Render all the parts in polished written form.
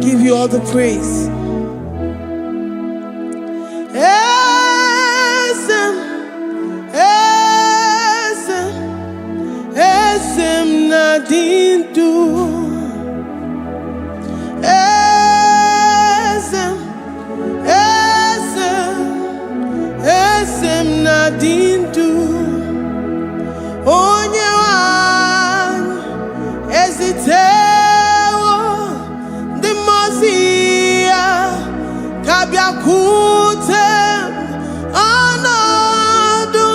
Give you all the praise. Eze m, eze m, eze m na-adị ndụ. Eze m, eze m, eze m na-adị ndụ. Onye nwe anyị ezitewo ndị mmụọ ozi ya ka bịakwute m. Ọnọdụ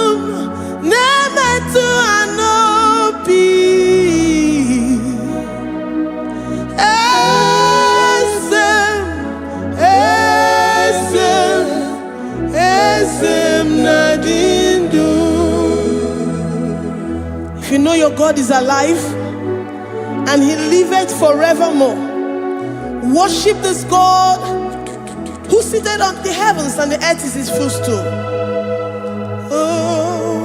m na-emetụ ha n'obi. Eze m, eze m, eze m na-adị ndụ. If you know your God is alive and he liveth forevermore, worship this God who seated on the heavens and the earth is his footstool. Oh.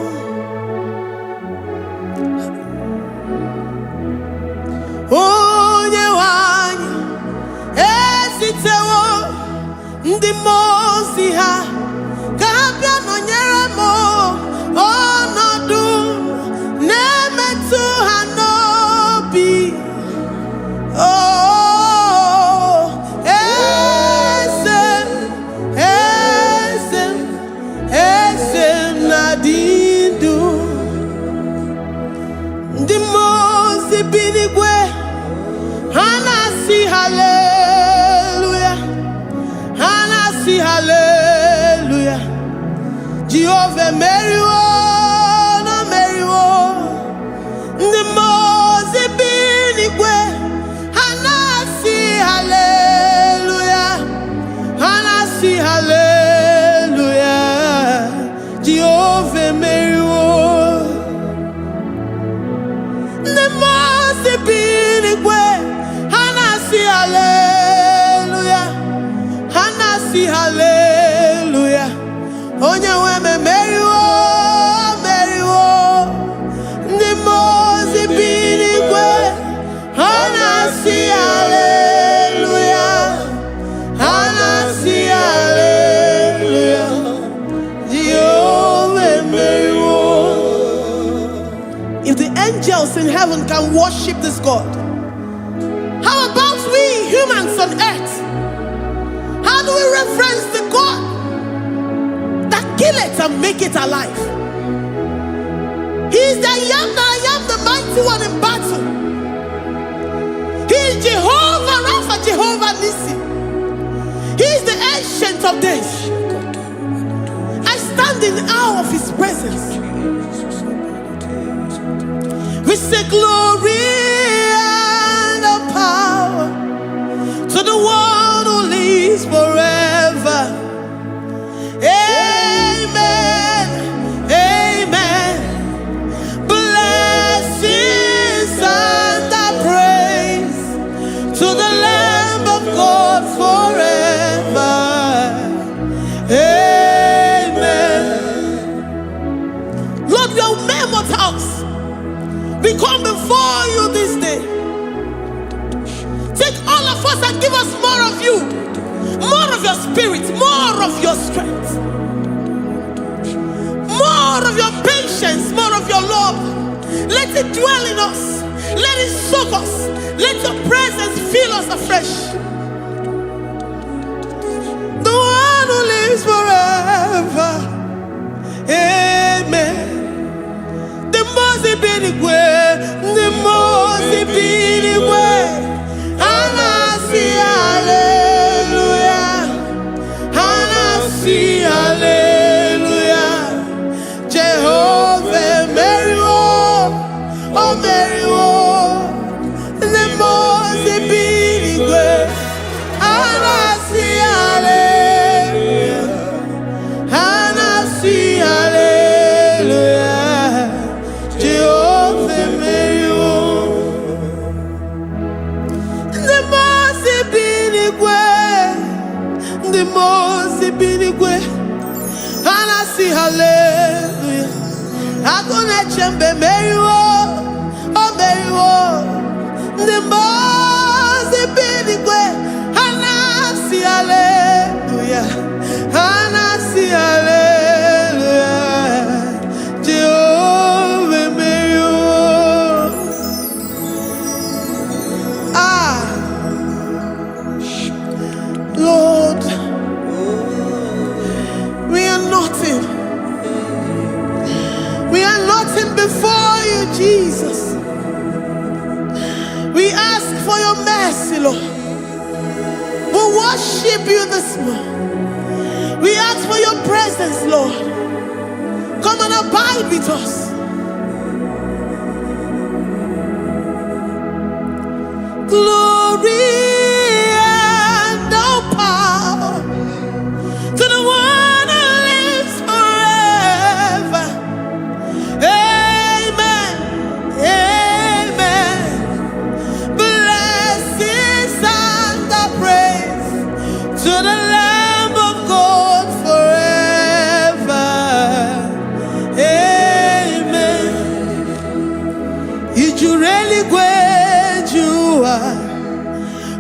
Onye nwe anyị ezitewo ndị mmụọ ozi ha ka ha bịa nọnyere m. Ọnọdụ na-emetụ ha n'obi. Oh, eze m, eze m, eze m na-adị ndụ. Ndị mmụọ ozi bi n'igwe, ha na-asị haleluya, ha na-asị haleluya. Jehova emeriwo na meriwo. Ndị mmụọ ozi bi n'igwe, ha na-asị haleluya, ha na-asị haleluya. Jehova emeriwo. Ndị mmụọ ozi bi n'igwe, ha na-asị haleluya, ha na-asị haleluya. Onye nwe m emeriwo, meriwo. Ndị mmụọ ozi bi n'igwe, ha na-asị haleluya, ha na-asị haleluya. Jehova emeriwo. If the angels in heaven can worship this God, how about we humans on earth? How do we reverence the God that kill it and make it alive? He is the I am that I am, the mighty one in battle. He is Jehovah Rapha, Jehovah Nissi. He is the Ancient of Days. I stand in awe of his presence. We say glory and the power to the one who lives forever. Amen. Amen. Blessings and the praise to the Lamb of God forever. Amen. Lord, we are mere mortals. We come before you this day. Take all of us and give us more of you, more of your spirit, more of your strength, more of your patience, more of your love. Let it dwell in us. Let it soak us. Let your presence fill us afresh. The one who lives forever. Amen. The mmụọ bi n'igwe, ndị mmụọ ozi bi n'igwe, ha na-asị haleluya, ha na-asị haleluya. Jehova emeriwo, o meriwo. Ndị mmụọ ozi bi n'igwe, ha na-asị haleluya, ha na-asị haleluya. Jehova emeriwo. Ndị mmụọ ozi bi n'igwe, ndị mmụọ ozi bi n'igwe, ha na-asị haleluya. Agụ na-eche mba emeriwo, o meriwo. Ndị mmụọ ozi bi n'igwe, ha ask for your mercy, Lord. We worship you this morning. We ask for your presence, Lord. Come and abide with us. Glory and all power to the one who lives forever. Amen. Amen. Blessings and the praise to the Lamb of God forever. Amen. I juru eluigwe ju ụwa,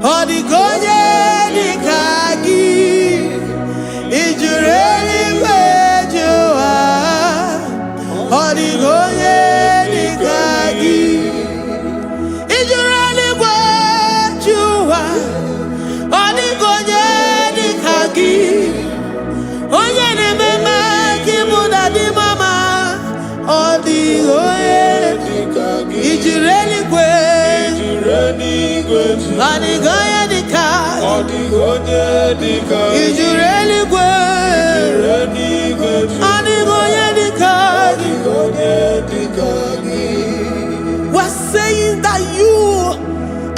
ọ dịghị onye dị ka gị. I juru eluigwe ju ụwa, ọ dịghị onye dị ka gị. I juru eluigwe ju ụwa, ọ dịghị onye dị ka gị. Onye na-eme mma ka ịbụ na dị mama, ọ dịghị onye. I juru eluigwe, ọ dịghị onye dị ka. Ọ dịghị onye dị ka I juru eluigwe, eluigwe. Ọ dịghị onye dị ka. Ọ dịghị onye dị ka gị. We're saying that you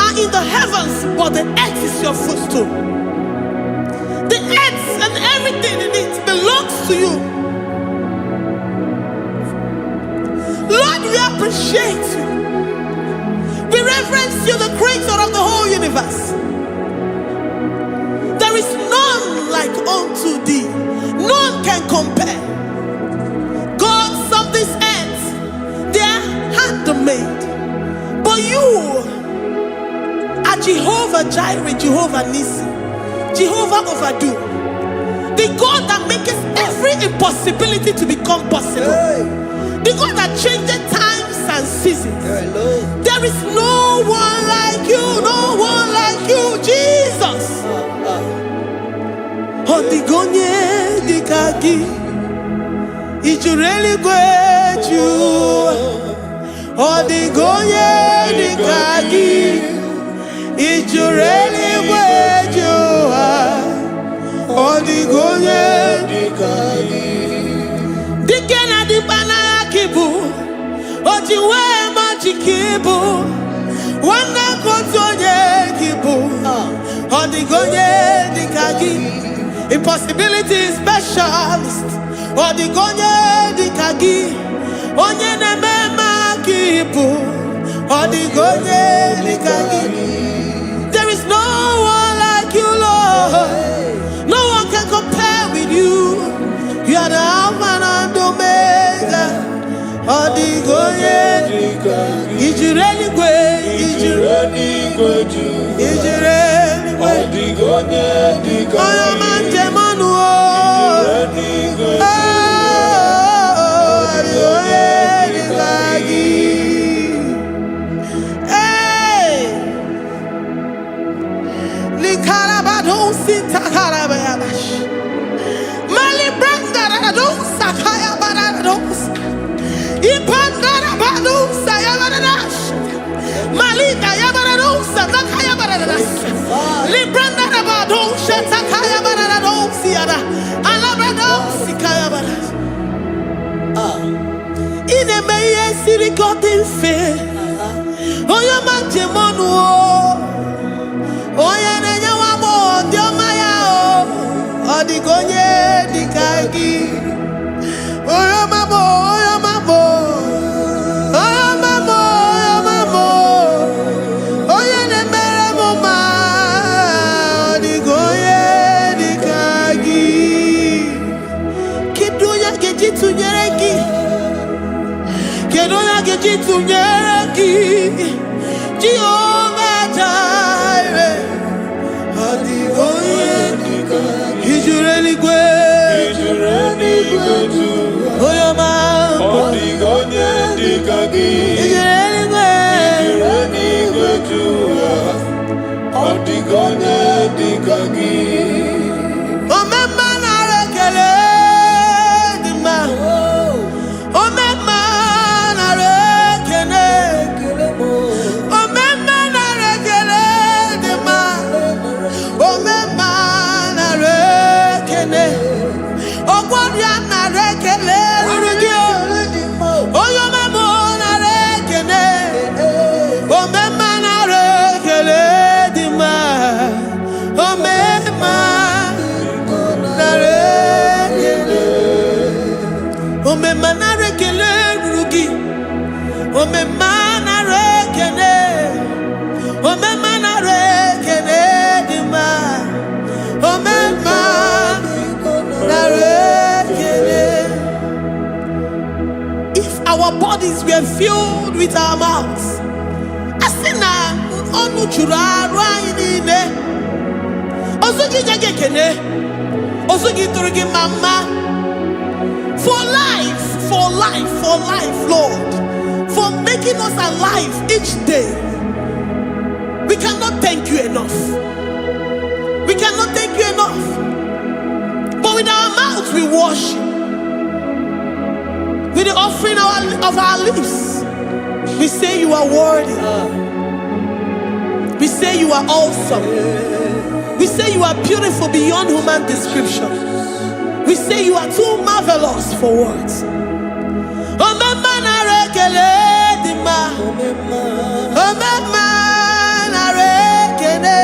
are in the heavens, but the earth is your footstool. The earth and everything in it belongs to you. Lord, we appreciate you. We reverence you, the creator of the whole universe. There is none like unto thee. None can compare. Gods of this earth, they are handmade. But you are Jehovah Jireh, Jehovah Nissi, Jehovah Overdo, the God that makes every impossibility to become possible, the God that changes times and seasons. There is no one like you, no one like you, Jesus. Ọ dịghị onye dị ka gị, i juru eluigwe ju ụwa. Ọ dịghị onye dị ka gị, i juru eluigwe ju ụwa. Ọ dịghị onye. Dị ka gị. Dike na dịkpa n'agha ka ị bụ, o ji wee ma ji ka ị bụ, nwanne ka otu onye ka ị bụ. Ọ dịghị onye dị ka gị, impossibility specialist. Ọ dịghị onye dị ka gị, onye na-eme mma ka ị bụ. Ọ dịghị onye dị ka gị. There is no one like you, Lord. No one can compare with you. You are the Alpha and Omega. Ọ dịghị onye. Dị ka gị. I juru eluigwe, i juru Eluigwe ju. I juru Ọ eluigwe. Dịghị onye dị ka Onye ọma gị. Njem ọnụ o. Eluigwe. Ọ dịghị onye dị ka gị. Hey! Likarabadosi takarabayabash. Mali brandaradosa kayabarados. Ipandarabadosa yabaradas. Malika yabaradosa nakayabaradas. Librandarabadosa takayabaradosi yada. Alabradosi kayabaras. Ị na-eme ihe siri ka ọ dị mfe. Onye ọma njem ọnụ o. Onye na-enye nwa agbọghọ ndị ọma ya o. Ọ dịghị onye dị ka gị. Onye ọma bụ, onye ọma bụ. Onye ọma bụ, onye ọma bụ. Onye na-emere m mma. Ọ dịghị onye dị ka gị. Kedu onye a ga-eji tụnyere gị? Kedu onye a ga-eji tụnyere gị? Jehova Jireh. Ọ dịghị onye. Dị ka gị. I juru eluigwe. Ijuru eluigwe ju. Onye ọma. Ọ dịghị onye dị ka gị. I juru eluigwe. Ijuru eluigwe ju. Ọ dịghị onye dị ka gị. Omemma, nara ekele dị mma. Omemma, nara ekele. Omemma, nara ekele. were filled with our mouths, a sị na ọnụ juru arụ anyị niile, ozu gị nye gị ekene, ozu gị tụrụ gị mma mma. For life, for life, for life, Lord, for making us alive each day. We cannot thank you enough. We cannot thank you enough. But with our mouths we worship. With the offering of our lips, we say you are worthy. We say you are awesome. We say you are beautiful beyond human description. We say you are too marvelous for words. Omemma, nara ekele dị mma. Omemma, nara ekele.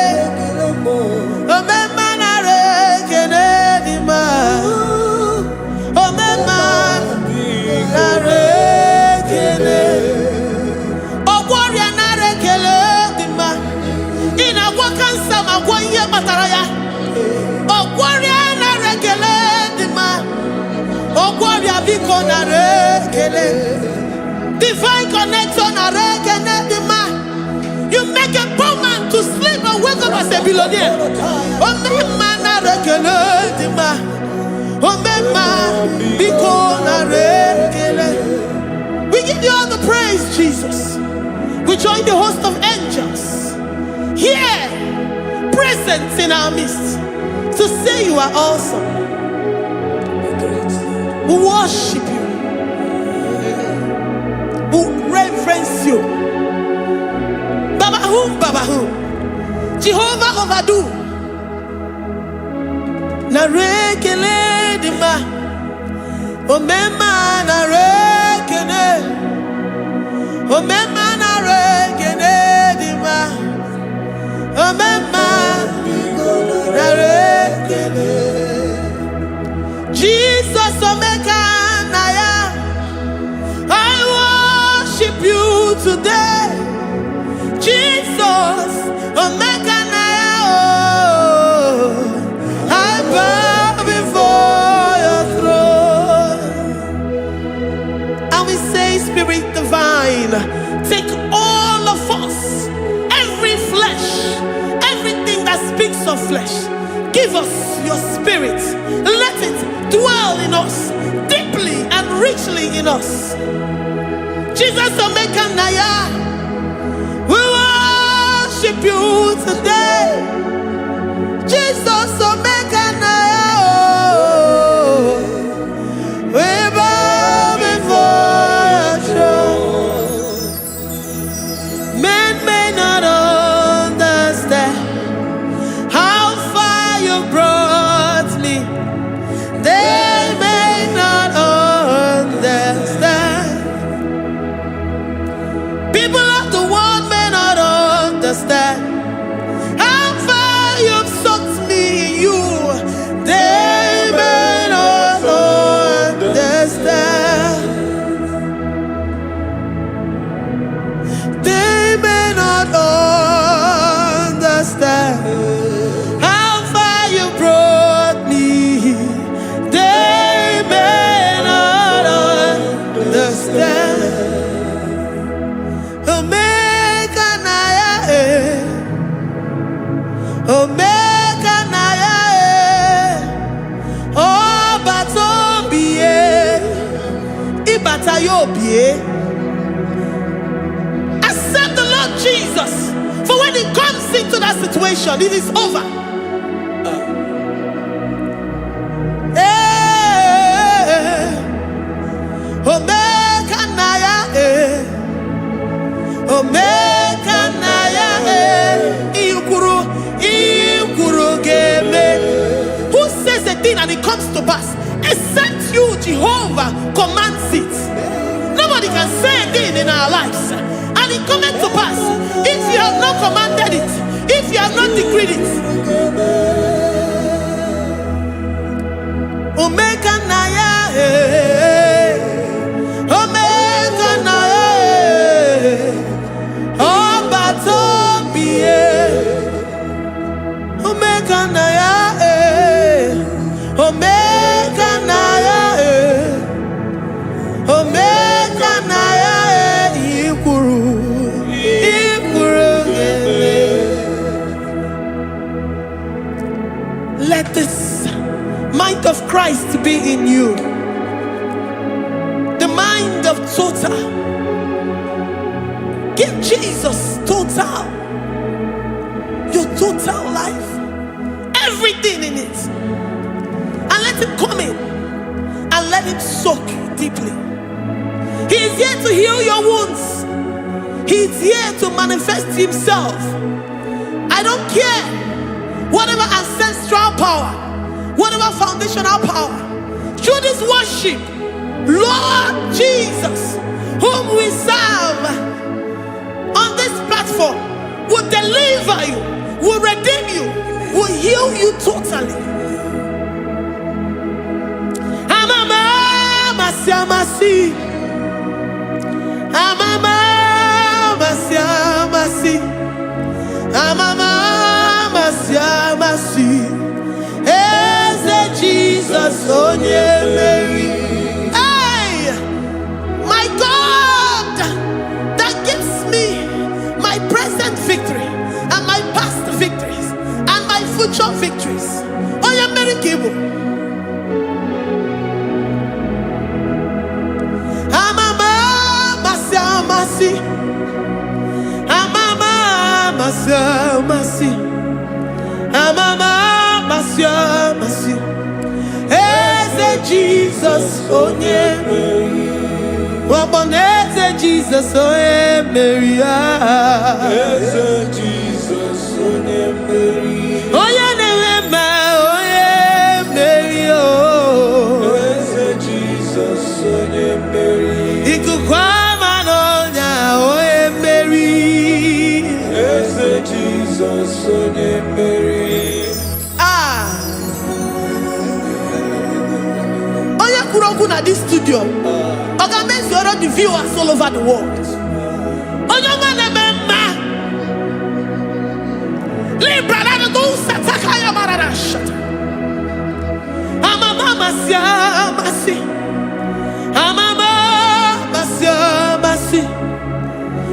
Omemma, nara ekele dị mma. Omemma, nara ekele. Ọgwọ ọrịa, nara ekele dị mma. Ị na-agwọ kansa ma gwọ ihe kpatara ya. Ọgwọ ọrịa, nara ekele dị mma. Ọgwọ ọrịa, biko nara ekele. Divine connector, nara ekele dị mma. You make a poor man to sleep and wake up as a billionaire. Omemma, nara ekele dị mma. Omemma, biko nara ekele. We give you all the praise, Jesus. We join the host of angels here present in our midst to say you are awesome. We worship you. We reverence you. Baba whom, Baba whom. Jehovah overdo. Nara ekele dị mma. Omemma, nara ekele. Omemma, nara ekele dị mma. Omemma, nara ekele. Jesus Omeka Naya, I worship you today. Jesus Omeka Naya, oh, I bow before your throne. And we say, Spirit divine, take all of us, every flesh, everything that speaks of flesh. Give us your spirit. Let it dwell in us deeply and richly in us. Jesus Omeka Naya, we worship you today. Jesus Omeka Naya, oh, we bow before your throne. Men may not understand how far you brought me. They may not understand. People of the world may not understand how far you've sought me in you. They may not understand. They may not understand how far you brought me. They may not understand. Omega Naya, eh. Omega Naya, eh. Ọba tó bìí, ìbàtà yóò bìí. Accept the Lord Jesus. For when he comes into that situation, it is over. Eh, Omega Naya, eh. Omega Naya, eh. Ikwuru, ikwuru ga-eme. Who says a thing and it comes to pass? Except you, Jehovah, commands it. Nobody can say a thing in our lives and it cometh to pass if you have not commanded it, if you have not decreed it. Omega Naya, eh. Omega Naya, eh. Ọba tó bìí. Omega Naya, eh. Omega Naya, eh. Omega Naya, eh. be in you. The mind of total. Give Jesus total. Your total life. Everything in it. And let him come in and let him soak you deeply. He is here to heal your wounds. He is here to manifest himself. I don't care whatever ancestral power, whatever foundational power. Through this worship, Lord Jesus, whom we serve on this platform, will deliver you, will redeem you, will heal you totally. Amama, masi, amasi. Amama, masi, amasi. Amama, masi, amasi. Eze Jesus, onye mmeri. Hey, my God, that gives me my present victory and my past victories and my future victories. Onye mmeri ka ị bụ. Amama, amasị, amasị. Amama, amasị, amasị. Amama, amasị, amasị. Eze Jesus, onye mmeri. Ọgbọnọ eze Jesus, onye mmeri. Ah. Eze Jizọs onye mmeri. Onye na-enwe mma, onye mmeri. Oh. Eze Jizọs onye mmeri. Ikuku ama n'ọnya, onye mmeri. Eze Jizọs onye mmeri. Ah. Onye kwuru okwu na this studio, ọ ga-emezuoro the viewers all over the world. Onye ọma na-eme mma. Libra na do sataka ya marara shata. Amama amasị amasị. Amama amasị amasị.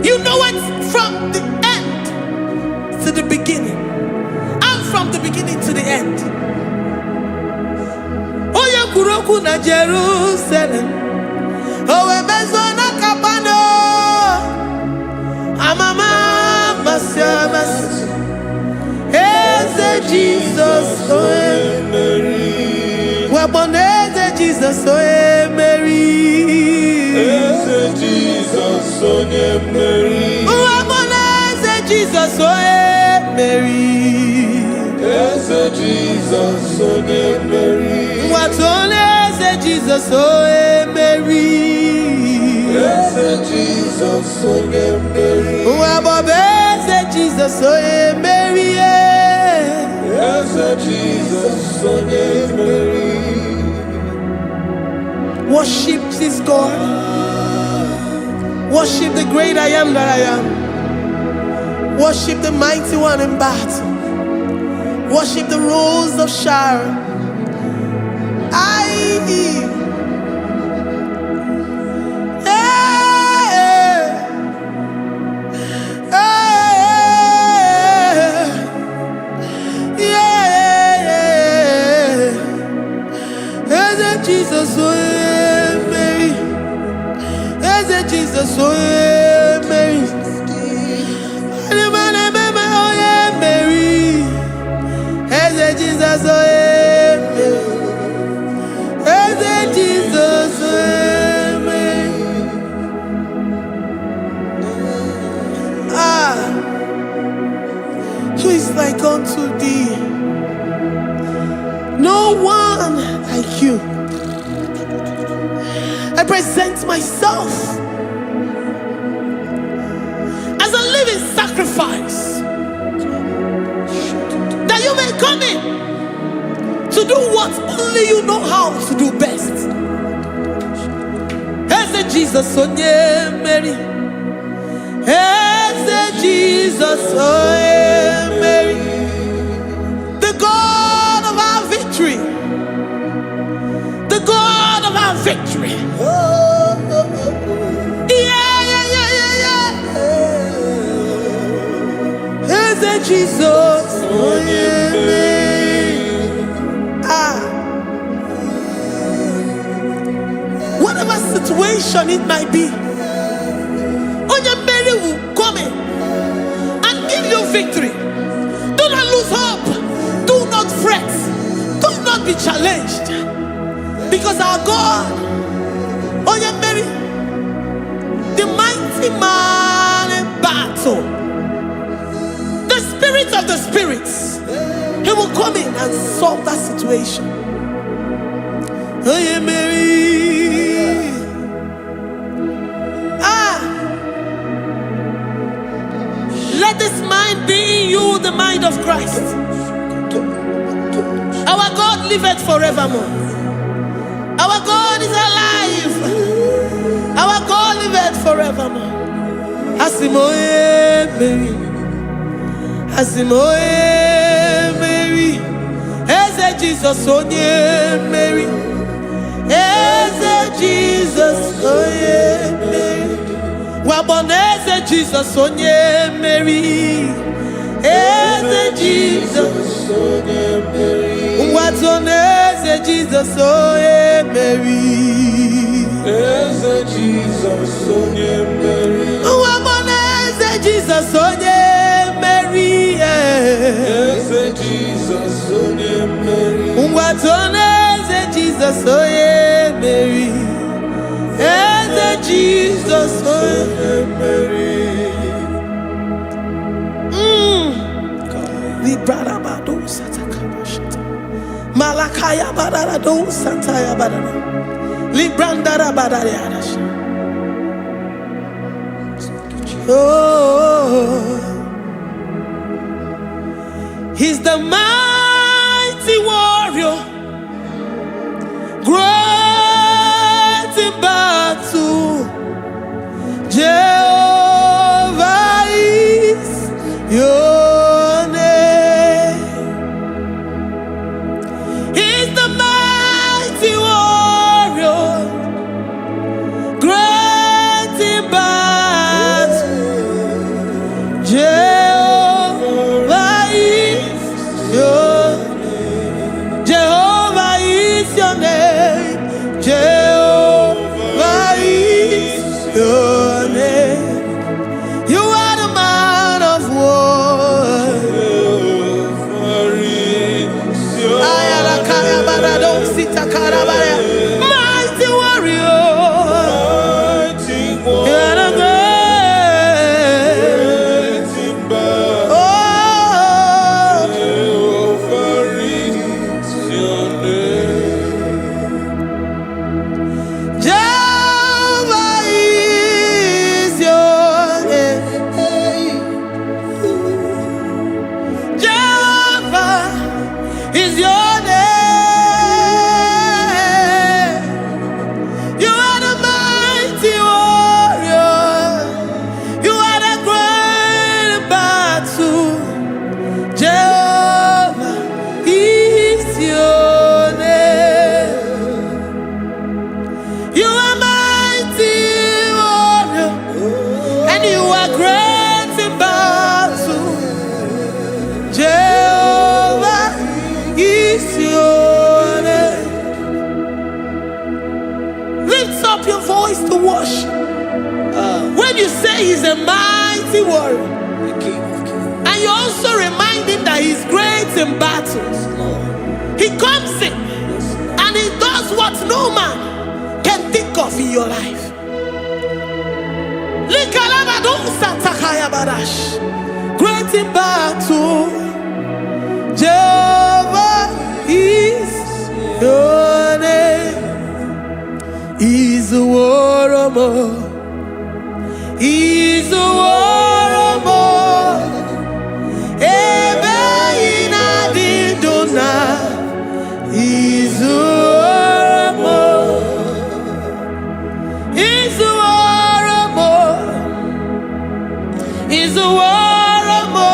You know it from the end to the beginning. And from the beginning to the end. Onye kwuru okwu na Jerusalem, o wee mezuo na Kapanọm. Amama amasị amasị. Eze Jizọs onye Mmeri. Wakpo eze Jizọs onye mmeri. Eze Jizọs onye mmeri. Wakpo eze Jizọs onye mmeri. Eze Jizọs onye mmeri. Nwatụ eze Jizọs onye mmeri. Eze Jizọs onye mmeri. Nwa eze Jizọs onye mmeri. Eze Jizọs onye mmeri. Worship this God. Worship the great I am that I am. Worship the mighty one in battle. Worship the Rose of Sharon. I. Hey, hey, yeah. Eze Jesus, onye mmeri. Eze Jesus, onye mmeri. Onye mmeri. Eze Jesus, onye mmeri. Eze Jesus, onye mmeri. Ah, who is like unto thee? No one like you. I present myself as a living sacrifice that you may come in to do what only you know how to do best. Eze Jesus onye mmeri. Eze Jesus onye mmeri. The God of our victory. The God of our victory. Yeah. Eze Jesus onye mmeri. Ah. situation it might be, onye mmeri will come in and give you victory. Do not lose hope. Do not fret. Do not be challenged. Because our God, onye mmeri, the mighty man in battle, the spirit of the spirits, he will come in and solve that situation. Onye mmeri. Ah, let this mind be in you, the mind of Christ. Our God liveth forevermore. Our God is alive. Our God liveth forevermore. Asị m onye mmeri. Asị m onye mmeri. Eze Jizọs onye mmeri. Eze Jizọs onye mmeri. Wakpo na Eze Jizọs onye mmeri. Eze Jizọs. Onye mmeri. Ngwato na Eze Jizọs onye mmeri. Eze Jizọs onye mmeri. Wakpo na Eze Jizọs onye mmeri. Eze Jizọs onye mmeri. Ngwato na Eze Jizọs onye mmeri. Eze Jizọs onye Onye mmeri. Librarabado satakabashata. Malakaya bararado sataya barara. Librandara barariadash. Oh, he's the mighty warrior, great in battle. Jehovah is your name. He's the mighty warrior, great in battle. Jehovah is your Jehovah is your name. Jehovah is your name. You are the man of war. Jehovah is your Ayalakaya barado sitakarabaya. Mighty warrior. Mighty You are the warrior. great. Great in battle. Oh, Jehovah is your name. Jehovah is your name. Jehovah is your name. You are the mighty warrior. You are the great battle. Jehovah is your name. You are mighty warrior, and you are great in battle. Jehovah is your name. Lift up your voice to worship. When you say he's a mighty warrior, The King of Kings. and you also remind him that he's great in battles, Lord. he comes in and he does what no man can think of in your life. Likalabadosatakayabash. Great in battle, Jehovah is your name. Is a war. Is a war. Ebe ị na-adị ndụ na izuomo. Izuomo. Izuomo.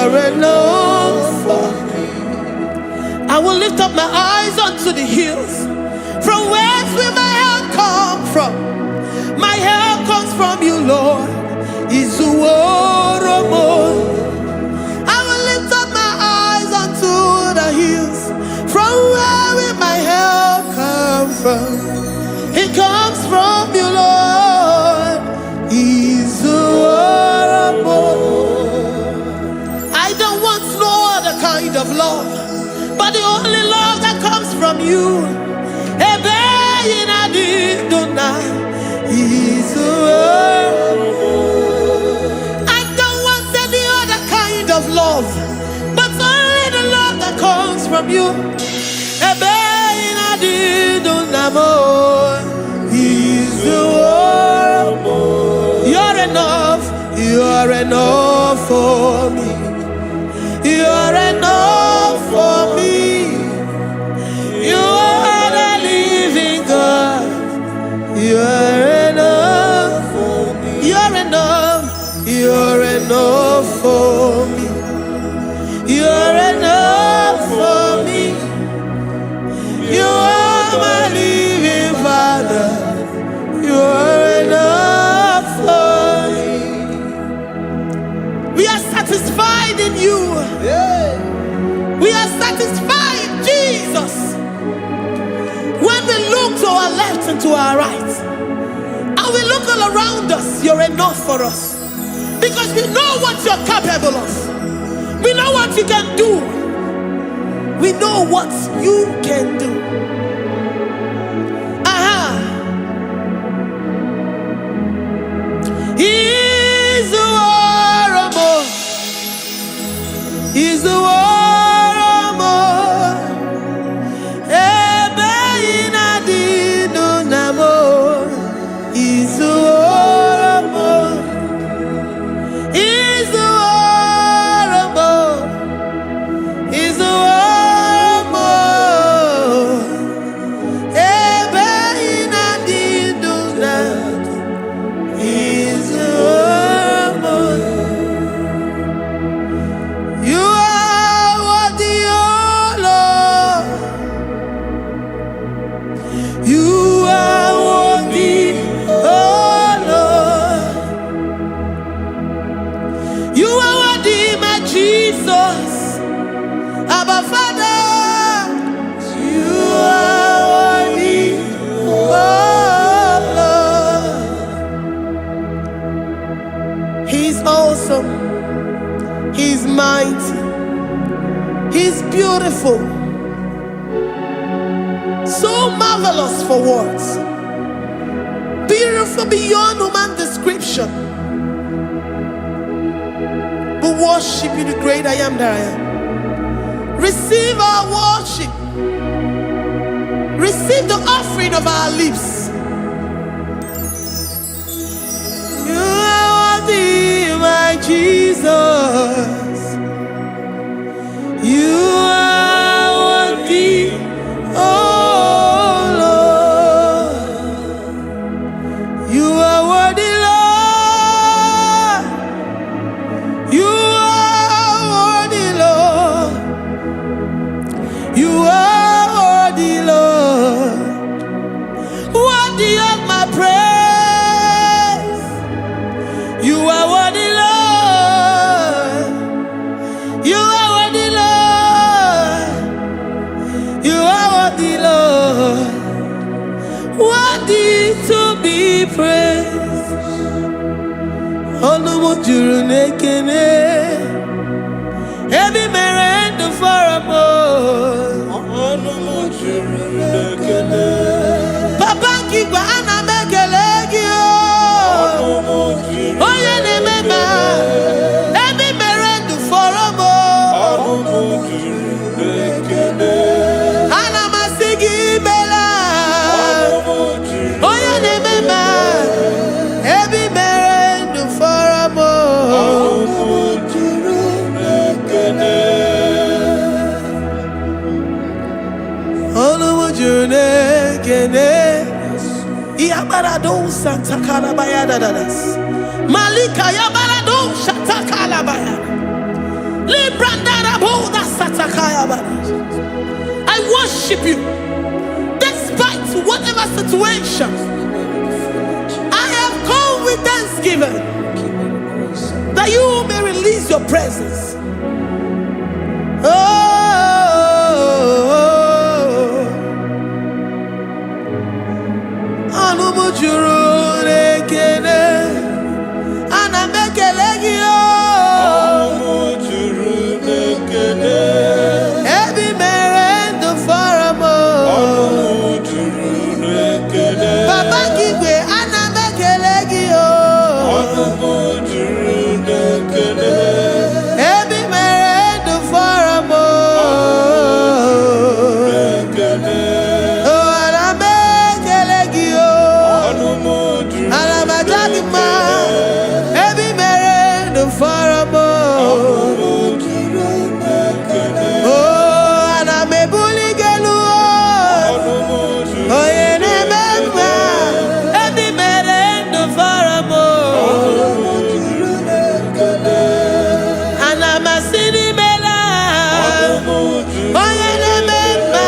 You're enough for me. I will lift up my eyes unto the hills. From whence will my help come from? My help comes from you, Lord. Izuworo. I will lift up my eyes unto the hills. From where will my help come from? It comes from you, Lord. Izuworo. I don't want no other kind of love, but the only love that comes from you. Ebe ị na-adị ndụ na Izuworo. I don't want any other kind of love, but only the love that comes from you. Ebe ị na-adị ndụ na mo, Izuworo. You're enough, you're enough for me. You're enough for me. You are the living God. You're enough for me. You're enough. You're enough for me. You're enough for me. You are my living Father. You are enough for me. We are satisfied in you. We are satisfied, Jesus. When we look to our left and to our right, and we look all around us, you're enough for us. Because we know what you're capable of. We know what you can do. We know what you can do. Aha. Izuworo m o. Izuworo m o. Ebe ị na-adị ndụ na m o. Izuworo m o. Izuworo m o. Izuworo m o. Ebe ị na-adị ndụ na Izuworo m o. You are worthy, O Lord. You are worthy, O Lord. You are worthy, my Jesus. Abba Father. You are worthy, O Lord. He's awesome. He's mighty. He's beautiful. So marvelous for words. Beautiful beyond human description. We worship you, the great I am that I am. Receive our worship. Receive the offering of our lips. You are worthy, my Jesus. You are worthy, oh Lord. You are worthy, Lord. You are worthy, Lord. You are worthy, Lord. Worthy of my praise. You are worthy, Lord. You are worthy, Lord. You are worthy, Lord. Worthy to be praised. Ọnụ m juru n'ekene. Ebe i mere ndụ fọrọ m. Ọnụ m juru n'ekele. Papa nke igwe, ana m ekele gị o. Ọnụ m juru Onye na-eme ma ebe i mere ndụ fọrọ m. Ọnụ m juru n'ekele. Ana m asị gị imela. Ọnụ m juru Onye na-eme ma ebe i mere ndụ fọrọ m. Ọnụ m juru n'ekele. Ọnụ m juru n'ekene. Yabarado satakalabaya dadadas. Malika yabarado shatakalabaya. Librandaraboda satakayaba. I worship you despite whatever situation. I have come with thanksgiving that you may release your presence. Oh, ọnụ m juru n'ekele, ana m ekele gị o. Ọnụ m juru n'ekele. Ebe i mere ndụ fọrọ m o. Ọnụ m juru n'ekele. Papa gị igwe, ana m ekele gị o. Ọnụ m juru n'ekele. Ebe i mere ndụ fọrọ m o. N'ekele. Oh, ana m ekele gị o. Ọnụ m juru Ana m aja gị mma. Ebe i mere ndụ fọrọ m o. Ọnụ m juru n'ekele. Oh, ana m ebuli gị elu o. Ọnụ m juru Onye na-eme mma, ebe i mere ndụ fọrọ m o. Ọnụ m juru n'ekele. Ana m asị n'imela. Ọnụ m juru Onye na-eme mma,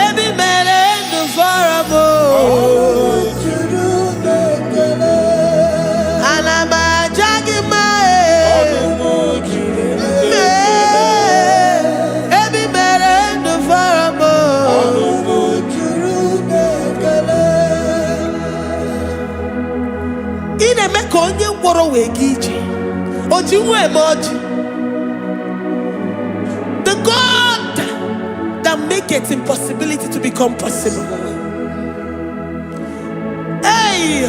ebe i mere ndụ fọrọ m o. Juru n'ekele. Ana m aja gị mma e. Ọnụ m juru Ee, ebe i mere ndụ fọrọ m o. Ọnụ m juru n'ekele. Ị na-eme ka onye ngwọrọ wee gaa ije. O ji nwa eme ọjị. The God that maketh impossibility to become possible. Hey,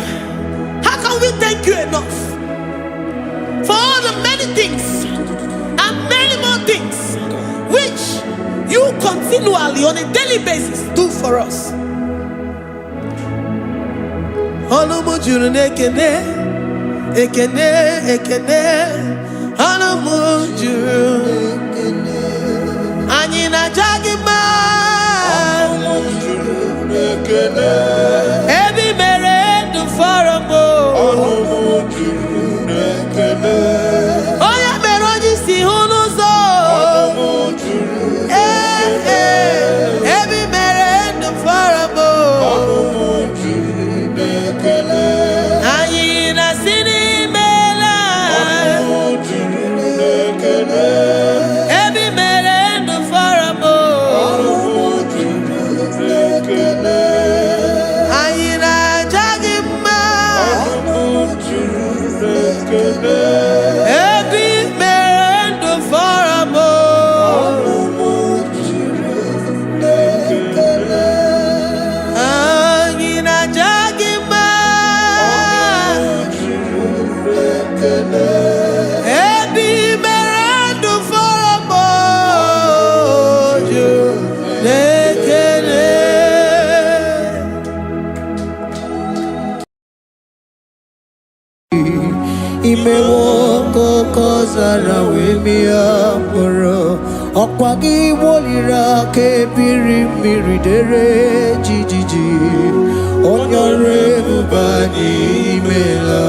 how can we thank you enough for all the many things and many more things which you continually on a daily basis do for us? Ọnụ m juru n'ekene, ekene, ekene. Ọnụ m juru. Anyị na-aja gị mma. Ọnụ m juru n'ekele. Ebe i mere ndụ fọrọ m o. Ọnụ m juru n'ekele. Onye mere onye isi hụ n'ụzọ. Ọnụ m juru Ee, ee, ebe i mere ndụ fọrọ m o. Ọnụ m juru n'ekele. Anyị na-asị n'imela. Ọnụ m juru n'ekele. Ebe i mere ndụ fọrọ m o. Ọnụ m juru n'ekele. Anyị na-aja gị mma. Ọnụ m juru n'ekele. Ebe i mere ndụ fọrọ m o. Ọnụ m juru n'ekele. Anyị na-aja gị mma. Ọnụ m juru n'ekele. Ebe i mere ndụ fọrọ m o. Juru n'ekele. Imewo ka oke ọzara wee mịa mkpụrụ. Ọkwa gị woliri aka ebiri mmiri dere jijiji. Onye ọrụ ebube anyị, imela.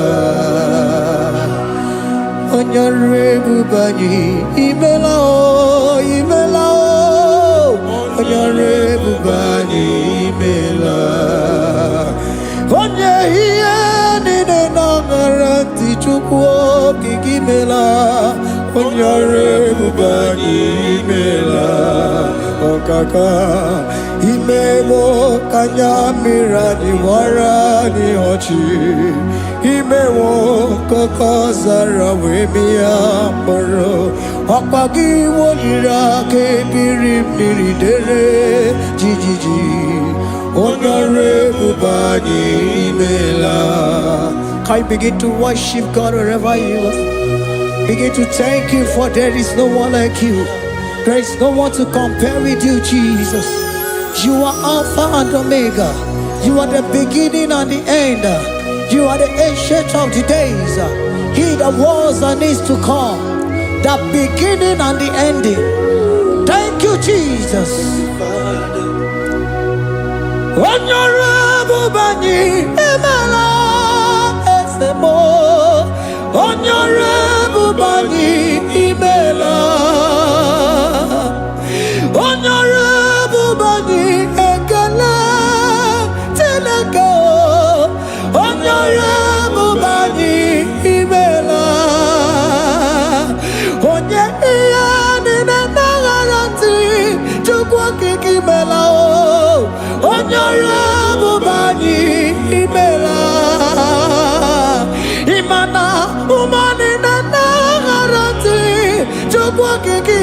Onye ọrụ ebube anyị, imela o, imela o. Onye ọrụ ebube anyị, imela. Onye ihe niile na-aṅara ntị, Chukwu okike, imela. Onye ọrụ ebube anyị, imela. Ọkaka imewo ka anya mmiri anyị wara anyị ọchị. Imewo ka oke ọzara wee mịa mkpụrụ. Ọkwa gị woliri aka ebiri mmiri dere jijiji. Onye ọrụ ebube anyị, imela. Can you begin to worship God wherever you are? Begin to thank Him, for there is no one like you. There is no one to compare with you, Jesus. You are Alpha and Omega. You are the beginning and the end. You are the Ancient of the Days. He that was and is to come. The beginning and the ending. Thank you, Jesus. Onye ọrụ ebube anyị, imela. Eze m, onye ọrụ ebube anyị, imela.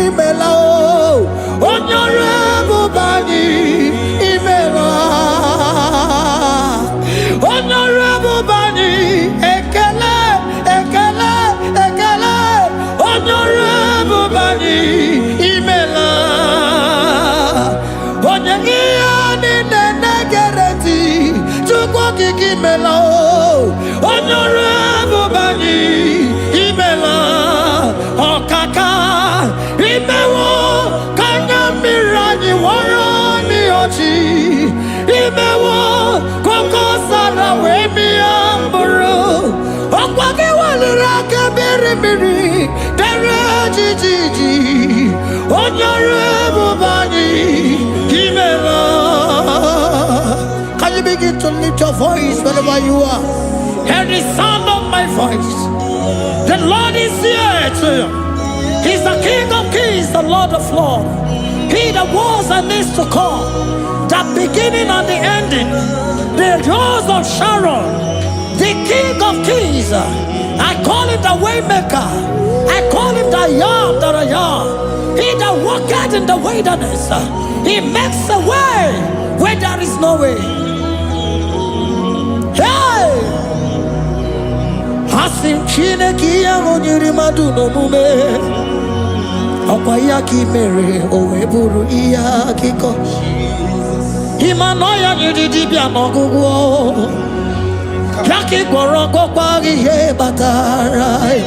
imela o, onye ọrụ ebube anyị imela, onye ọrụ ebube anyị, ekele, ekele, ekele, onye ọrụ ebube anyị imela, onye ihe niile na-egere ntị, Chukwu Okike imela o, onye ọrụ ebube anyị imela, ọkaka imewo ka anya mmiri anyị wọrọ n'ọchị, imewo koko sara wee mịa mkpụrụ, ọkwa gị weliri aka mmiri mmiri dere jijiji, onye ọrụ ebube anyị imela. Can you begin to lift your voice wherever you are? Hear the sound of my voice. The Lord is here to you. He's the King of kings, the Lord of lords. He that was and is to come, the beginning and the ending, the Rose of Sharon, the King of kings. I call him the Waymaker. I call him the I Am that I Am. He that walketh in the wilderness. He makes a way where there is no way. Hey! Asị m Chineke, ihe ahụ nyere mmadụ n'omume, ọkwa ya ka ị mere o wee bụrụ ihe akụkọ. Ịma na ọya nyere dibịa n'ọgwụgwọ ya ka ị gwọrọ, gwọkwa ihe kpatara ya.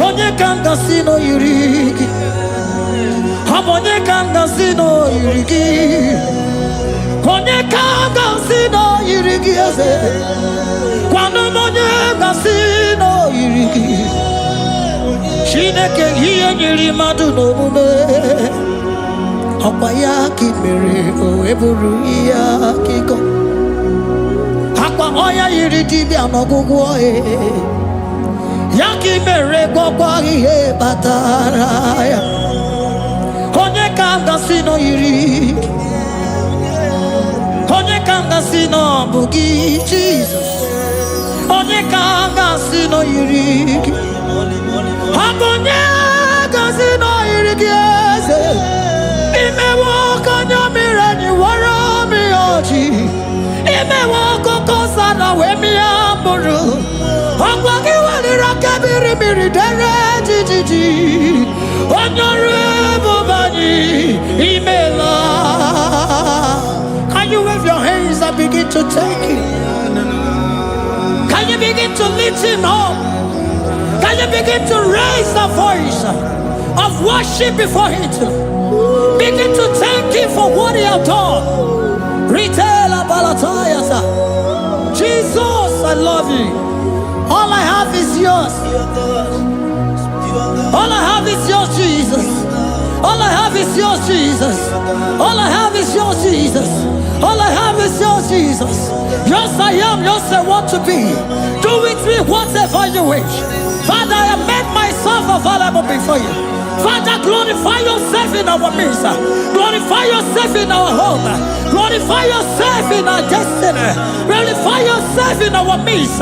Onye ka m gasị na o yiri gị? Ọ bụ onye ka m gasị na o yiri gị? Onye ka m gasị na o yiri gị, eze? Gwanụ m onye gasị na o yiri gị. Chineke, ihe nyere mmadụ n'omume, ọkwa ya ka ị mere o wee bụrụ ihe akụkọ. Akwa ọya yiri dibịa n'ọgwụgwọ ya ka ị mere gwọkwa ihe kpatara ya. Onye ka m gasị na o yiri gị? Onye ka m gasị na ọ bụ gị, Jizọs? Onye ka m gasị na o yiri gị? Ọ bụ onye gasị na o yiri gị, eze? Imewo ka anya mmiri anyị wara mmiri ọchị, imewo akụkọ sara wee mịa mkpụrụ, ọkwa gị weliri aka mmiri mmiri dere jijiji, onye ọrụ ebube anyị imela. Can you wave your hands and begin to thank him? Can you begin to lift him up? Can you begin to raise the voice of worship before him? Begin to thank him for what he has done. Retailer Balatayasa. Jesus, I love you. All I have is yours. All I have is yours, Jesus. All I have is yours, Jesus. All I have is yours, Jesus. All I have is yours, Jesus. Yours I am, yours I want to be. Do with me whatever you wish. Father, I have made myself available before you. Father, glorify yourself in our midst. Glorify yourself in our home. Glorify yourself in our destiny. Glorify yourself in our midst.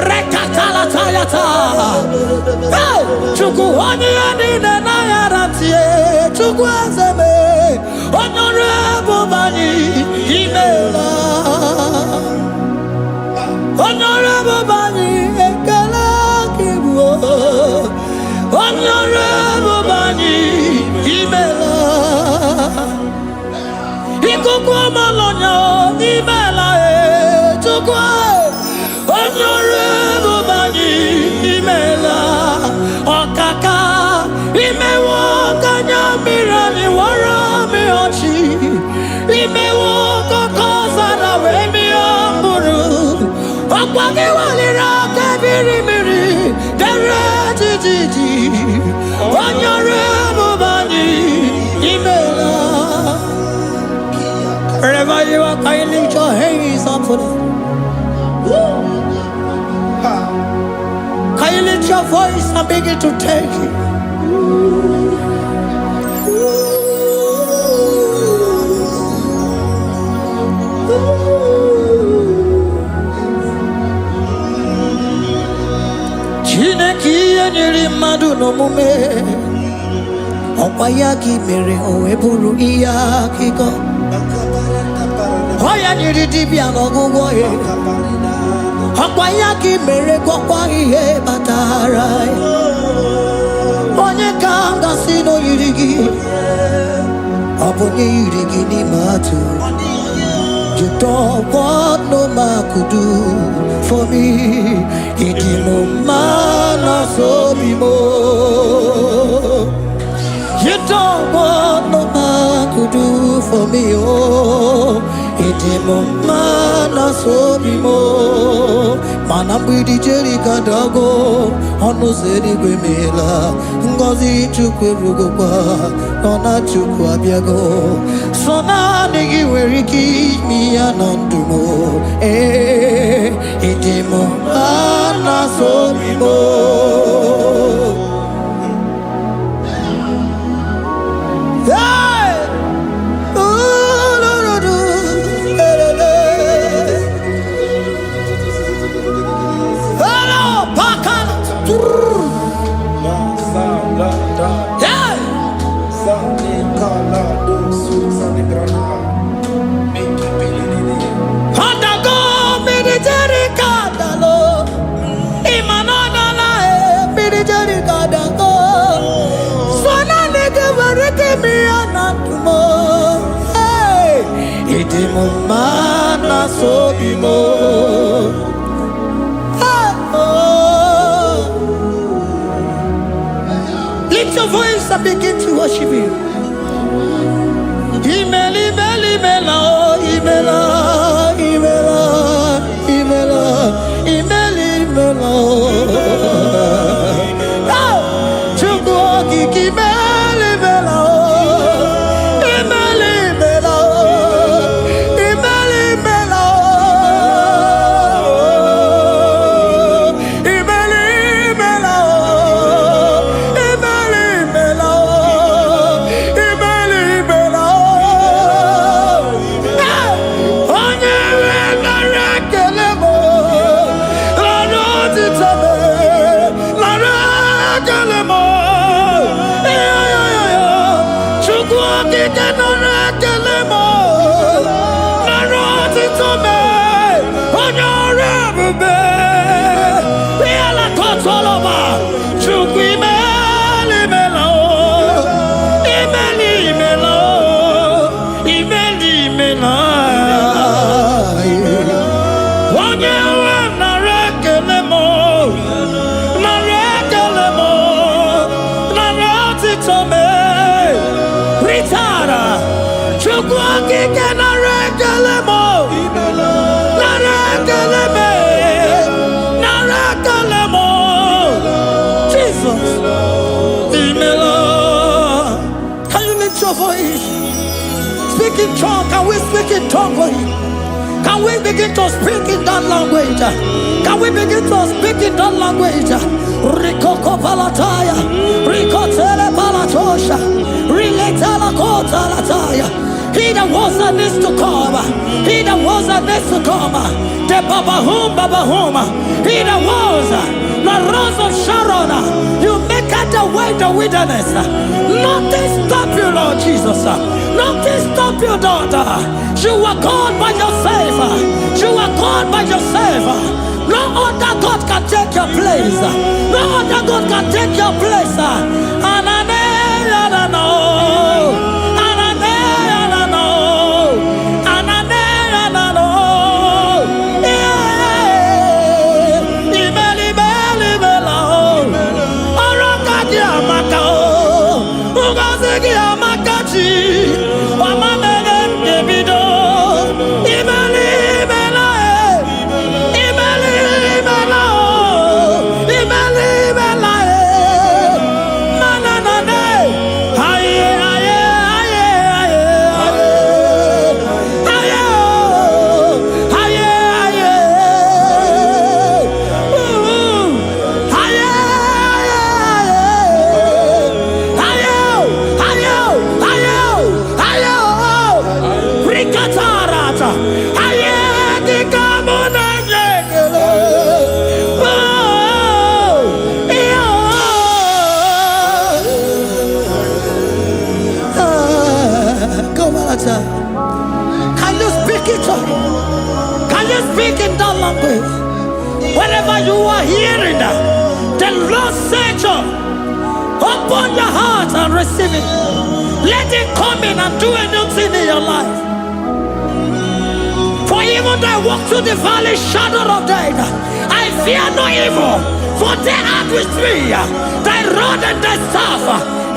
Rekatalatayata. Hey! Chukwu onye ya niile na-aghara tie, Chukwu eze me, onye ọrụ ebube anyị imela, onye ọrụ ebube anyị, ekele gị bụ onye ọrụ ebube anyị imela, ikuku ọmalọnya imela e, Chukwu onye ọrụ ebube anyị imela, ọkaka imewo ka anya mmiri anyị wara mmiri ọchị, imewo kọkọ zara wee mịa mkpụrụ, ọkwa gị weliri aka biri mmiri dere jijiji, onye ọrụ ebube anyị imela. Wherever you are, can you lift your hands up for them? Can you lift your voice and begin to thank him? Chineke, ihe nyere mmadụ n'omume. Ọkwa ya gị mere o wee bụrụ ihe akụkọ. Ọ ya nyere dibịa n'ọgwụgwọ ya. Ọkwa ya gị mere gwọkwa ihe kpatara ya. Onye ka m gasị na o yiri gị? Ọ bụ onye yiri gị n'ime atụ. You don't want no man could do for me. Ịdị m mma na sobi m. You don't want no man could do for me. Oh, ịdị m mma na sobi m. Mana mgbidi Jeriko adago, ọnụ ụzọ eluigwe meela. Ngọzi Chukwu erugokwa, nọ na Chukwu abịago. Sọ naanị gị nwere ike ime ya na ndụ m. Ee, ịdị m mma na sobi m. Hey! Ooh, eh, eh. Hello, Pakala. La sa la da Hey! sa ni ka la do su sa ni brana miki pili ni ni. Ọdago mmiri Jeriko adalo. Ịma na ọ dala e, mmiri Jeriko adago. So naanị gị nwere ike ime ya na ndụ m. Hey! Ịdị m mma na sobi m. Hey! Oh. Lift your voice and begin to worship Him. Imela, imela, imela, oh, imela, Imela, imela, imela, imela, oh. Oh, Chukwu okike imela, imela, oh, imela, imela, oh, imela, imela, oh, imela, imela, oh, imela, imela, oh, imela, imela, oh. Hey! Onye nwe nara ekele m, nara otito m, nara ekele m. Chukwu okike nara ekele m, nara otito m, onye ọrụ ebube. Ihe lakọtọrọ m, Chukwu imela imela o, imela imela o, imela imela. Onye nwe m nara ekele m, nara ekele m, nara otito m. Ritara, Chukwu okike nara ekele m, nara ekele m, nara ekele m. Jesus, imela. Can you lift your voice? Speak in tongue. Can we speak in tongue for him? Can we begin to speak in that language? Can we begin to speak in that language? Rikoko palataya, rikotele palatosha, riletela kotalataya. He that was and is to come, he that was and is to come, the Babahum Babahum, he that was, the Rose of Sharon, you make out the way the wilderness. Nothing stop you, Lord Jesus. Nothing stop you, daughter. You are God by yourself. You are God by yourself. No other God can take your place. No other God can take your place. Anane, anano. Anane, anano. Anane, anano. Yeah. Imeli, imeli, imela, oh. Ọrụ aka gị amaka, oh. Ngọzi gị amaka chi. Ọma mere m ga-ebido. Imeli, imela, eh. Imeli, imela, oh. Imeli, imela, eh. Glorious Savior. Open your heart and receive it. Let it come in and do a new thing in your life. For even though I walk through the valley shadow of death, I fear no evil. For they are with me. Thy rod and thy staff,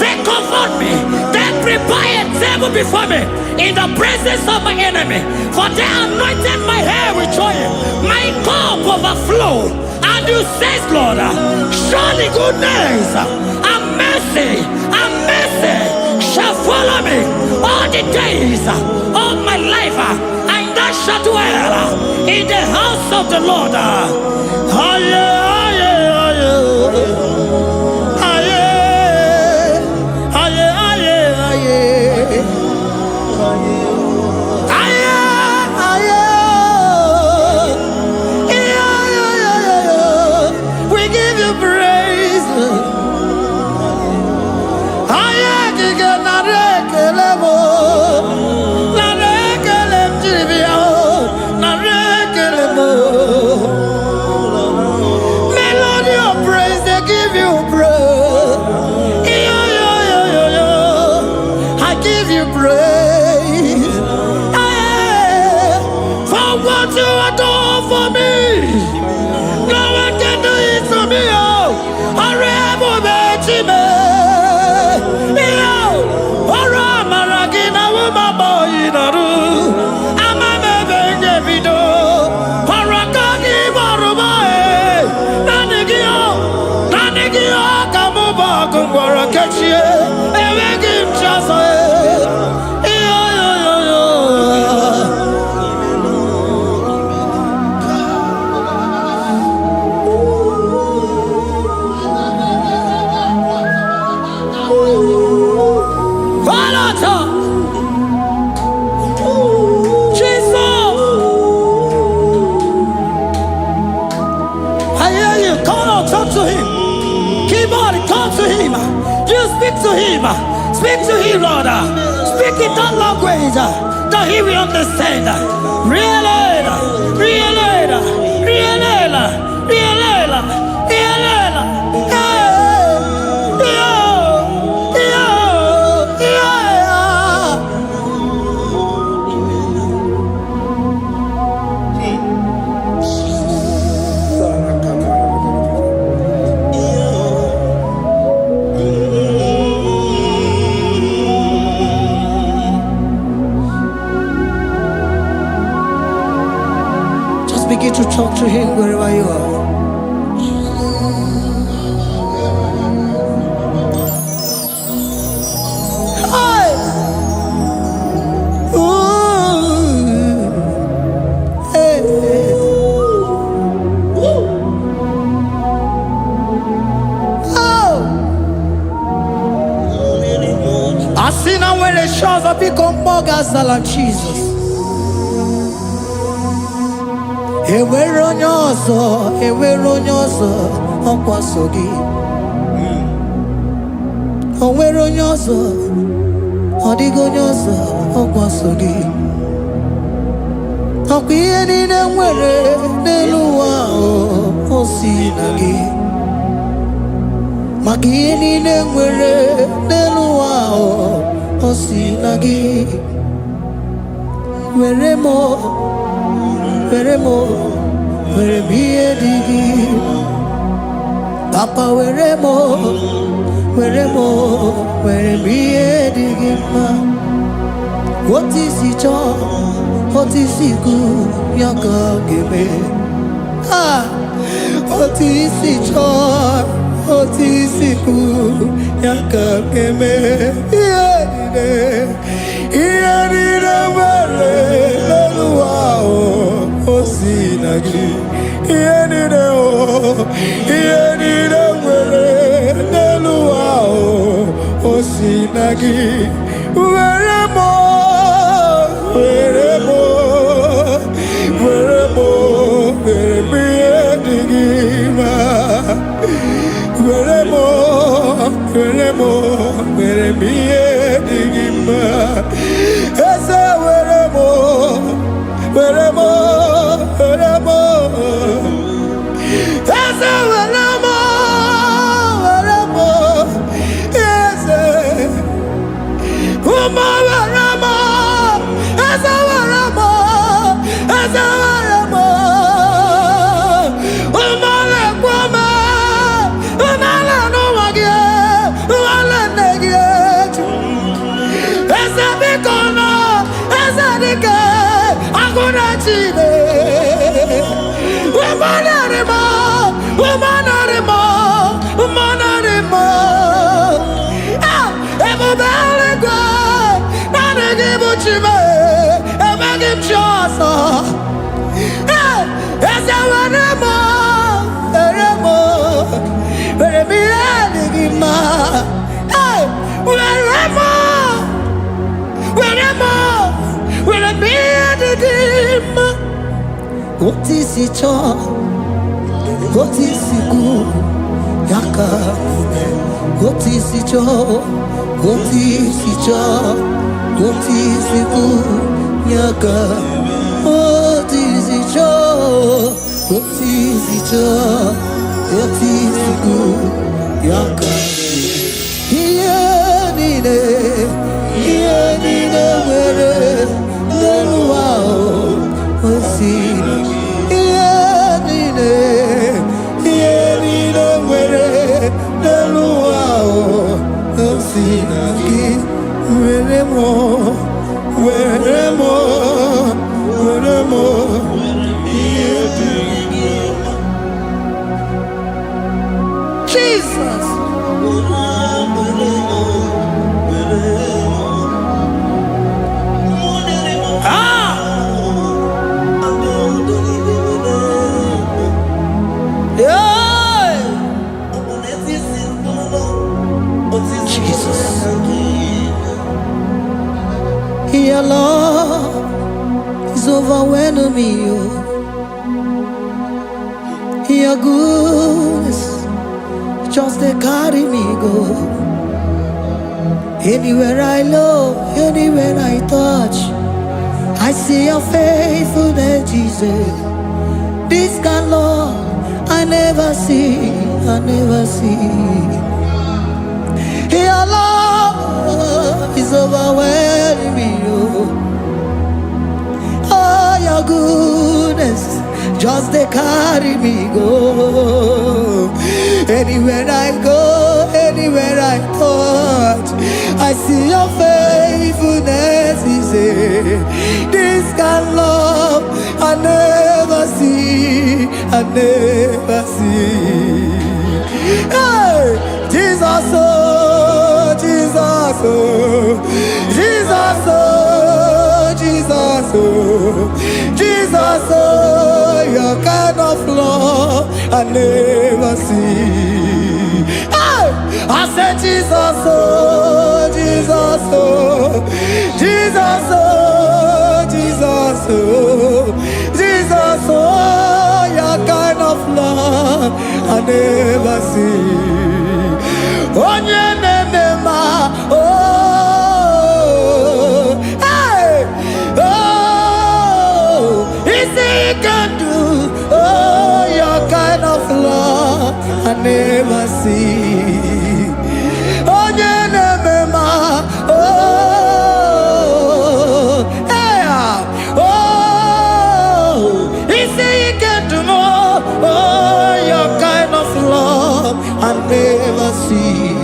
they comfort me. They prepare a table before me in the presence of my enemy. For they anointed my head with oil. My cup overflow. And you say, Lord, surely goodness and mercy shall follow me all the days of my life, and I shall dwell in the house of the Lord. Aye, aye, aye. Aye, aye, aye, aye. Aye, aye. Yeah, yeah, yeah, yeah. We give you praise. Aye, kike nara ekele m o. Nara ekele m jiri bịa o. Nara ekele m o. Melody of praise, they give you praise. Yeah, yeah, yeah, yeah, yeah. I give you praise. Hey, for what you have done for me. No one can do it for me. Oh, ọrụ ebube Chime. Yo, ọrụ amara gị na wụmabọ ịnọrụ. Ama m ebe m ga-ebido. Ọrụ aka gị gbọrọ m e. Naanị gị o, naanị gị o ka mụ bụ ọgụ ngwọrọ kechie. Enweghị m chi ọzọ e. Yo, yo, yo, yo. Falata! Jesus! I hear you. Come on, talk to him. Keep on, talk to him. You speak to him. Speak to him, Lord. Speak in that language that he will understand. Really, really, really, really, really. Hey, yo, yo, yeah. Just begin to talk to him wherever you are. Hey! Ooh. Hey. Oh! Asị na nwere chi ọzọ, biko mmụọ ga-azala Jizọs. Enwere onye ọzọ, enwere onye ọzọ, ọkwa so gị. O nwere onye ọzọ, ọ dịghị onye ọzọ, ọkwa so gị. Ọkwa ihe niile nwere n'elu ụwa ahụ, o si na gị. Maka ihe niile nwere n'elu ụwa ahụ, o si na gị. Were m, were m, were m ihe dị gị. Papa, were m, were m, were m ihe dị gị mma. Otu isi chọọ, otu isi kwu, ya ka ọ ga-eme. Ah! Otu isi chọọ, otu isi kwu, ya ka ọ ga-eme. Ihe niile, ihe niile nwere n'elu ụwa ahụ, o si na gị. Ihe niile o, ihe niile nwere n'elu ụwa ahụ, o si na gị. Were m, were m, were m, were m ihe dị gị mma. Were m, were m, were m ihe dị gị mma. Eze, were m, were m, were m. Eze, were m. Chineke. Umanarimo, umanarimo, umanarimo. Ah, ebube eluigwe, naanị gị bụ Chi m, enweghị m chi ọzọ. Hey, eze were m, were m, were m ihe dị gị mma. Hey, were m, were m, were m ihe dị gị mma. Otu i si chọọ, otu i si kwu, ya ka eme. Otu i si chọọ, otu i si chọọ, otu i si kwu, ya ka. Otu i si chọọ, otu i si chọọ, otu i si kwu, ya ka. Ihe niile, ihe niile nwere n'elu ụwa o si ihe niile, ihe niile nwere n'elu ụwa o si na gị. Were m, were m, were m Ihe dị gị mma. Jesus. Were m, were m. Ah! Yeah! Jesus. Your love is overwhelming me. Oh. Your goodness just dey carry me go. Anywhere I look, anywhere I touch, I see your faithfulness, Jesus. This kind love I never see, I never see. Your love is overwhelming me. Oh, oh your goodness just dey carry me go. Anywhere I go, anywhere I touch, I see your faithfulness. Is this kind of love I never see, I never see. Hey, Jesus, oh, Jesus, oh, Jesus, oh, Jesus, oh, Jesus, oh, your kind of love I never see. Hey, I said, Jesus, oh, Jesus, oh, Jesus, oh, Jesus, oh, Jesus, oh, your kind of love I never see. Onye na-eme mma, oh, hey, oh, isi ike ndụ, oh, your kind of love I never see. Onye na-eme mma, oh, hey, oh, isi ike ndụ m, oh, your kind of love I never see.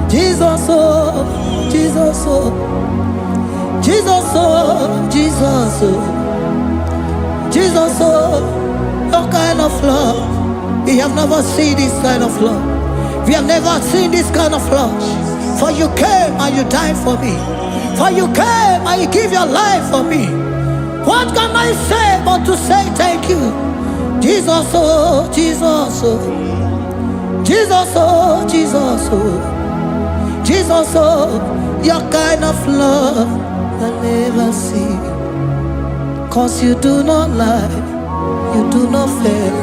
Jesus, oh, Jesus, oh, Jesus, oh, Jesus, oh, Jesus, oh, your kind of love. We have never seen this kind of love. We have never seen this kind of love. For you came and you died for me. For you came and you give your life for me. What can I say but to say thank you? Jesus, oh, Jesus, oh, Jesus, oh, Jesus, oh, Jesus, oh, your kind of love I never see. 'Cause you do not lie, you do not fail.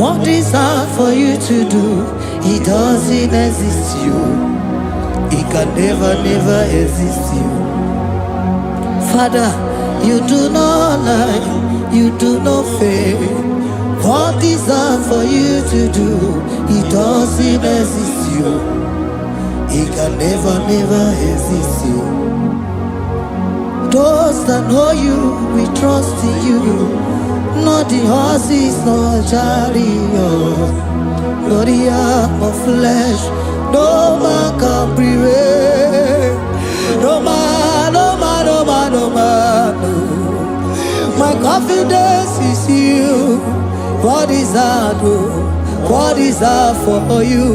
What is hard for you to do, it doesn't exist you. It can never, never exist you. Father, you do not lie, you do not fail. What is hard for you to do, it doesn't exist you. It can never, never exist you. Those that know you, we trust in you. Not the horses, nor chariot, nor the arm of flesh. No man can prevail. No man, no man, no man, no man, no. you? What is that? Oh? What is that for you?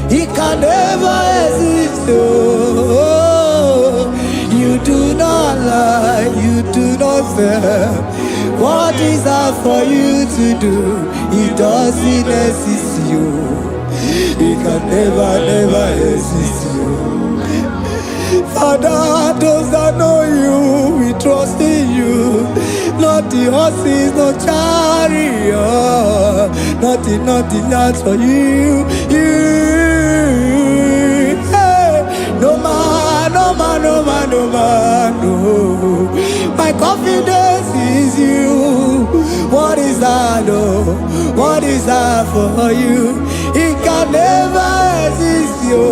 It can never exist. Oh, you do not lie, you do not fail. What is that for you to do? It doesn't exist. You. It can never, never exist. You. Father, those that know you, we trust in you. Not the horses, no chariot, nothing, nothing else for you. You, hey. No man, no man, no man, no man, no. My confidence is you. What is that? Oh, what is that for you? It can never exist, you.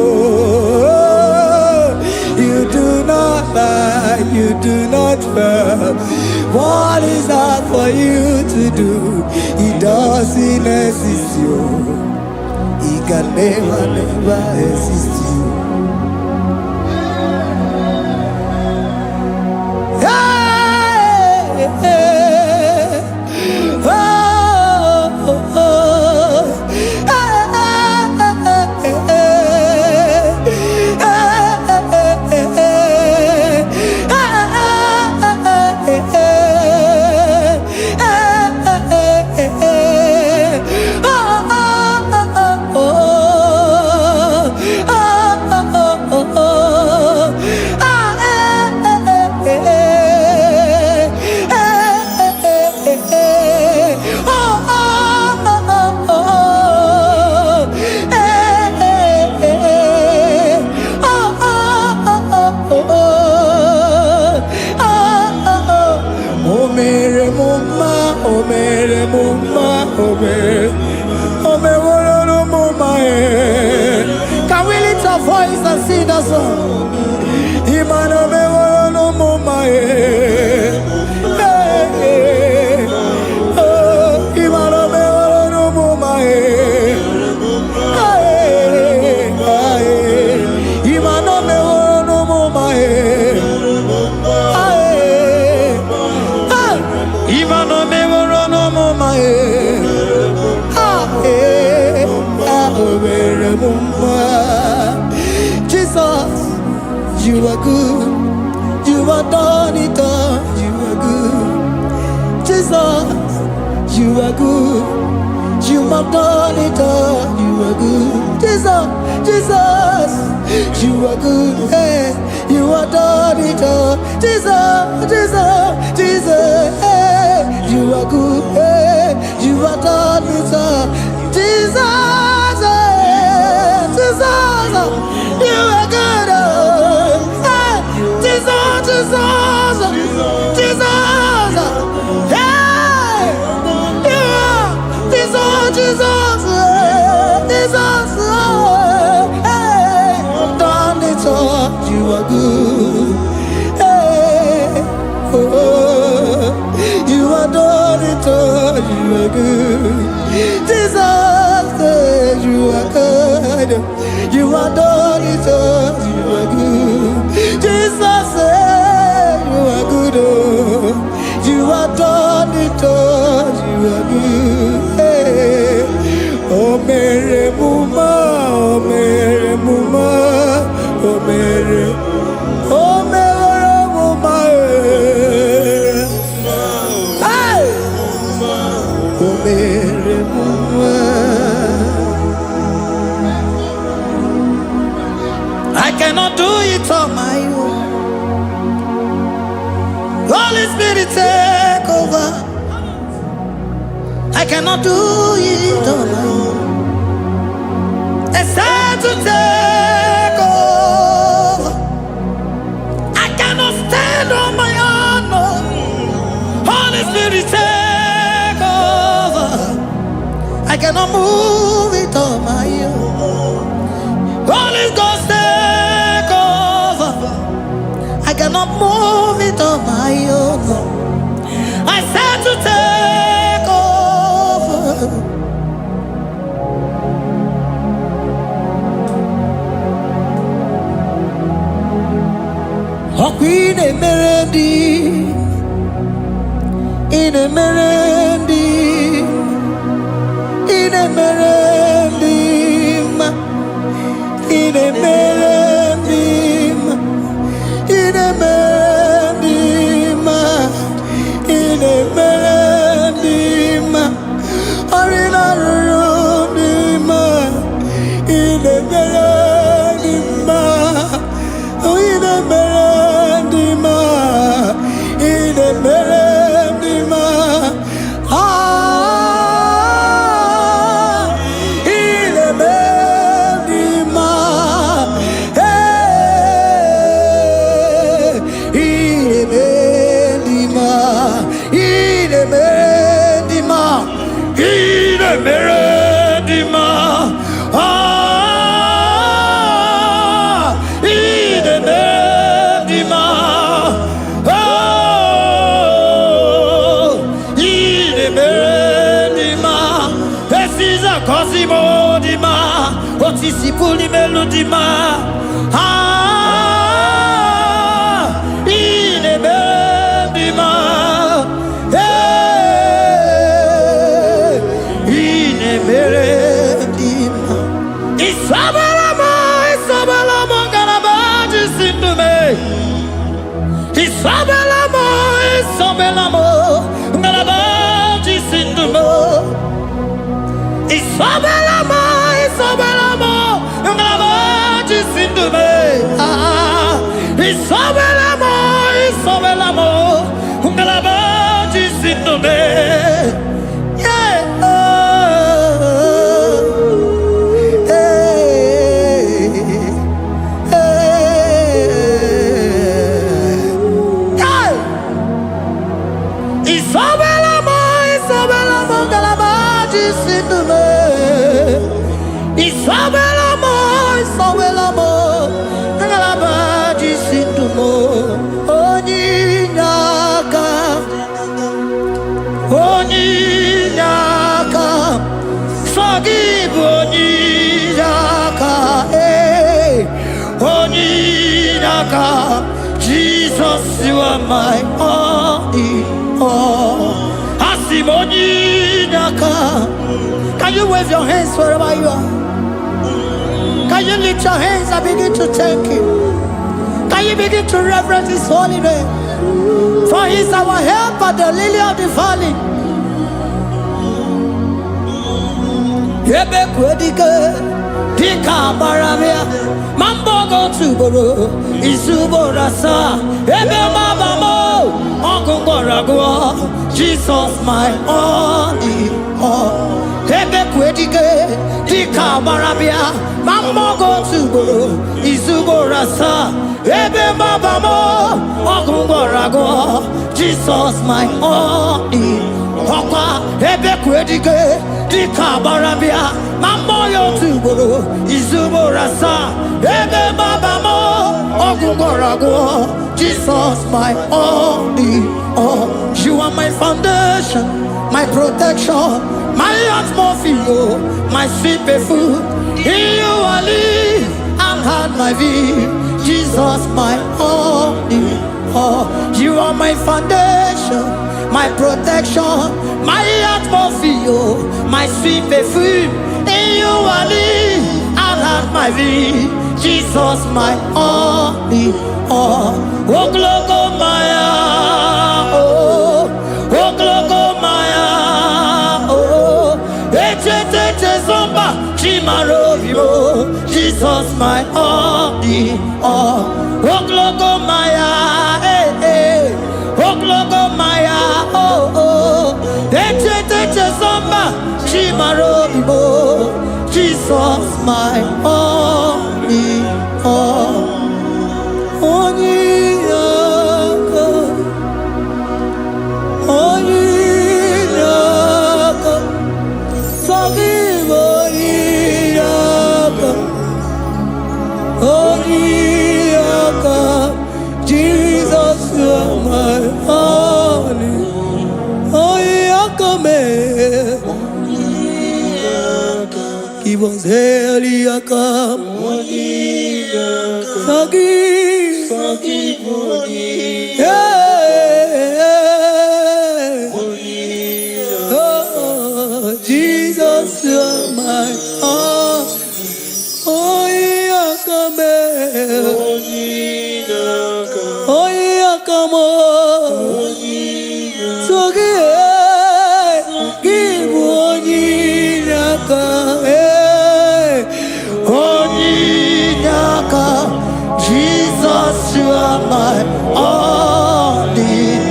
You do not lie, you do not fail. What is that for you to do? It doesn't exist, you. It can never, never exist, you. Hey, hey, oh, oh, oh. Hey, hey, hey, hey, oh, oh, oh, oh, oh, oh, ah, eh, eh, eh, eh, eh, eh, oh, oh, oh, oh, eh, eh, eh, oh, oh, oh, oh, oh, oh, oh. O mere m mma, o mere m mma, o mere, o meworo m mma, eh. Can we lift our voice and sing that song? Imana meworo m mma, eh. Eh, eh. Oh, Imana meworo m mma, eh. Eh, eh. Imana meworo m mma, eh. Eh, eh. Imana meworo m mma, eh. Ah, eh, ah, o mere m mma. Jesus, you are good. You are done it all. You are good. Jesus, you are good. You have done it all. You are good. Jesus, Jesus, you are good. Hey, you have done it all. Jesus, Jesus, Jesus, hey, you are good. Hey, you have done it all. Jesus, hey, Jesus, you are good. Oh, hey, Jesus, Jesus, Jesus, hey, yeah, Jesus, Jesus, Jesus, hey, done it all. You are good. Hey, oh, you are done it all. You are good. Jesus, hey, you are good. You are done it all. You are good. Jesus, hey, you are good. Oh, you are done it all. You are good. Hey. O mere m mma, o mere m mma, o mere, o mere m mma, eh. Hey! O mere m mma. I cannot do it on my own. Holy Spirit, take over. I cannot do it on my own. Except to take over. I cannot stand on my own. No. Holy Spirit, take over. I cannot move it on my own. Holy Ghost, take over. I cannot move it on my own. I said to take over. Ọkwa ị na-emere ndị ị na-emere ndị mma, otu isi buli m elu dị mma. Ah, ị na-eme dị mma. Ee, ị na-emere dị mma. Isabela m, Isabela m, ngalaba ji si ndụ m. Isabela m, Isabela m, ngalaba ji si ndụ m. Isabela m, Isabela m, ngalaba ji si ndụ m. Ah, Isabela m, Isabela m, ngalaba ji si ndụ m. Yeah. Oh, hey, hey, hey. Isabela m, Isabela m, ngalaba ji si ndụ m. Isabela m, Isabela m, ngalaba ji si ndụ m. Onye inye aka, onye inye aka, sọ gị bụ onye inye aka, ee, onye inye aka. Jesus, you are my all in all. Asị m onye inye aka. Can you wave your hands wherever you are? Can you lift your hands and begin to thank Him? Can you begin to reverence His holy name? For He is our helper, the lily of the valley. Ebe kwedike dịka agbara bịa ma mbọ gị otu ugboro, izu ugboro asaa, ebe maba m ọgụ gwọrọ agwọ. Jesus, my all in all. Ebe kwedike dịka agbara bịa ma mbọ gị otu ugboro, izu ugboro asaa, ebe maba m ọgụ gwọrọ agwọ. Jesus, my all in ọkwa ebe kwedike dịka agbara bịa ma mmụọ ya otu ugboro, izu ugboro asaa, ebe maba m ọgwụ gwọrọ agwọ. Jesus, my all in all. You are my foundation, my protection, my atmosphere, my sweet food. In you I live and had my being. Jesus, my all in all. You are my foundation, my protection, my atmosphere, my sweet perfume. In you I live and have my being. Jesus, my all in all. Ogologo maya, oh, ogologo maya, oh, echete zomba, chimarobio. Jesus, my all in all. Ogologo maya, eh, eh. Ogologo maya, oh, oh. Echete zomba, chimarobio. Jesus, my all in all. Onye aka, onye aka, sọ gị bụ onye aka, onye aka. Jesus, you are my only, onye aka mee. Give us aka, sọ gị, yeah. Oh, Jesus, you are my all. Onye aka mee, onye aka m, so gị, gị bụ onye aka, onye aka. Jesus, you are my all in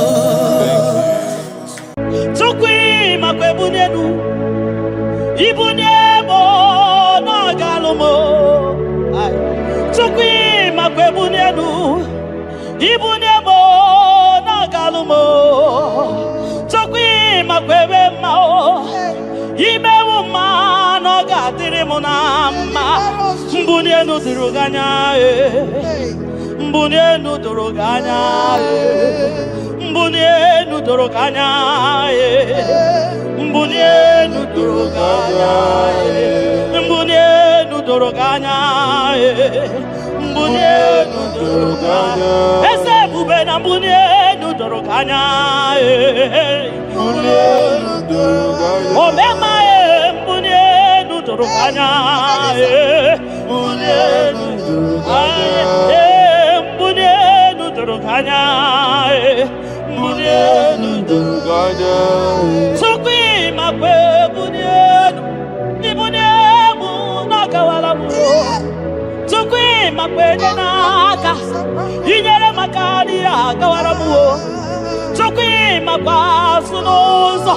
all. Chukwu makwa ebunye elu ibunye m na ọ ga-alụ m. Ai. Chukwu makwa ebunye elu ibunye m na ọ ga-alụ m. Chukwu makwa ebe mma o imewu mma na ọ ga-adịrị m na mma. Mbunye elu doro gị anya ee. Mbunye elu doro gị anya ee. Mbunye elu doro gị anya ee. Na mbuni enu doro gị anya Mbuli elu doro gị anya. Omema mbuni enu doro gị anya Mbuli elu doro gị anya. Mbuni enu doro gị anya Mbuli elu doro gị anya. Chukwu ịmakwa ebuni enu ibuni emu n'ọgawara m Chukwu ịmakwa enye n'aka inyere maka adịghị agawara m o Chukwu ịmakwa azụ n'ụzọ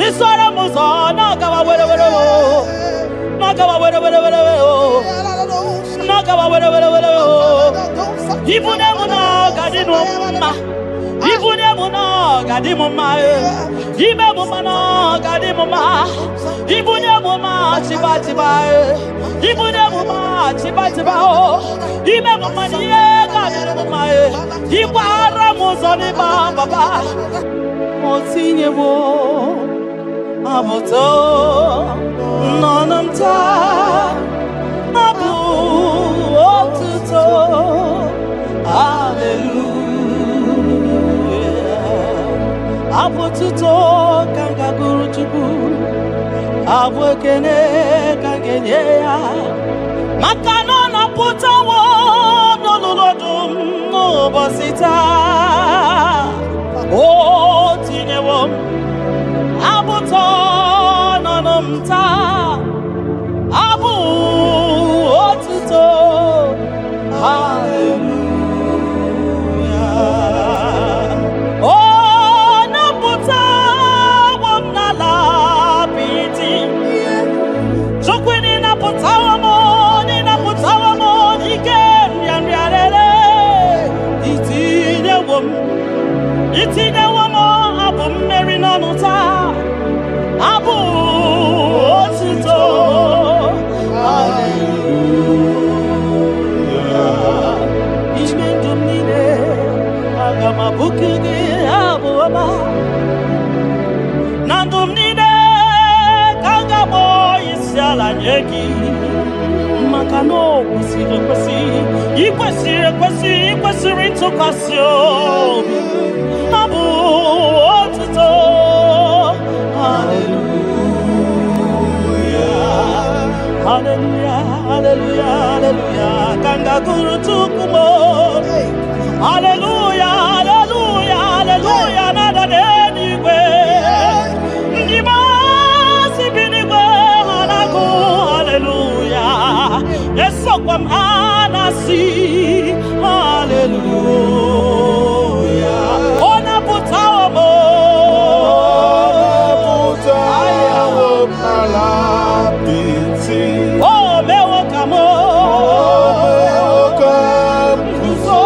isoro m ụzọ n'ọgawa were were o n'ọgawa were were were o n'ọgawa were were were o ibune m na ọ ga-adị m mma ibune m na ọ ga-adị m mma ime m mma na ọ ga-adị m mma ibune m mma chiba chiba ibune m mma chiba chiba o ime m mma na ihe ga-adị m mma ịkwara m ụzọ n'ịba papa o tinyewo abụtọ n'ọnụ m taa abụ otuto haleluya abụ otuto ka m ga-agụrụ Chukwu abụ ekene ka m ga-enye ya maka na ọ napụtawo n'olulu ọdụm n'ụbọchị taa o tinyewo m abụtọ n'ọnụ m taa abụ otuto haleluya ọ napụtawo m n'ala apịtị Chukwu n'ịnapụtawo m n'ịnapụtawo m n'ike nrịanrịa rere itinyewo m itinyewo m abụ mmeri n'ọnụ taa abụ otuto haleluya ime ndụ m niile aga m abụku gị abụ ọma na ndụ m niile ka m ga-akpọ isi ala nye gị maka na o kwesịrị ekwesị ị kwesịrị ekwesị ị kwesịrị ntụkwasị obi abụ otuto haleluya haleluya haleluya haleluya ka m ga-agụrụ Chukwu m haleluya haleluya haleluya na-ada n'eluigwe ndị maasị bi n'igwe ha na-agụ haleluya esokwa m ha na-asị haleluya ọ napụtawo m Ọ napụtawo m n'ala apịtị. O mewo ka m O mewo ka m guzo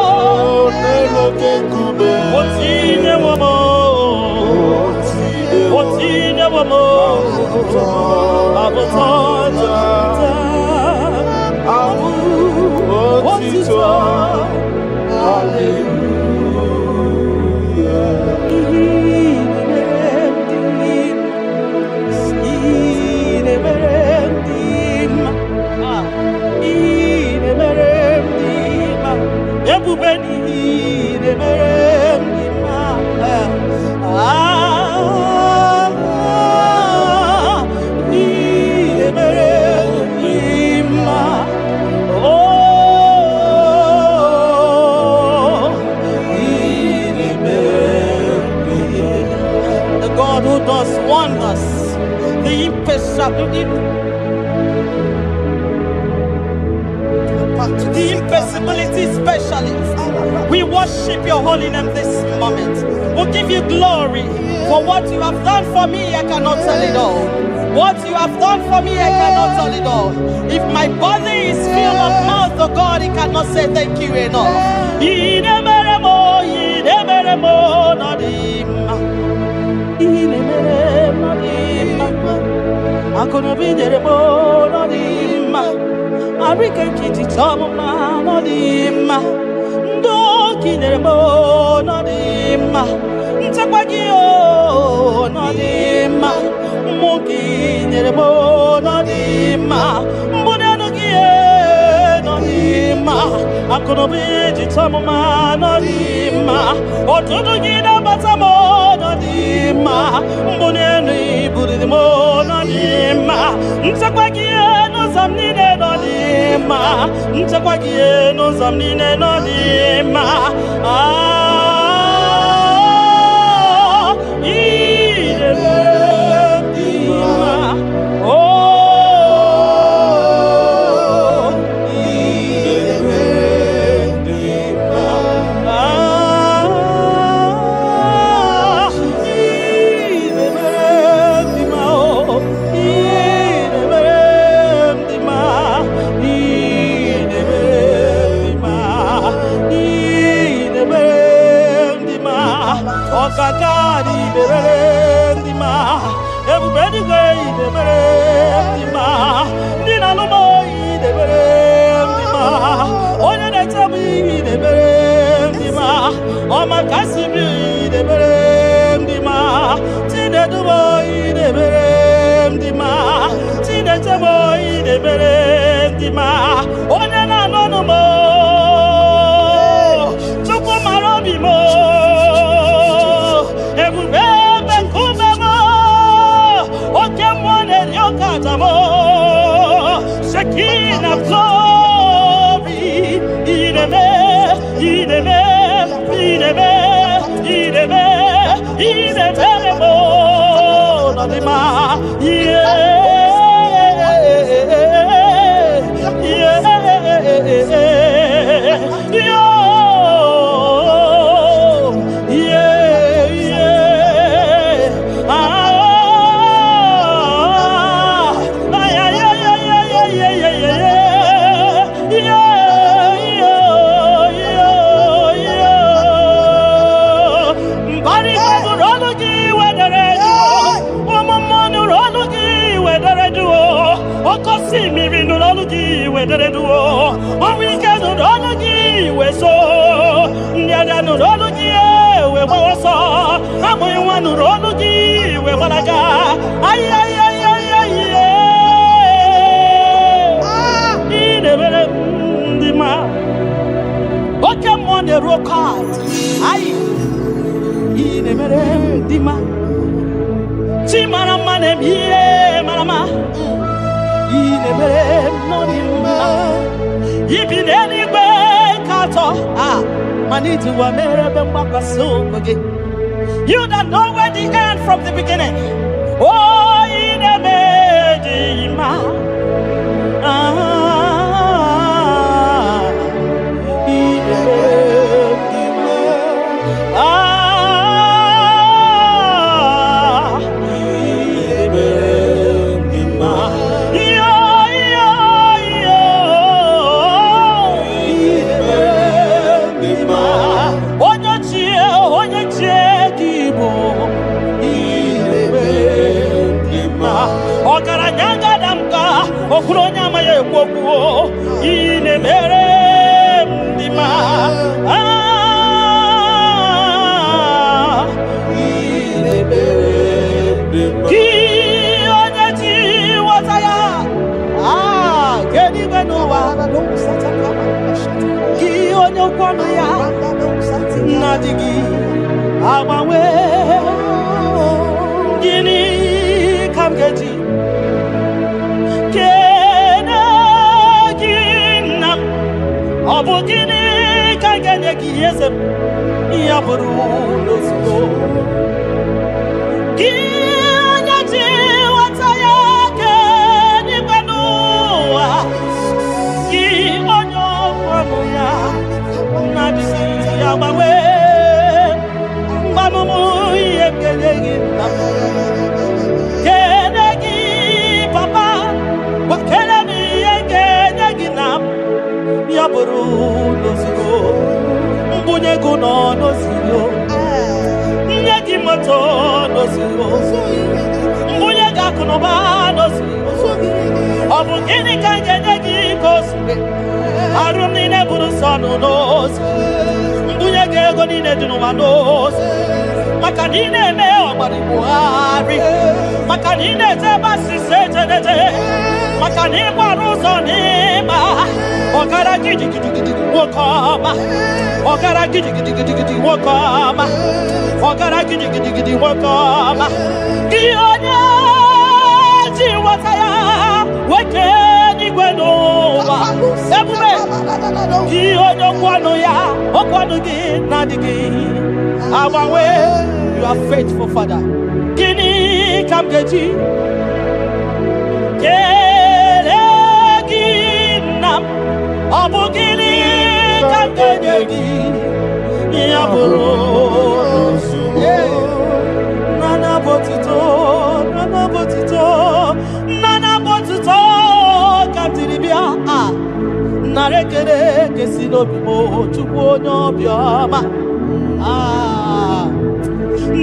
n'elu oke nkume. O tinyewo m O o tinyewo m abụtọ Abụ otito otito. Hallelujah. Ihe na-emere m dị mma, ihe na-emere m dị mma, ebube n'ihe na-emere m dị mma. Ah, ihe na-emere m dị mma. Oh, ihe na-emere m dị mma. The God who does wonders, the impossibility, the impossibility specialist. We worship your holy name this moment. We give you glory for what you have done for me. I cannot tell it all. What you have done for me, I cannot tell it all. If my body is filled of mouth, oh God, it cannot say thank you enough. Inemeremo, inemeremo, nadima. Inemeremo, nadima. Akụnụba inyere m ọ dị mma arịka nkịtị chọọ m mma ọ dị mma ndị oke nyere m ọ dị mma nchekwa gị ọ dị mma mmụọ gị nyere m ọ dị mma mbụ n'elu gị ọ dị mma Akụnụba iji chọọ m mma n'ọdị mma. Ọtụtụ gị nabata m n'ọdị mma. Mbụ n'elu ibuliri m n'ọdị mma. Nchekwa gị n'ụzọ m niile n'ọdị mma. Nchekwa gị n'ụzọ m niile n'ọdị mma. Ah, ị na-eme dị mma. Oh, ị na-eme dị mma. Ah, ị na-eme dị mma. Oh, ị na-eme dị mma. Ị na-eme dị mma. Ị na-eme dị mma. Ọkaka dị mere dị mma. Ebube eluigwe ị na-emere dị mma. Ndị na-alụ m ị na-emere dị mma. Onye na-eche m ị na-emere dị mma. Ọma kasị m ị na-emere dị mma. Chinedu m ị na-emere dị mma. Chineche m ị na-emere dị mma. Onye na-anụ ọnụ m, Chukwu mara obi m, ebube ebe nkume m, oke mmụọ na-eri oke aja m, Shekinah glory, ị na-eme, ị na-eme, ị na-eme, ị na-eme, ị na-emere m n'ọdịmma. Yeah, yo, yeah. Ah, ay, ay, ay, ay, ay, ay, ay, ay, ay, yeah, yeah, yeah, yeah. Mbara nụrụ ọnụ gị wedere jụụ, ụmụ mmụọ nụrụ ọnụ gị wedere jụụ, oke osimiri nụrụ ọnụ gị wedere jụụ, ọnwụ ike nụrụ ọnụ gị weso, ndị agha nụrụ ọnụ gị wee gbawa ọsọ, amụghị nwa nụrụ ọnụ gị wee gbalaga. Ay, ay, ay, ay, ay, ị na-emere ndị mma. Oke mmụọ na-eru oke ala. Ayi, ị na-emere ndị mma. Chi mara mma na-eme ihe mara mma. Ị na-emere m n'ọdị mma. Ibi n'eluigwe ka atọ a mana iji ụwa mere ebe mgbakwasị ụkwụ gị. You that know where the end from the beginning. Oh, ị na-eme dị mma. Ah, ị na-eme dị mma. Ah, ị na-eme dị mma. Yo, yo, yo. Ị na-eme dị mma. Onye ochie, onye ochie ka ị bụ. Ị na-eme dị mma. Ọgaranya gada m ka okwuru onye amaghị ekwu okwu o. Ị na-emere m dị mma. Ah, ị na-emere dị mma. gị onye ji nghọta ya, ah, kedu n'ụwa, gị onye okwu ọnụ ya na-adịghị agbanwe, gịnị ka m ga-eji kene gị, nna m? Ọ bụ gịnị ka m ga-enye gị, eze m? Ya bụrụ n'ozugbo gị onye ji nghọta ya kedigwe n'ụwa, gị onye okwu ọnụ ya na-adịghị agbanwe, mgbanụmụ ihe m ga-enye gị, nna m, kene gị, papa, kene m ihe m ga-enye gị na m ya bụrụ n'ozugbo mbunye gị nọ n'ozugbo, nye gị moto n'ozugbo, mbunye gị akụnụba n'ozugbo. Ọ bụ gịnị ka m ga-enye gị ka o zuru arụ m niile bụrụ nsọ nụ n'ozu, mbunye gị ego niile dị n'ụwa n'ozu, maka na ị na-eme ọgbara Buhari, maka na ị na-eje ebe asịsị ejedeje. Maka na ịgbara ụzọ n'ịma. Ọgara gidigidigidi nwoke ọma. Ọgara gidigidigidi nwoke ọma. Ọgara gidigidigidi nwoke ọma. Gị onye ji nweta ya weke n'igwe n'ụwa. Ebube gị onye okwu ọnụ ya, okwu ọnụ gị na-adịghị agbanwe. You are faithful, Father. Gịnị ka m ga-eji kelee gị, nna m? Ọ bụ gịnị ka m ga-enye gị? Ya bụrụ nana bụ otuto, nana bụ otuto, nana bụ otuto ka m jiri bịa. A nara ekele kesi n'obi m, Chukwu onye obiọma. Ah,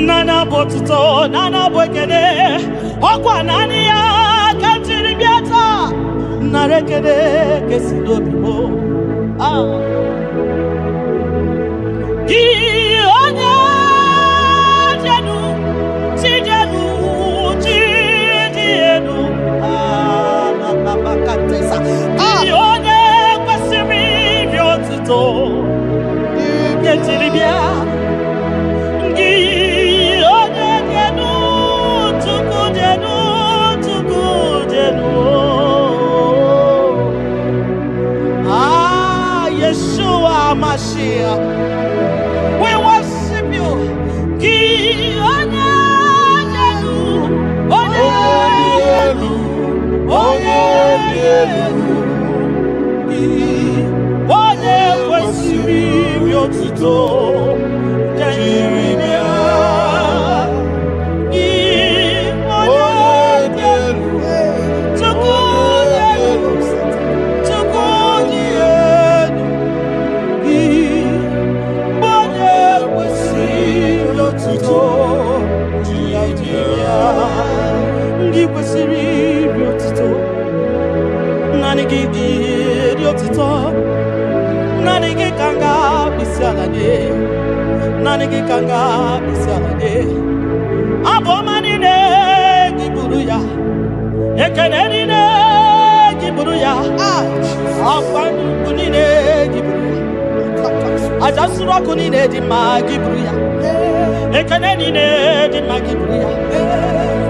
nana bụ otuto, nana bụ ekele, ọkwa naanị ya ka m jiri bịa taa. Nara ekele kesi n'obi m. Ah. Gị onye jenu, chi jenu, chi dị elu. Ah, na, na, na, ka tesa. Gị onye kwesịrị iri otuto, nke jiri bịa. Gị onye dị elu, Chukwu dị elu, Chukwu dị elu. Ah, Yeshua Mashiach. We worship you. Gị onye dị elu, onye dị elu, onye dị elu. Gị onye kwesịrị iri otuto, nke jiri bịa. Gị onye dị elu, Chukwu dị elu, Chukwu dị elu. Gị onye kwesịrị otuto, jiri bịa. Ndị kwesịrị iri otuto, naanị gị dị eri otuto. Naanị gị ka m ga-akpịsị ala nye. Naanị gị ka m ga-akpịsị ala nye. Abụ ọma niile, gị buru ya. Ekene niile, gị buru ya. Akwa nnukwu niile, gị buru ya. Aja nsuru ọkụ niile dị mma, gị buru ya. Ekene niile dị mma, gị buru ya.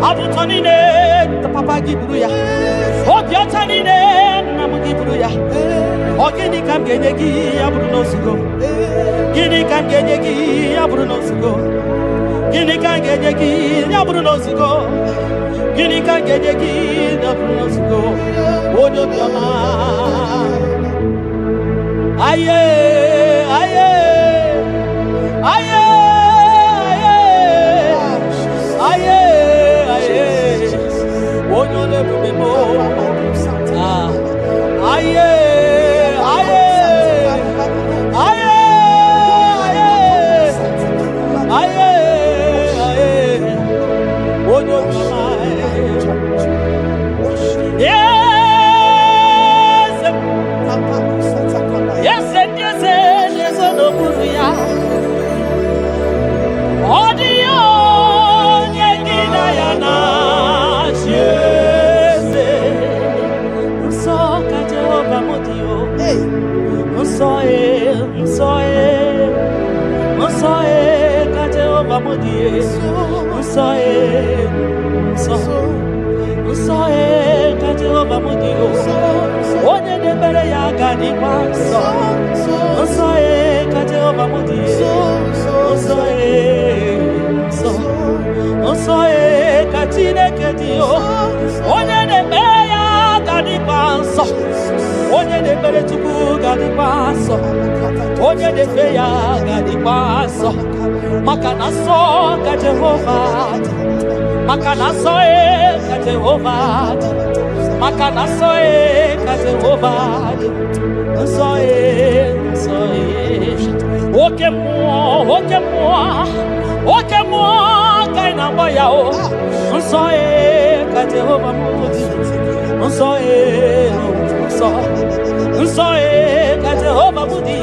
Abụ ụtọ niile, papa, gị buru ya. Obi ọcha niile, nna m, gị buru ya. Ọ gịnị ka m ga-enye gị ya bụrụ n'ozugo? Gịnị ka m ga-enye gị ya bụrụ n'ozugo? Gịnị ka m ga-enye gị ya bụrụ n'ozugo? Gịnị ka m ga-enye gị ya bụrụ n'ozugo? Onye obiọma. Aye, aye, aye, aye, aye, aye, onye ọla ebube m. Ah, aye, aye, aye, aye, aye, aye, onye obiọma. Eze, eze ndị eze na-ezo n'okpuru ya. Ọ dịghị onye gị na ya na-achị eze. Nsọ ka Jehova m dị o. Nsọ e, nsọ e, nsọ e ka Jehova m dị e. Nsọ e, nsọ, nsọ e ka Jehova m dị o. Onye na-ekpere ya ga-adịkwa nsọ. Nsọ e ka Jehova m dị e. Nsọ e, nsọ, nsọ e ka Chineke dị o. Onye na-ekpe ya ga-adịkwa nsọ. Onye na-ekpere Chukwu ga-adịkwa nsọ. Onye na-efe ya ga-adịkwa nsọ. Maka na nsọ ka Jehova dị. Maka na nsọ e ka Jehova dị. Maka na nsọ e ka Jehova dị. Nsọ e, nsọ e. Oke mmụọ, oke mmụọ, oke mmụọ ka ị na-agba ya o. Nsọ e ka Jehova m dị. Nsọ e, nsọ, nsọ e ka Jehova m dị.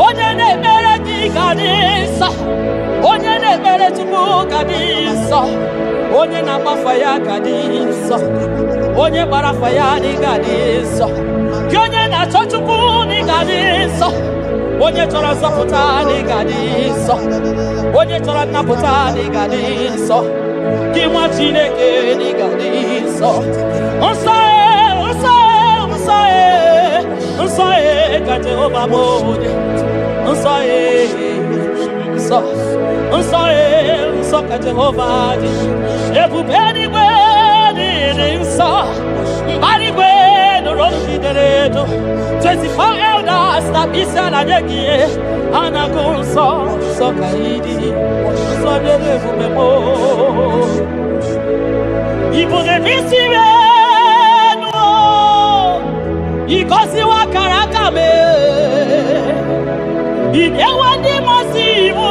Onye na-ekpere gị ga-adị nsọ. Onye na-ekpere Chukwu ga-adị nsọ. Onye na-agbafa ya ga-adị nsọ. Onye gbara afa ya na ị ga-adị nsọ. Gị onye na-achọ Chukwu na ị ga-adị nsọ. Onye chọrọ nzọpụta na ị ga-adị nsọ. Onye chọrọ nnapụta na ị ga-adị nsọ. Gị nwa Chineke na ị ga-adị nsọ. Nsọ e, nsọ e, nsọ e, nsọ e ka Jehova bụ onye. Nsọ e, nsọ, nsọ e, nsọ ka Jehova dị. Ebube eluigwe dị nsọ. Mbara igwe nụrụ olu gị dere edo. 24 elders na isi ala nye gị a na-agụ nsọ, nsọ ka ị dị. Nsọ dịrị ebube m. Ibu na-esi enu ịgọziwa akara aka m inyewe ndị mmasị iwu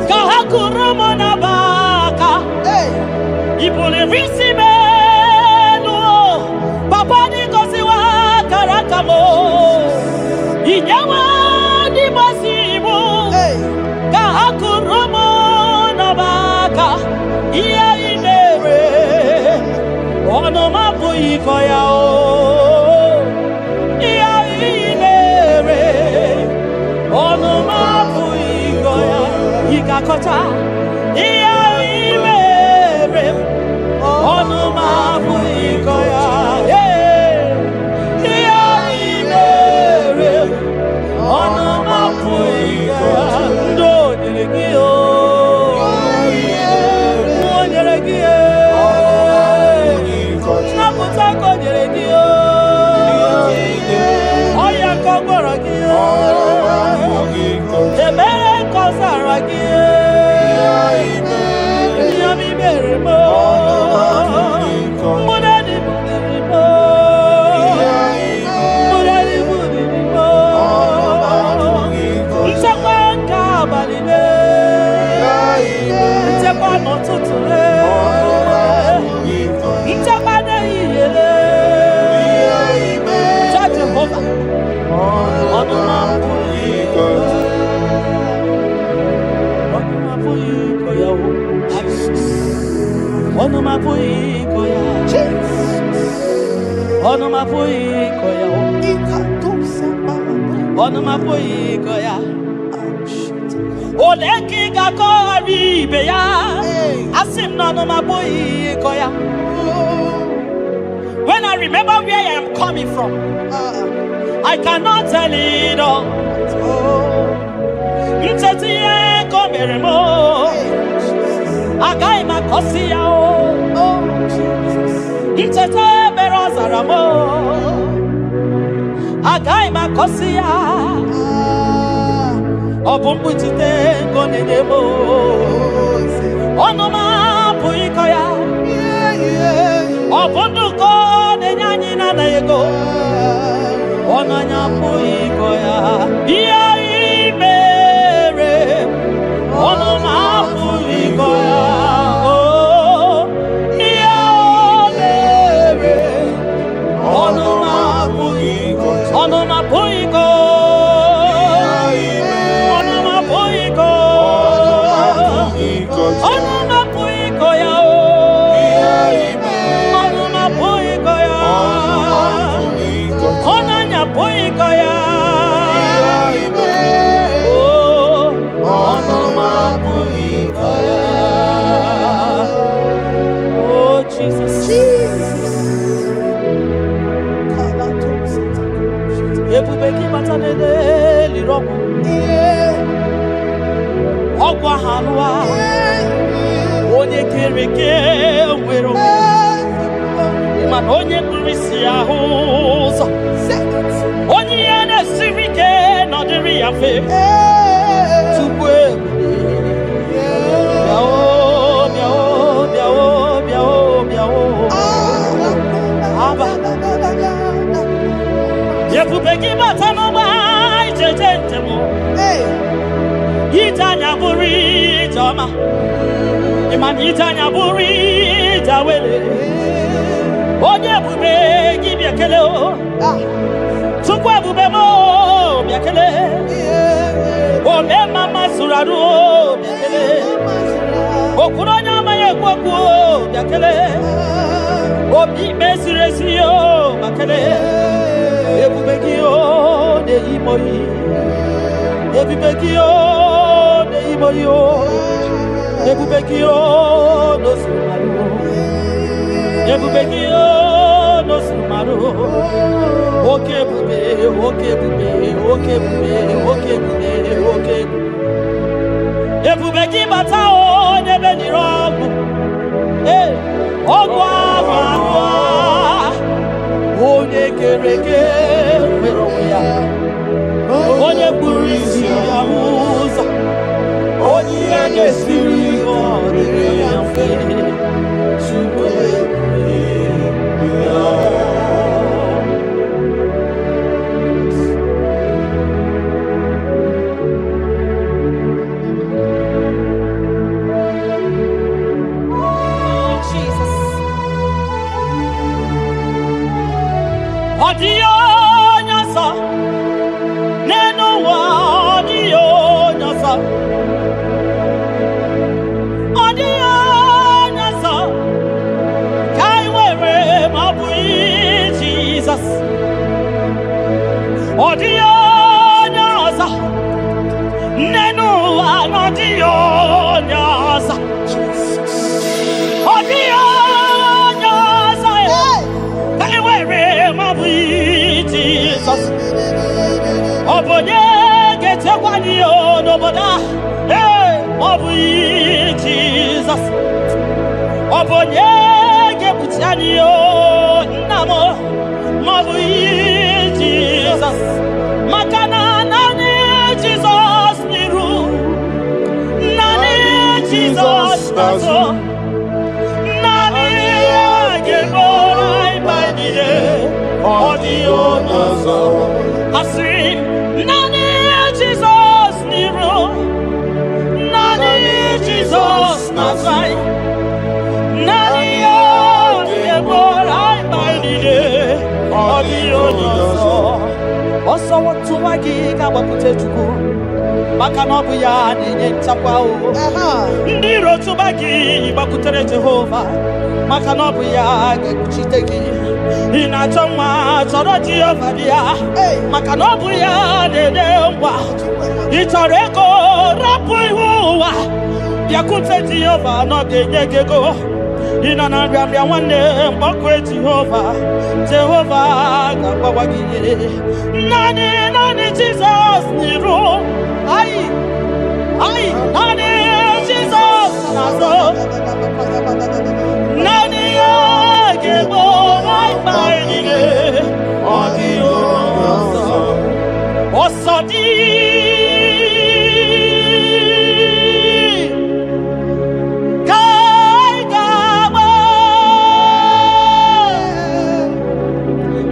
ka ha kụrụ m n'aba aka. Hey. Ibuliri isi m elu, papa, n'ịgọziwa akara aka m inyewe ndị mmasị iwu Hey. ka ha kụrụ m n'ọba aka. Ihe ị na-ere ọnụ m apụghị ịkọ ya o. Ihe ị na-ere ọnụ m apụghị ịkọ ya. Ị ga-akọcha ihe ị mere, ọnụ m apụghị ịkọ ya. Ee, ihe ị mere, ọnụ m apụghị ịkọ ya. Ndị o nyere gị o, o nyere gị e, nnapụta ka o nyere gị o, ọya ka ọ gwọrọ gị o, ebere ka ọ zara gị e, ihe ọma i mere m o, mbụdadị buliri m o, mbụdadị buliri m o, nchekwa nke abalị le, nchekwa n'ụtụtụ le, nchekwa n'ehihie le. Cha Jehova, ọnụ m apụghị ịkọ ya. Ọnụ m apụghị ịkọ ya o. Ọnụ m apụghị ịkọ ya. Ọnụ m apụghị ịkọ ya o. Ọnụ m apụghị ịkọ ya. Ole ka ị ga-akọgharị ibe ya? Asị m na ọnụ m apụghị ịkọ ya. When I remember where I am coming from, I cannot tell it all. Ncheta ihe ka o mere m o, agaghị m akọsi ya o. Ncheta ebere ọ zara m o, agaghị m akọsi ya. Ọ bụ mkpuchite nke ọ na-enye m o. Ọnụ m apụghị ịkọ ya. Ọ bụ ndụ ka ọ na-enye anyị na-anaghị ego. Ọnụ anyị apụghị ịkọ ya. Ihe ị mere, ọnụ m apụghị ịkọ ya. Oh, ihe o mere, ọnụ m apụghị ịkọ. Ọnụ m apụghị ịkọ. Ọnụ m apụghị ịkọ. Ọnụ m apụghị ịkọ ya o. Ọnụ m apụghị ịkọ ya. Ọnụ anyị apụghị ịkọ ya. Oh, ọnụ m apụghị ịkọ ya. Oh, Jesus. Ebube gị bata n'ele liri ọgwụ. Ọgwụ ahụ alụwa. Onye kere eke nwere onwe. Mana onye kpuru isi ahụ ụzọ. Onye ihe na-esiri ike nọdịrị ya mfe. Tupu ebube. Bịa o, bịa o, bịa o, bịa o, bịa o. Aba. Ebube gị bata n'ụgbọ ijeje njem o. Ije anya bụrụ ije ọma. Ịma na ije anya bụrụ ije awele. Onye ebube gị bịa kele o. Chukwu ebube m o, bịa kele. Ome mama zuru arụ o, bịa kele. Okwuru onye amaghị ekwu okwu o, bịa kele. Obi ikpe ziri ezi o makele. Ebube gị o na-eyi m oyi. Ebube gị o na-eyi m oyi o. Ebube gị o n'ozuru marụ. Ebube gị o n'ozuru marụ. Oke ebube, oke ebube, oke ebube, oke ebube, oke ebube. Ebube gị bata o n'ebe nyere ọgwụ. Ee, ọgwụ ahụ ahụ a. Onye kere eke nwere onwe ya. Onye kpuru isi ya hụ ụzọ. Onye ihe na-esiri ọ dịrị ya mfe. Chukwu ebube ya. Oh, Jesus. Ọ dịghị onye ọzọ n'elu ụwa, ọ dịghị onye ọzọ. Ọ dịghị onye ọzọ ka anyị nwere ma ọ bụghị Jizọs. Ọ dịghị onye ọzọ n'elu ụwa, na ọ dịghị onye ọzọ. Ọ dịghị onye ọzọ ka anyị nwere ma ọ bụghị Jizọs. Ọ bụ onye ga-echekwa anyị o n'obodo a? Ee, ma ọ bụghị Jizọs. Ọ bụ onye ga-ekpuchi anyị o nna m, ma ọ bụghị Jizọs. Maka na naanị Jizọs n'iru, naanị Jizọs n'azụ, naanị ya ga-eburu anyị mkpa niile. Ọ dịghị onye ọzọ. Asị m, naanị Jizọs n'iru, naanị Jizọs n'azụ anyị, naanị ya ga-eburu anyị mkpa niile. Ọ dịghị onye ọzọ. Ọsọ tụwa gị ga-agbakwute Chukwu, maka na ọ bụ ya na-enye nchekwa o. Ndị iro tụba gị, gbakwutere Jehova, maka na ọ bụ ya ga-ekpuchite gị. Ị na-achọ nwa, chọrọ Jehova dị ya, maka na ọ bụ ya na-enye ngwa. Ị chọrọ ego, rapụ ihu ụwa, bịakwute Jehova na ọ ga-enye gị ego. Ị nọ na nrịanrịa, nwanne, mgbakọ Jehova, Jehova ga-agbawa gị ihe. Naanị, naanị Jizọs n'iru anyị anyị, naanị Jizọs n'azụ, naanị ya ga-egbo mkpa anyị niile. Ọ dịghị onye ọzọ. Ọsọ dị ka anyị ga-agba,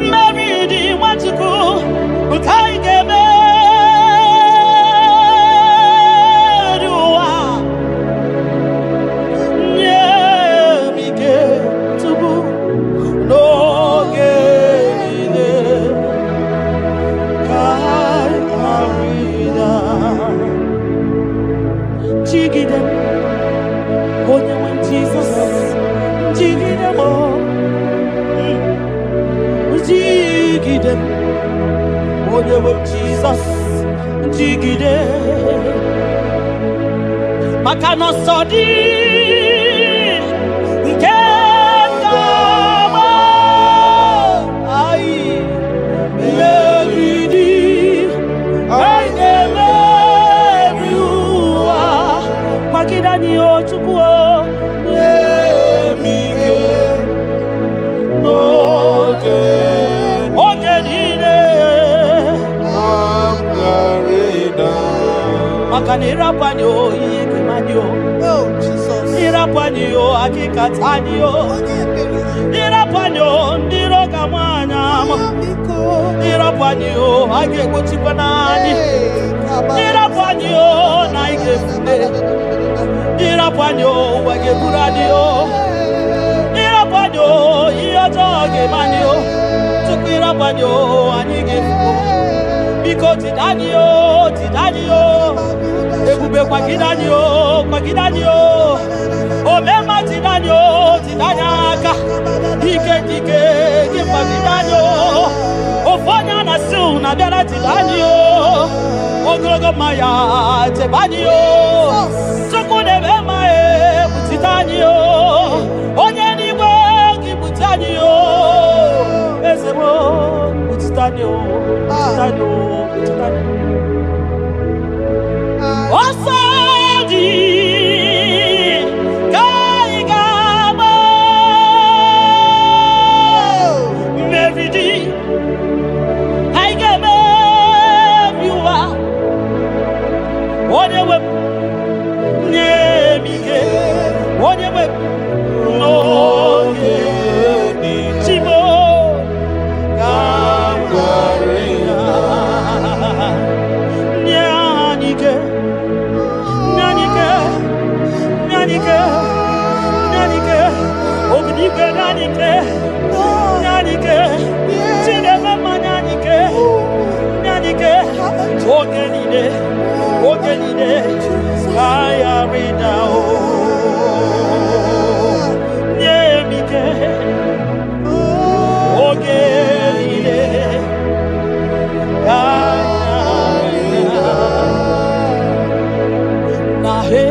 mmeri dị Nwachukwu nke anyị ga-emeri ụwa. Nye m ike tupu n'oge niile ka anyị ghara jigide m, onye nwe m Jizọs, jigide m o. Jigide m, onye nwe m Jizọs, jigide, maka na ọsọ dị nke ga-agba anyị, mmeri anyị ga-emeri ụwa. Kwagide anyị o Chukwu o, nye m ike N'oge oge niile m ghara ịda. Maka na ịrapụ anyị o, ihe ga-eme anyị o. Oh, Jesus. Ịrapụ anyị o, akịkata anyị o. Onye ebere. Ịrapụ anyị o, ndị iro ga-ama anyị ama. Biko. Ịrapụ anyị o, a ga-egbochikwa n'anyị. Hey, kaba. Ịrapụ anyị o, na anyị ga-efute. Ịrapụ anyị o, ụwa ga-eburu anyị o. Ịrapụ anyị o, ihe ọjọọ ga-eme anyị o. Tupu ịrapụ anyị o, anyị ga-efu. Biko jide anyị o, jide anyị o. Ebube, kwagide anyị o, kwagide anyị o. Omema, jide anyị o, jide anyị aka. Ike. bịara jide anyị o. Ogologo mma ya chebe anyị o. Chukwu na-eme mma ekpuchite anyị o. Onye n'igwe gị kpuchi anyị o. Eze m kpuchite anyị o. Kpuchite anyị o. Kpuchite anyị o. Ọsọ dị ka anyị ga-agba. Mmeri dị anyị ga-emeri ụwa. Onye nwe m nye m ike. Onye nwe m n'oge Chimo ka m ghara ịda. Nye anyị ike. Nye anyị ike. Nye anyị ike. Nye anyị ike. Obidigwe nye anyị ike. Nye anyị ike. Chineke mma nye anyị ike. Nye anyị ike. Oge niile. Oge niile. Ka anyị ghara ịda o. Nye m ike. Oge niile. Ka anyị ghara ịda. Na he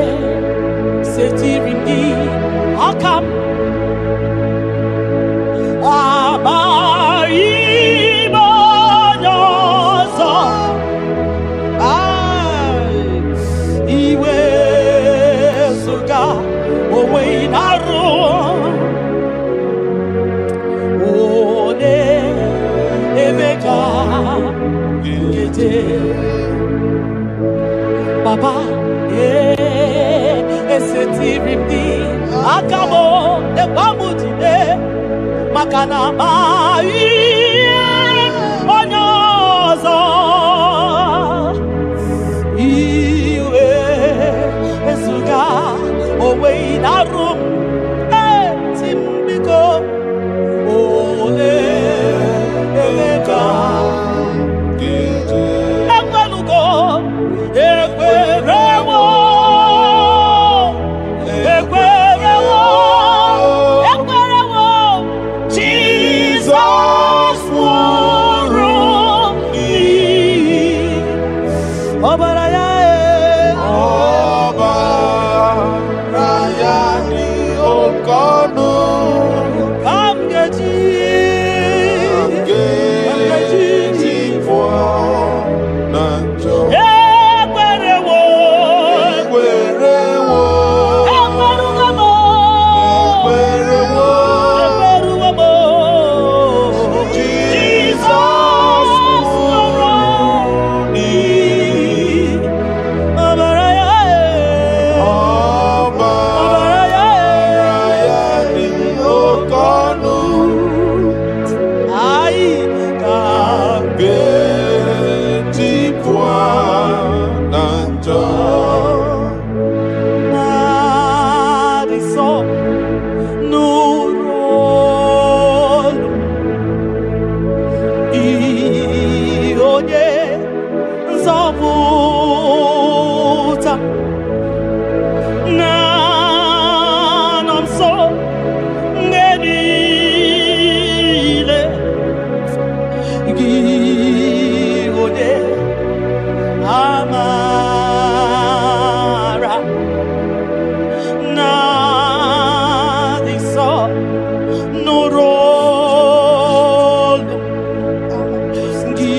setiri m gị aka m amaghị m onye ọzọ. Ai, iwezuga onwe ị na-arụ onye ebe ka nkeje Baba, esetiri m gị aka m ekwe m jide maka na amaghị m onye ọzọ. Iwe ezuga onwe ị na-arụ m eti m biko ole ebe ka ekwelugo ekwerewo ekwerewo ekwerewo Jizọs nwụrụ n'ihi ọbara ya e. Ọbara ya dị oke ọnụ Ka m ga-eji ga-eji pụọ na njọ. Ekwerewo Ekwerewo, ekwerugo m ekwerewo, ekwerugo m Jizọs nwụrụ n'ihi ọbara ya e. ọbara ọbara ya e. ya dị oke ọnụ Anyị ka ga-eji pụọ na njọ. Na-adị nsọ nụrụ olu gị onye nzọpụta na-anọ nso mgbe niile gị onye amara na-adị nsọ nụrụ olu gị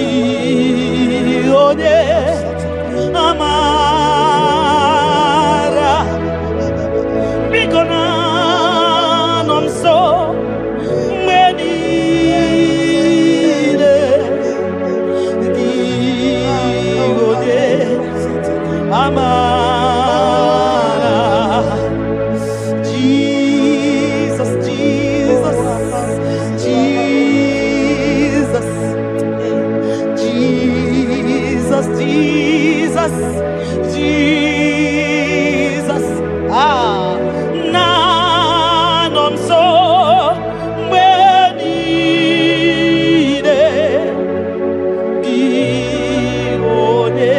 onye amara biko na-anọ nso mgbe niile gị onye amara. Jesus, Jesus, Jesus, Jesus, Jesus, Jesus. Ah, na-anọ nso mgbe niile gị onye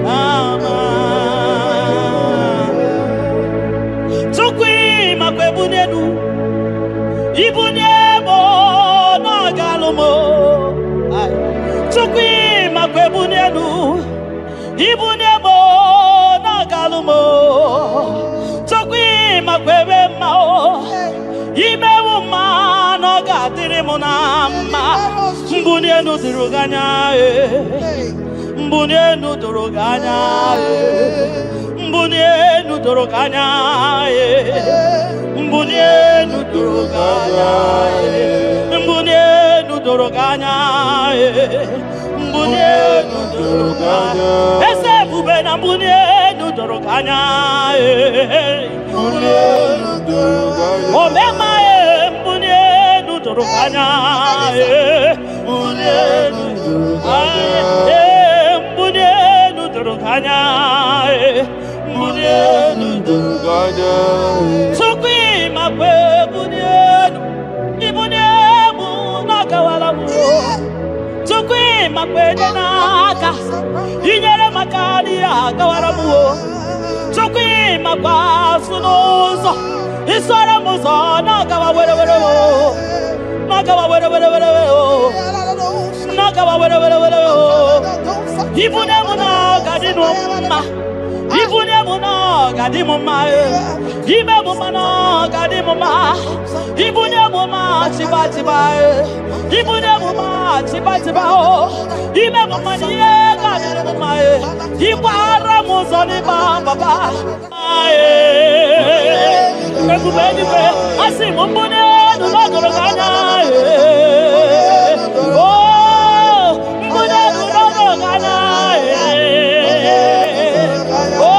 ama. Chukwu ịmakwa ebu n'elu ibu n'ebo na-agalụ m. Ai. Chukwu Ibunye m na-agalụ m. Chukwu, ịmakwa ebe mma o. Imewu mma na ọ ga-adịrị m na mma. Mbunye enu doro gị anya e. Mbunye enu doro gị anya e. Mbunye enu doro gị anya e. Mbunye enu doro gị anya e. Mbunye enu doro gị anya e. Mbunye enu doro gị anya. Eze ebube, na mbunye enu doro gị anya e. Omema e, mbunye enu doro gị anya e. Mbunye enu e, mbunye enu doro gị anya e. Mbunye enu doro. Chukwu, ịmakwa ebunye enu, ibunye mụ n'ọgawara m. Chukwu, ịmakwa enye n'aka, inyere maka n'ihe agawara m o. Chukwu, ịmakwa azụ n'ụzọ, isoro m ụzọ na-agawa were were o, na-agawa were were were o, na-agawa were were were o. Ibunye m na ọ ga-adị m mma. Ibunye m na ọ ga-adị m mma e. Ime m mma na ọ ga-adị m mma. Ibunye m mma, chiba chiba e. Ibunye m mma, chiba chiba o. Ime m mma na ihe ga-adịrị m mma e. Ịgbara m ụzọ n'ịgba papa e. Ebube eluigwe, asị m, mbunye elu n'ọgọrọ gị anya e. O mbunye elu n'ọgọrọ gị anya e. O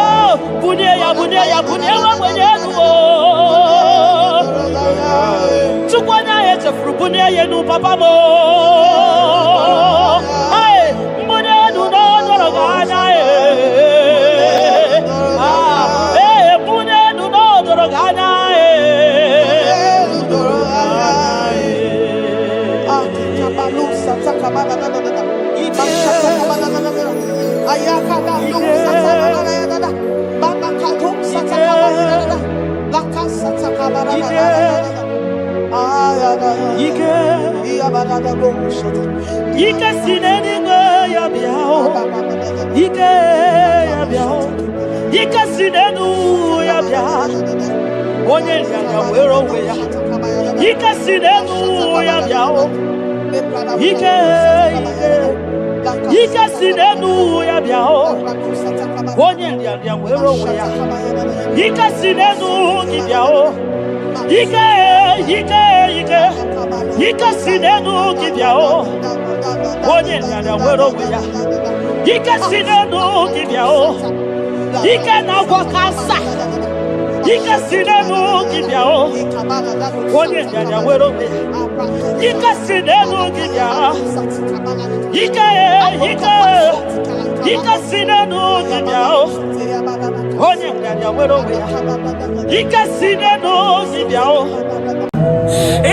bunye ya, bunye ya, bunye nwa ogbenye elu o. Chukwu, onye ahụ echefuru, bunye ya elu, papa m o. Ai, mbunye elu n'ọdọrọ gị anya e. Ah, ee, bunye elu n'ọdọrọ gị anya e. Doro gị anya e. Ike, ike si n'eluigwe ya bịa o. Ike ya bịa o. Ike si n'elu ya bịa. Onye nrịanrịa were onwe ya. Ike si n'elu ya bịa o. Ike, ike, ike si n'elu ya bịa o. Onye nrịanrịa were onwe ya. Ike si n'elu gị bịa o. Ike, ike, ike, ike si n'elu gị bịa o. Onye nrịanrịa were onwe ya. Ike si n'elu gị bịa o. Ike na-agwọ cancer. Ike si n'elu gị bịa o. Onye nrịanrịa were onwe ya. Ike si n'elu gị bịa. Ike, ike, ike si n'elu gị bịa o. Onye nrịanrịa were onwe ya. Ike si n'elu gị bịa o.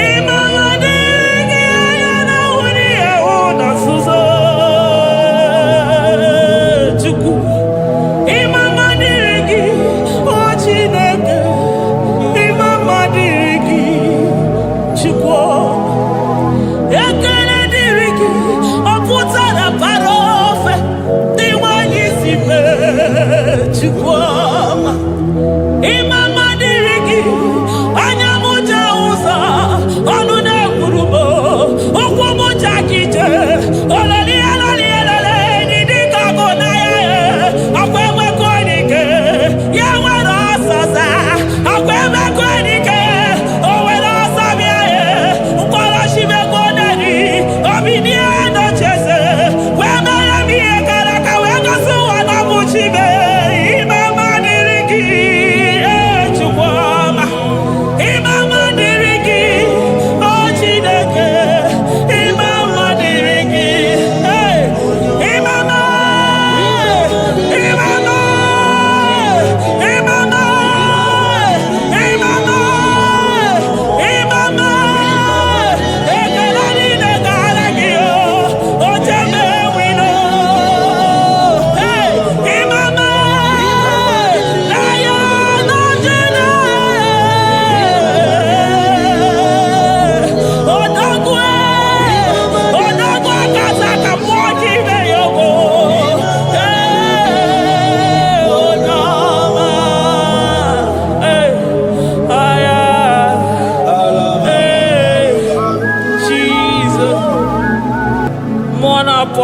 Ịmara dịrị anya na nwere ahụ na nzuzo. Chukwu, ịmama dịrị gị, o Chineke, ịmama dịrị gị, Chukwu. Ekele dịrị gị, ọ pụtara bara ofe dị nwanyị si mee, Chukwu ọma. Ịmama dịrị gị, anya m.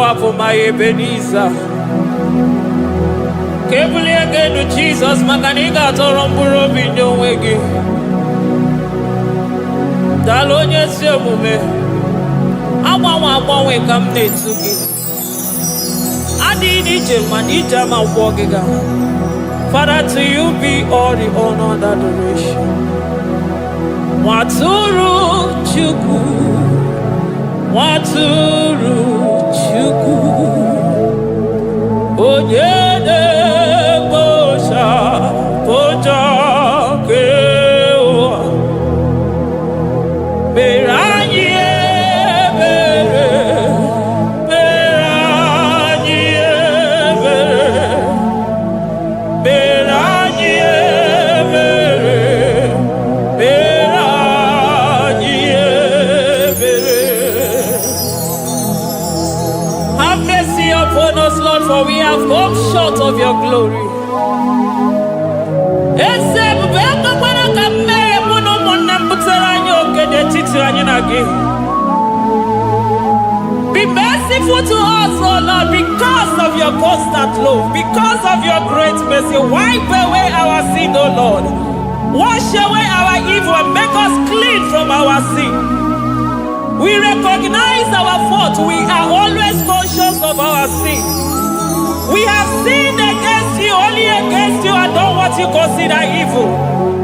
Apụ, my Ebenezer. Ka ebulie gị elu, Jizọs, maka na ị ga-atọrọ mkpụrụ obi nye onwe gị. Daalụ, onye ezi omume. Agbanwe agbanwe ka m na-etu gị. Adịghị n'ije mana ije ama gwọ gị ga. Father, to you be all the honor and adoration. Nwatụrụ Chukwu, Nwatụrụ Chukwu, onye na-ekpochapụ njọ nke ụwa, mere anyị ebere, mere anyị ebere, mere anyị ebere, mere anyị ebere. Have mercy upon us, Lord, for we have come short of your glory. Eze ebube, ekwekwara ka mmehie mụ na ụmụnne m butere anyị oke n'etiti anyị na gị. Be merciful to us, O Lord, because of your constant love, because of your great mercy. Wipe away our sin, O Lord. Wash away our evil and make us clean from our sin. We recognize our fault. We are always conscious of our sin. We have sinned against you, only against you, and done what you consider evil.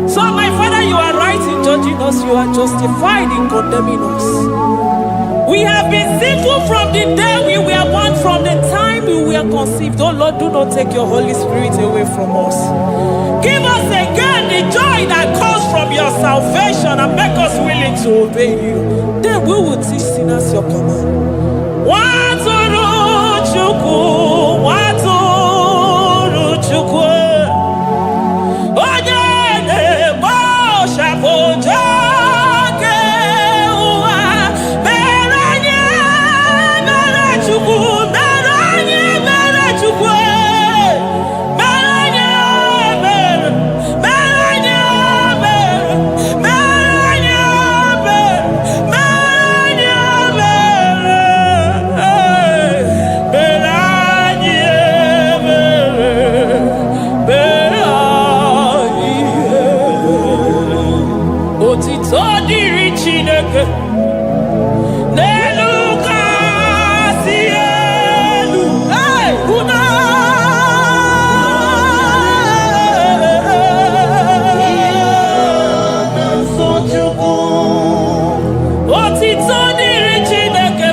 So, my Father, you are right in judging us, you are justified in condemning us. We have been sinful from the day we were born, from the time we were conceived. Oh Lord, do not take your Holy Spirit away from us. Give us again the joy that comes from your salvation and make us willing to obey you. Then we will teach sinners your command. Nwatụrụ Chukwu, Nwatụrụ Chukwu, onye na-ekpochapụ njọ nke ụwa, mere anyị mere Chukwu, mere anyị mere Chukwu, mere anyị mere, mere anyị mere, mere anyị mere, mere anyị mere, mere anyị mere, mere anyị ebere. Otito dịrị Chineke n'elu kasị elu. Hey, unu Nsọ Chukwu. Otito dịrị Chineke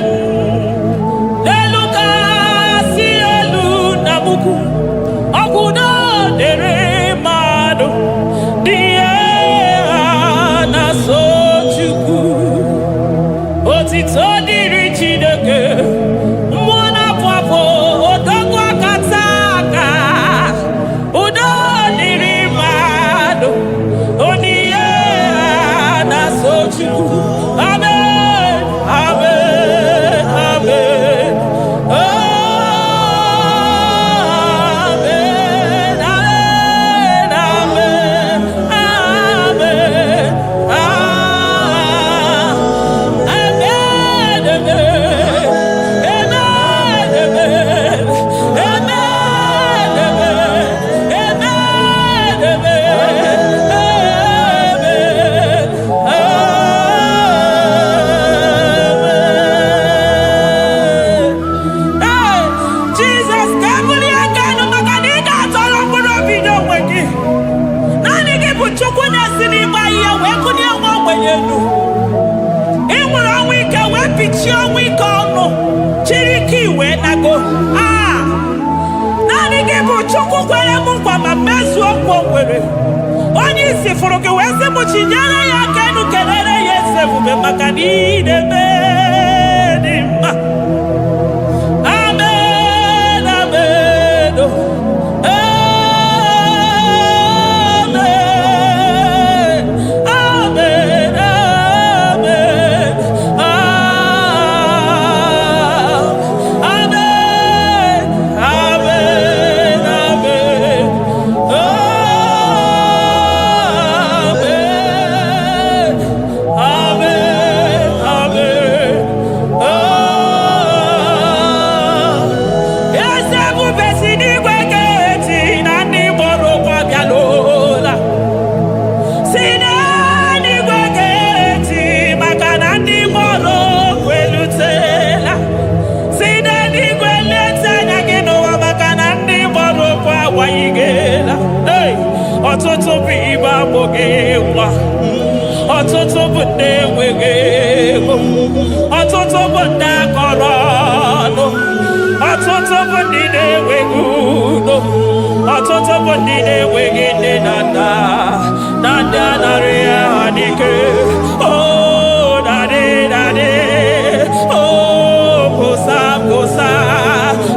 n'elu kasị elu na mukwu ọkwụdo dịrị mmadụ dị ihe ha na-so Chukwu. Otito dịrị Chineke, mmụọ na-apụ apụ, odogwu aka aka. Udo dịrị mmadụ onye ha na-so Chukwu. Amen, amen, amen. Amen, amen, amen, amen. Ah, amen, amen, amen, amen, amen, amen, amen, amen, amen. Ee, Jizọs, ka ebulie aka elu maka na ị ga-atọrọ mkpụrụ obi n'onwe gị. Naanị gị bụ Chukwu na-esi n'ịgba ihe wee kụnye nwa ogbenye elu. Ị nwere ọnwụ ike wee pichie ọnwụ ike ọnụ, chiri ike wee nago. Ah! Naanị gị bụ Chukwu kwere m nkwa ma mezuo nkwa o kwere. Onye isi fụrụ gị wee sị m chinyere ya aka elu, kelere ya eze ebube maka na ị na-eme dị mma. Amen, amen, oh. Amen, amen, amen, ah, amen, amen, amen, amen, amen, amen. bụ ndị enweghị ego, ọtụtụ bụ ndị akọrọ ọnụ, ọtụtụ bụ ndị na-enweghị udo, ọtụtụ bụ ndị na-enweghị nne na nna na ndị anarị ha n'ike. Oh, daddy, daddy, oh, kosa, kosa,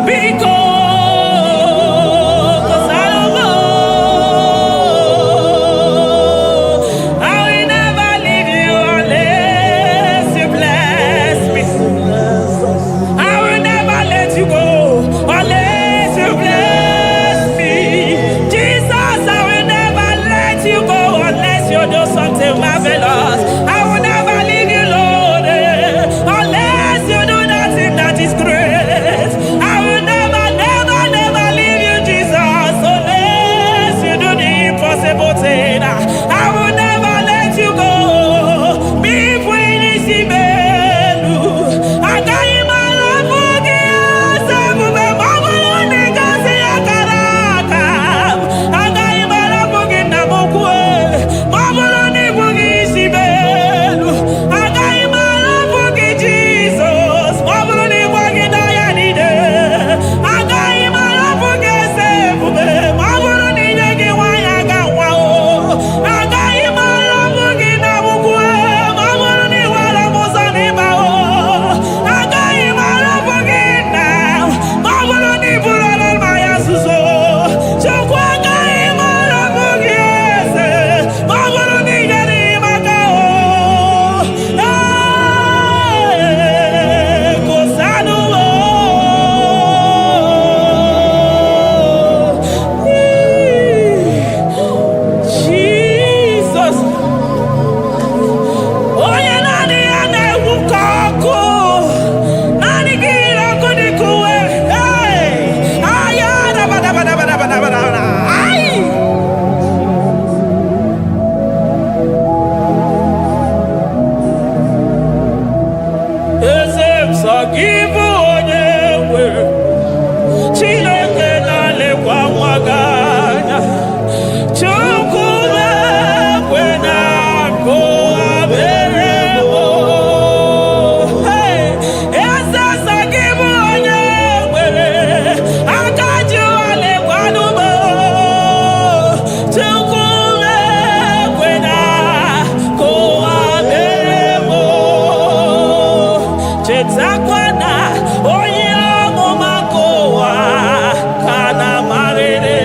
biko, kosa. I will never leave you unless you bless me. I will never let you go unless you bless me. Jesus, I will never let you go unless you do something marvelous. I will never leave you, Lord, unless you do that thing that is great. I will never, never, never leave you, Jesus, unless you do the impossible thing. I will never let you go. Me elu agaghị m arapụ gị eze ebube ma ọ bụrụ na ị gosi akara aka m. Agaghị m arapụ gị, nna m ukwu, ma ọ bụrụ na ị bụghị isi m elu. Agaghị m arapụ gị, Jizọs, ma ọ bụrụ na ị gwaghị n'ọya niile. Agaghị m arapụ gị, eze ebube, ma ọ bụrụ na ị nye gị nwaanyị aga nwa o. Agaghị m arapụ gị na ukwu, ma ọ bụrụ na ị were m ụzọ n'ịba o. Agaghị m arapụ gị, nna, ma ọ bụrụ na ị bụrụ ọrụ mmanya nzuzo. Chukwu, agaghị m arapụ gị, eze, ma ọ bụrụ na ị nyere m aka o. Ee, kosanụ o. Jesus, onye naanị ya na-egwu ka ọkụ, naanị gị yiri ọkụ dịka uwe. Hey! Aya, dabadabadabadabadabada. Ai! Eze m, sọ gị bụ onye nwere Chineke na-alekwa nwa gị anya. Chukwu na-ekwe na akụ abere m. Hey! Eze, sọ gị bụ onye nwere aka ji ụwa lekwanụ m. Chukwu na-ekwe na akụ abere m. Chetakwa na onye amụma ka ụwa ka na-amarịrị.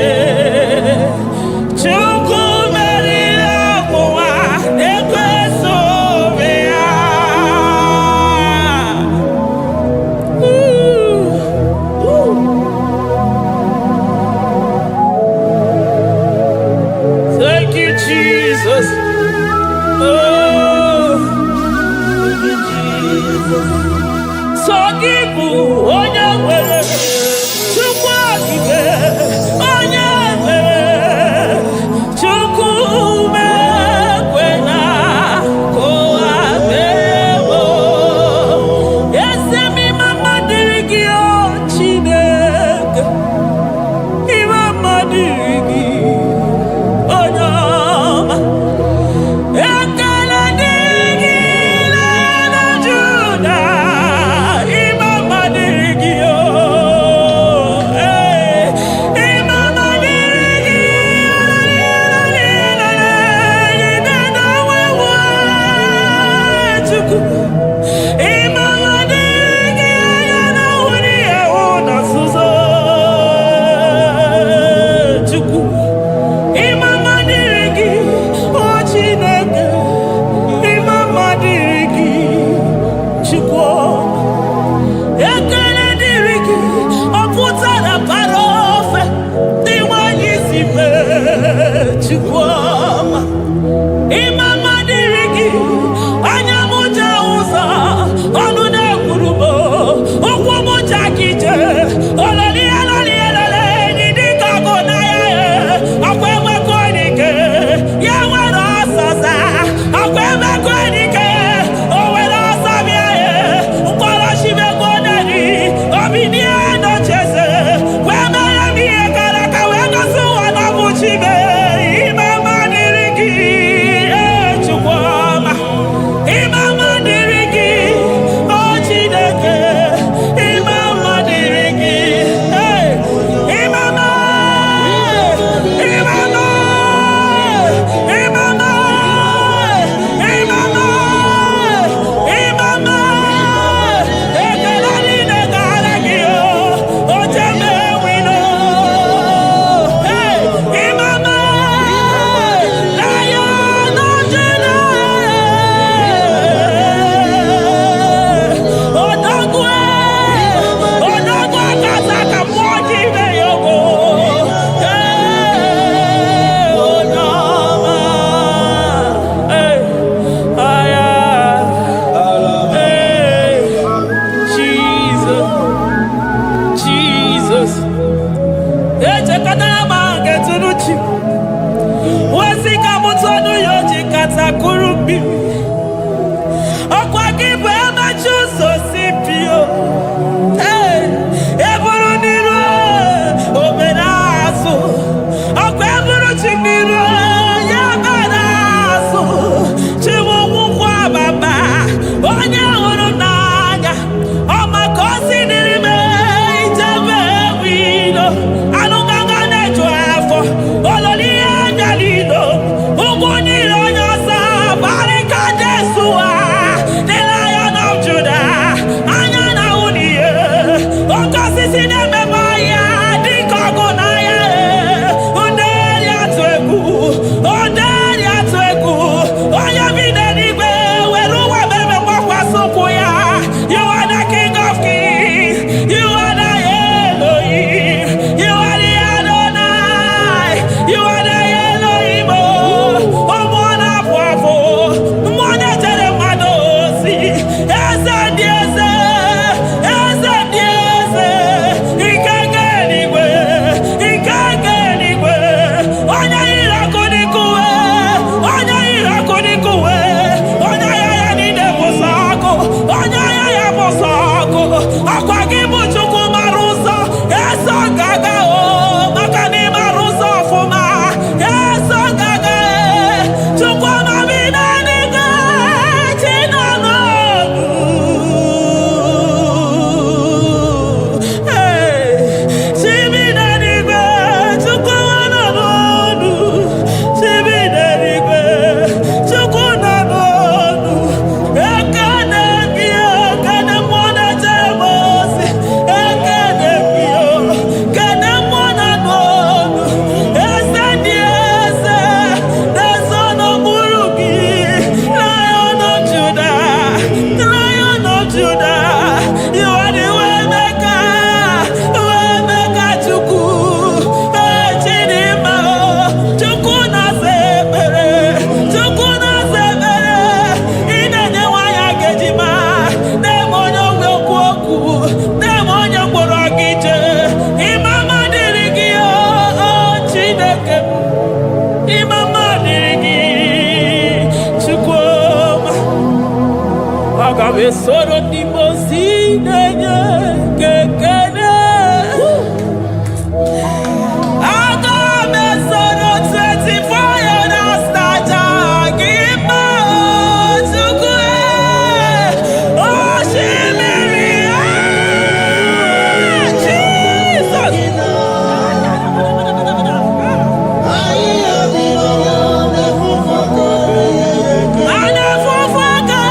Chukwu meriri ọgwụnwa na-ekweso obi ya. Thank you, Jesus. Oh, thank you, Jesus. Sọ gị bụ onye nwere Chukwu okike, onye nwere Chukwu mekwena ka ụwa mere m. Eze m, ịma mma dịrị gị, o Chineke, ịma mma dịrị gị, onye ọma. Ekele dịrị gị na Juda, ịma mma dịrị gị o. Ee, ịma mma dịrị gị, Chukwu. Ịma mma dịrị gị, anya na-ahụ n'ihe hụ na nzuzo, Chukwu. Ịma mma dịrị gị, o Chineke. Ịma mma dịrị gị, Chukwu. Ekele dịrị gị, ọ pụtara bara ofe dị nwanyị si mee, Chukwu ọma. Ịma mma dịrị gị, anya m ji ahụ. Aga m esoro ndị mmụọ ozi na-enye gị ekele. Aga m esoro 24 elders na-aja gị mma, Chukwu e. Osimiri, ah, Jesus! A na-efufe aka.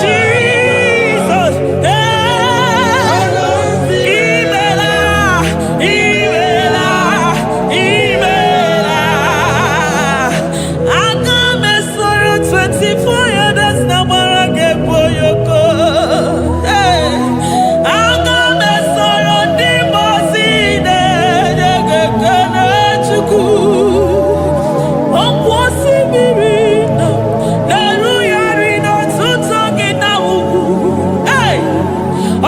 Jesus! Imela, imela, imela. Aga m esoro 24 elders na gbara gị egwu oyoko. Aga m esoro ndị mmụọ ozi na-enye gị ekele, Chukwu. Ọkwa osimiri nọ na-erugharị n'ọtụtụ gị na ugwu. Hey!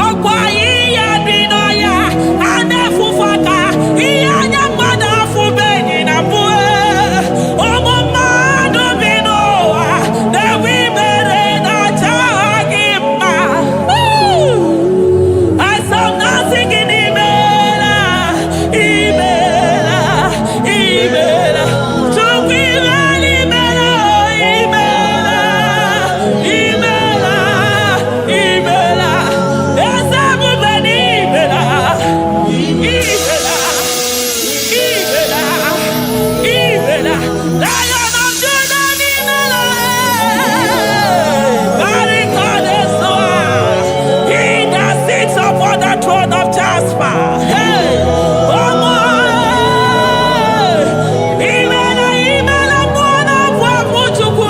Ọkwa ahịhịa dị n'ọhịa a na-efufe aka, ihe anya mmadụ afụbeghị na mbụ. Ụmụ mmadụ bi n'ụwa na-enwe ibere na-acha gị mma. Asọmnasị gị n'imela, imela, imela. Chukwu, imela, imela, imela, imela, imela. Eze ebube n'imela, imela, imela, imela. Lion of Judah n'imela. Barikade-soa. He that sits upon the throne of Jasper. Hey! Ọmọ imela, imela, mmụọ na-abụ abụ Chukwu.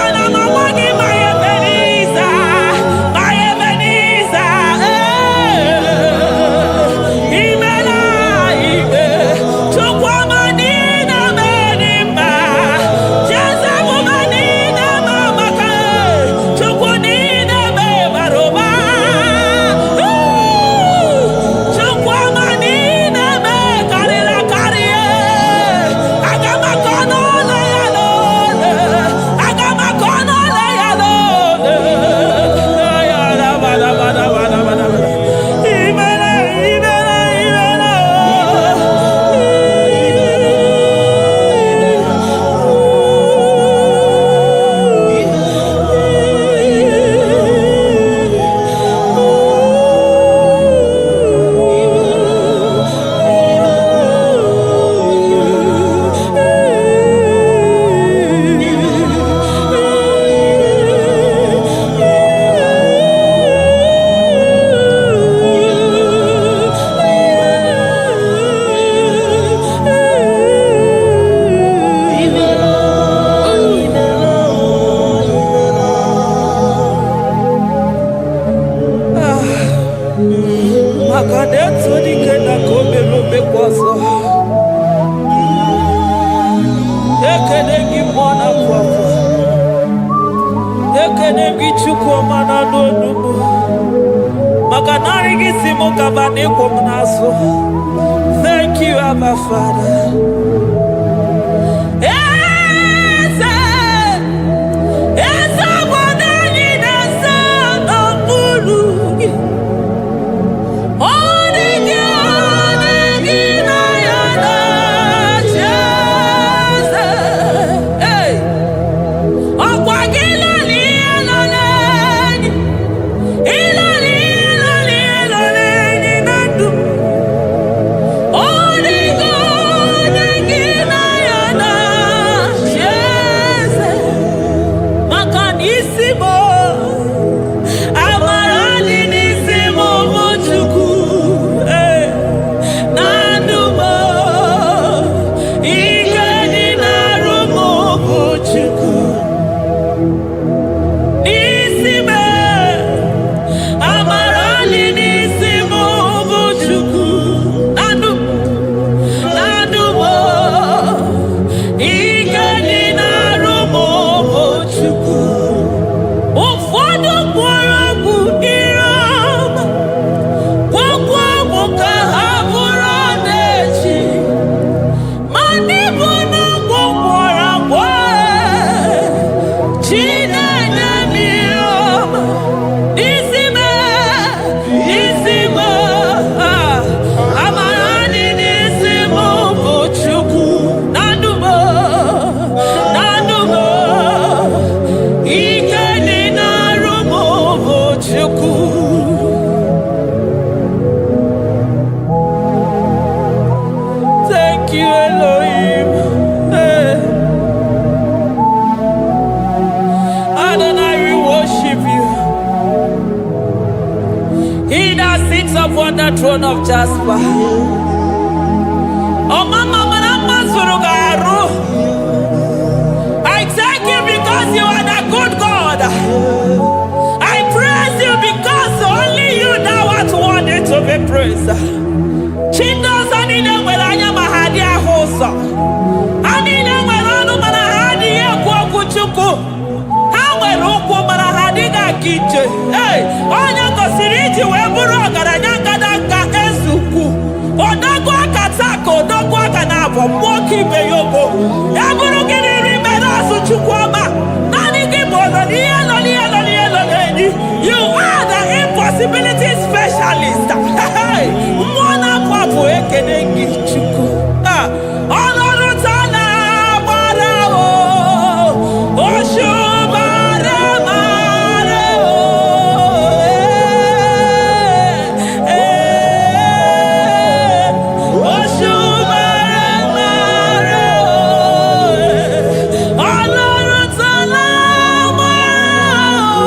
Ana m agwa gị, ma Ebenezer, ma Ebenezer, imela, ime Chukwu ọma niile mere mma. Jeze ebube niile ma maka Chukwu niile bara ụba. Chukwu ọma niile karịrị akarị. Aga m akọ n'ụlọ ya n'ole. Aga m akọ n'ụlọ ya n'ole. Imela, imela, imela. Maka na etu dike na ka o mere omekwa ọzọ. Ekene gị, mmụọ na-apụ apụ. Ekene gị, Chukwu ọma na-anụ onugbu, maka narị gị si mụ gaba na ịkwụ m n'azụ. Thank you, Abba Father. Eze, eze obodo anyị na-eze n'okpuru gị. Ọ dị gị, ọ dị gị na ya na-achị eze. Hey! Ọkwa gị lọrọ ihe lọrọ enyi, ịlọrọ ihe lọrọ ihe lọrọ enyi na ndụ. Ọ dị gị, ọ dị gị. throne of Jasper. Ọmama mara mma zuru gị arụ. I thank you because you are the good God. I praise you because only you thou art worthy to be praised. Chi ndị ọzọ niile nwere anya ma ha adịghị ahụ ụzọ. Ha niile nwere ọnụ mana ha adịghị ekwu okwu Chukwu. Ha nwere ụkwụ mana ha adịghị aga ije. Ee, onye gosiri iji wee bụrụ ọgaranya ngadanga eze ukwu. Odogwu aka taa ka odogwu aka na-abụ mmụọ ka ibe ya ogo. Ya bụrụ gị n'iri mere azụ, Chukwu ọma. Naanị gị bụ ọnọ n'ihe nọ n'ihe nọ n'ihe nọ n'enyi. You are the impossibility specialist. Hey, mmụọ na-apụ apụ, ekene gị, Chukwu. Ah, ọlọ́run tá lágbára o, òṣùbàrẹ̀ màrẹ̀ o. Eh, òṣùbàrẹ̀ màrẹ̀ o. Ọlọ́run tá lágbára o.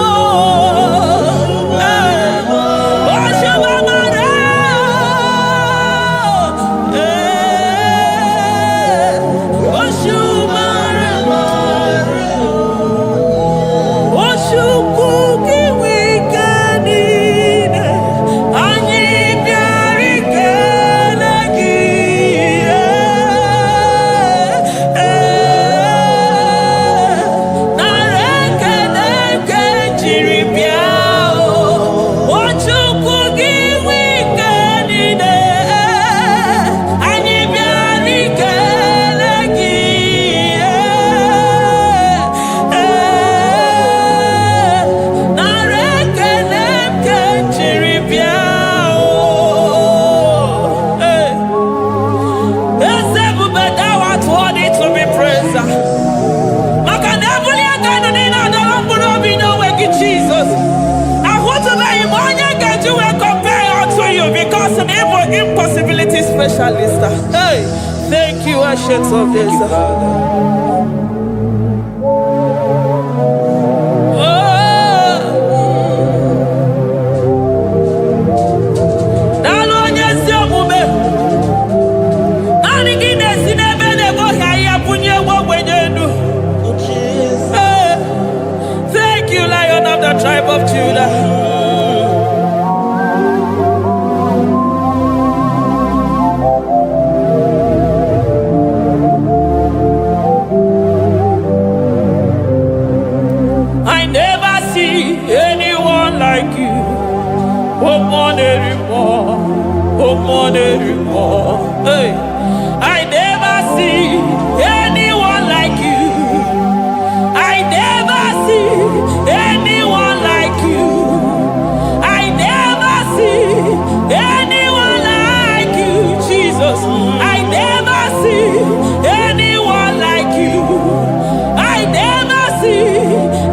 Òṣùbàrẹ̀ o. Òṣùbàrẹ̀ màrẹ̀ o. Chukwu gị nwe ike niile, anyị bịara ikele gị. Ee, nara ekele nke jiri bịa o. O Chukwu gị nwe ike niile, anyị bịara ikele gị. Ee, nara ekele nke jiri bịa o. Ee. Eze ebube, thou art worthy to be praised. Maka na ebuli aka elu niile adọrọ mkpụrụ obi n'onwe gị, Jizọs. Ahụtụbeghị m onye ga-eji wee compare unto you because na ịbụ impossibility specialist. Hey, thank you, Ancient of Days. Oh, daalụ onye ezi omume. Naanị gị na-esi n'ebe na-egboghị ahịhịa bunye nwa ogbenye elu. Hey, thank you, Lion of the tribe of Judah. I never see anyone like you. Oh, more, oh, more, hey. I never see anyone like you. I never see anyone like you. I never see anyone like you, Jesus. I never see anyone like you. I never see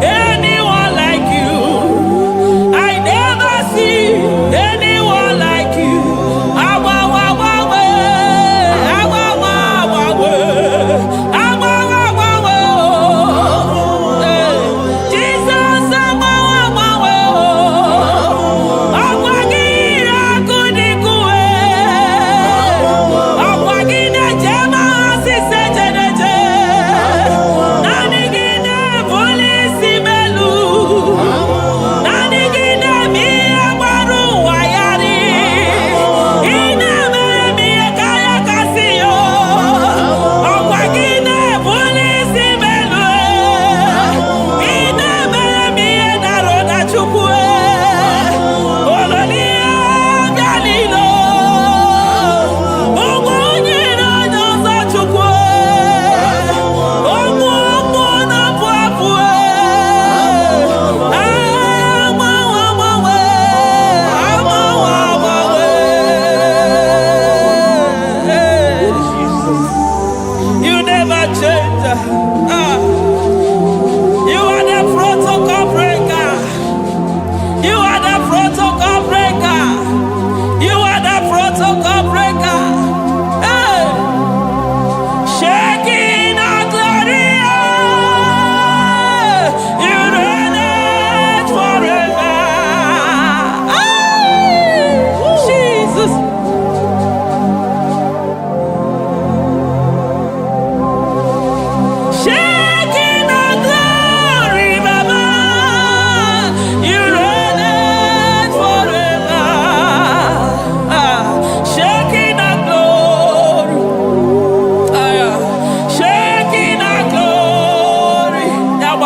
anyone like you. I never see anyone like you. Awa, wa, wa, we.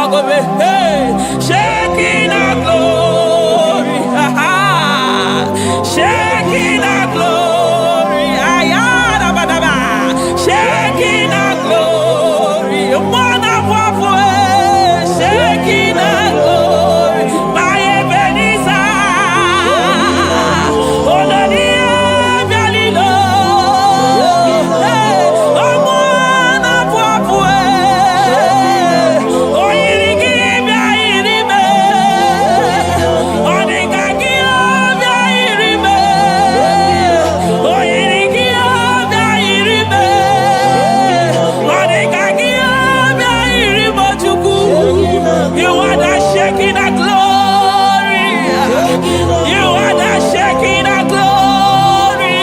gbagobe. Hey! Shekinah glory. Ha, ha. Shekinah glory. Ayarabadaba. Shekinah glory. Mmụọ na-apụ apụ, eh. Shekinah glory. My Ebenezer. Olórí Bịalilo. Hey! Ọmọ na-apụ apụ, eh. O yiri gị bịa yiri m. Ọ dị ka gị bịa yiri m. O yiri gị bịa yiri m. Ọ dị ka gị bịa yiri m, Chukwu. You are the Shekinah glory. You are the Shekinah glory.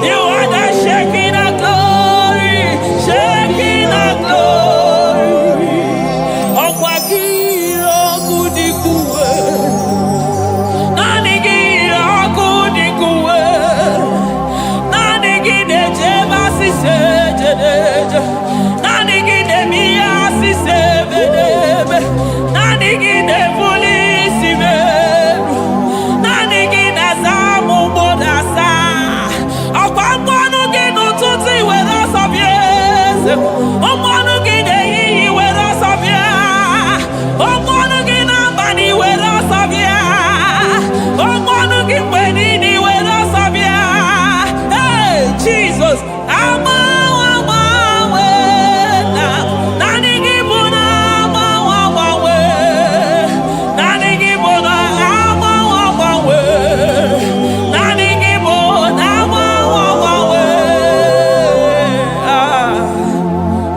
You are the Shekinah glory. Shekinah glory. Ọkwa gị ọkụ dịka uwe. Naanị gị ọkụ dịka uwe. Naanị gị na-eje ebe asịsa eje na-eje. Naanị gị na-eme ihe asịsa ebe na-eme. Naanị gị na-ebuli isi m elu. Naanị gị na-asa m ụgbọ na-asa. Ọkwa mmanụ gị n'ụtụtụ iwere ọsọ bịa eze. Mmanụ gị n'ehihie iwere ọsọ bịa. Mmanụ gị n'abalị iwere ọsọ bịa. Mmanụ gị mgbe niile iwere ọsọ bịa. Hey, Jesus, agbanwe agbanwe na naanị gị bụ na agbanwe agbanwe. Naanị gị bụ na agbanwe agbanwe. Naanị gị bụ na agbanwe agbanwe. Ah,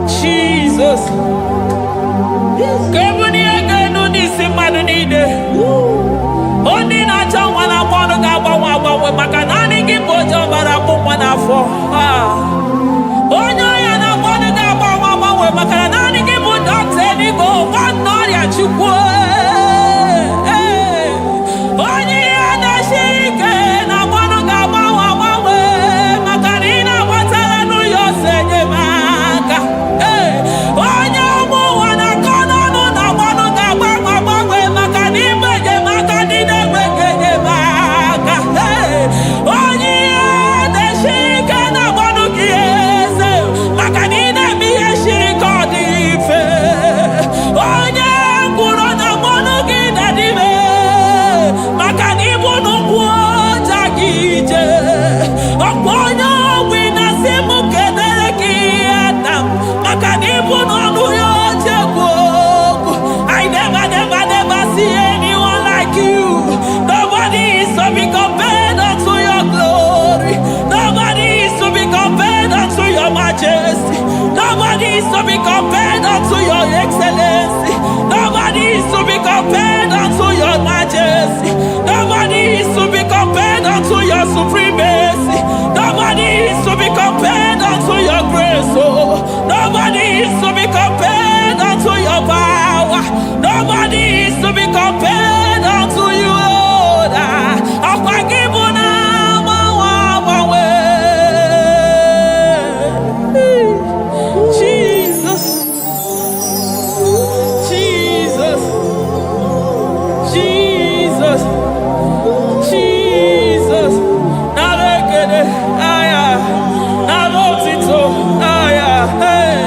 Jesus. Ka ebulie ego elu n'isi mmadụ niile. Onye na-achọ nwa na-agba ọnụ ga-agbanwe agbanwe maka naanị gị bụ onye ọbara akpụ nwa n'afọ. Ah. Onye ọrịa na-agba ọnụ ga-agbanwe agbanwe maka na naanị gị bụ dọkịta eluigwe nwanne ọrịa Chukwu. Ee. Onye ihe na-esiri ike na-agba ọnụ ga-agbanwe agbanwe maka na ị na-agbatara n'ụlọ ọsọ enyemaka. Ee. Onye ụmụ ụwa na-akọ n'ọnụ na-agba ọnụ ga-agbanwe agbanwe maka na ịbụ enyemaka ndị na-enweghị enyemaka. Ee. Onye ihe na-esiri ike na-agba ọnụ gị eze maka na ị na-eme ihe siri ka ọ dị mfe. Onye ngwụrọ na-agba ọnụ gị na-adịbe maka na ịbụ n'ụkwụ ọja gị ije. Ọkwa onye ogbi na-asị m kedere gị nna m maka na ịbụ n'ọnụ ya oche ekwu okwu. I never, never, never see anyone like you. Nobody is to be compared unto your glory. Nobody is to be compared unto your majesty. Nobody is to be compared unto your excellency. Nobody is to be compared unto your majesty. Nobody is to be compared unto your supremacy. Nobody is to be compared unto your grace. Oh, nobody is to be compared unto your power. Nobody is to be compared unto you, Lord. Ọkwa gị bụ na agbanwe agbanwe. Jesus, Jesus, Jesus, Jesus. Nara ekele, aya, nara otito, aya, hey.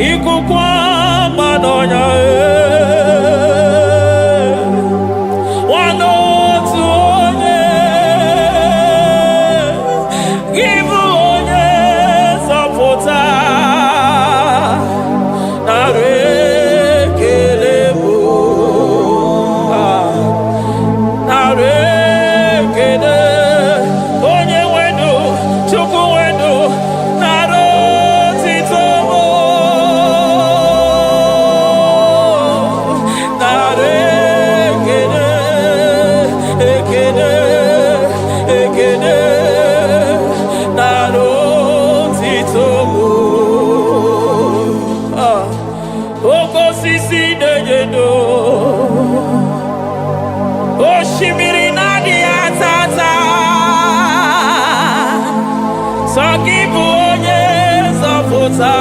Ikuku ọma n'ọnya, eh. Nwanne otu onye, gị bụ onye nzọpụta. Nara ekele bụ, ah. Nara ekele, onye nwenu, Chukwu nwenu, nara otito bụ. Nara ekele, ekele, ekele, nara otito bụ. Ah. Oke osisi na-enye ndo. Osimiri na-adịghị ata ata. Sọ gị bụ onye nzọpụta.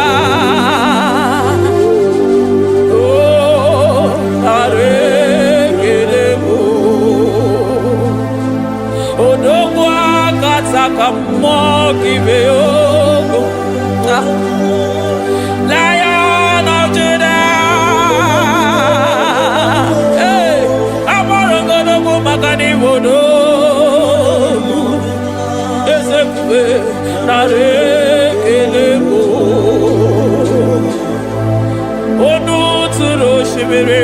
osimiri.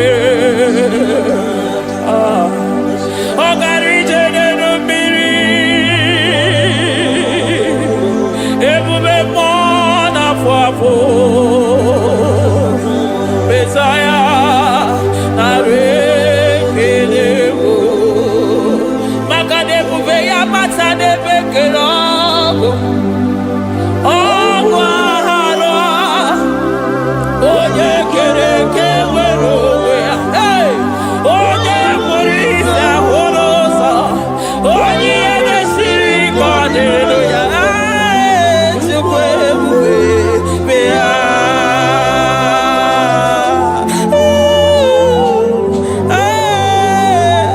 Ah, ọ gara ije n'elu mmiri. Ebube mmụọ na-afụ afụ. Mesaya, narị ekele bụ maka na ebube ya bata n'ebe kere ọgụ ọgụ aharụ onye kere eke nwere onwe ya. Hey! Onye kpụrụ isi ahụrụ ụzọ, onye ihe na-esiri ike ọ dịrị ya. Hey! Chukwu ebube bịa. Hey!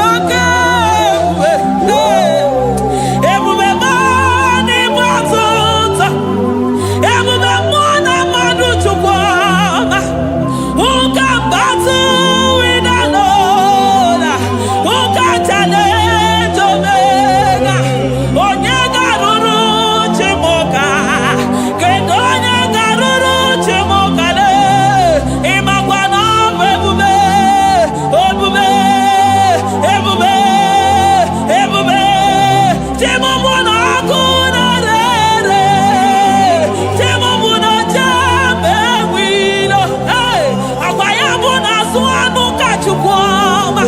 Oke ebube, hey! Ebube m n'ịbụ ọtụtụ. Ebube mmụọ na mmadụ, Chukwu ọma. Who can battle with the Lord? Who can challenge Omega? Onye ga-arụrụ chi m ụka? Kedu onye ga-arụrụ chi m ụka lee? Ịmakwa na ọ bụ ebube, ebube, ebube, ebube. Chi m bụ na ọkụ na-ere ere. Chi m bụ na jembe enwilo. Hey! Agwa ya bụ na azụ anụ ka Chukwu ọma.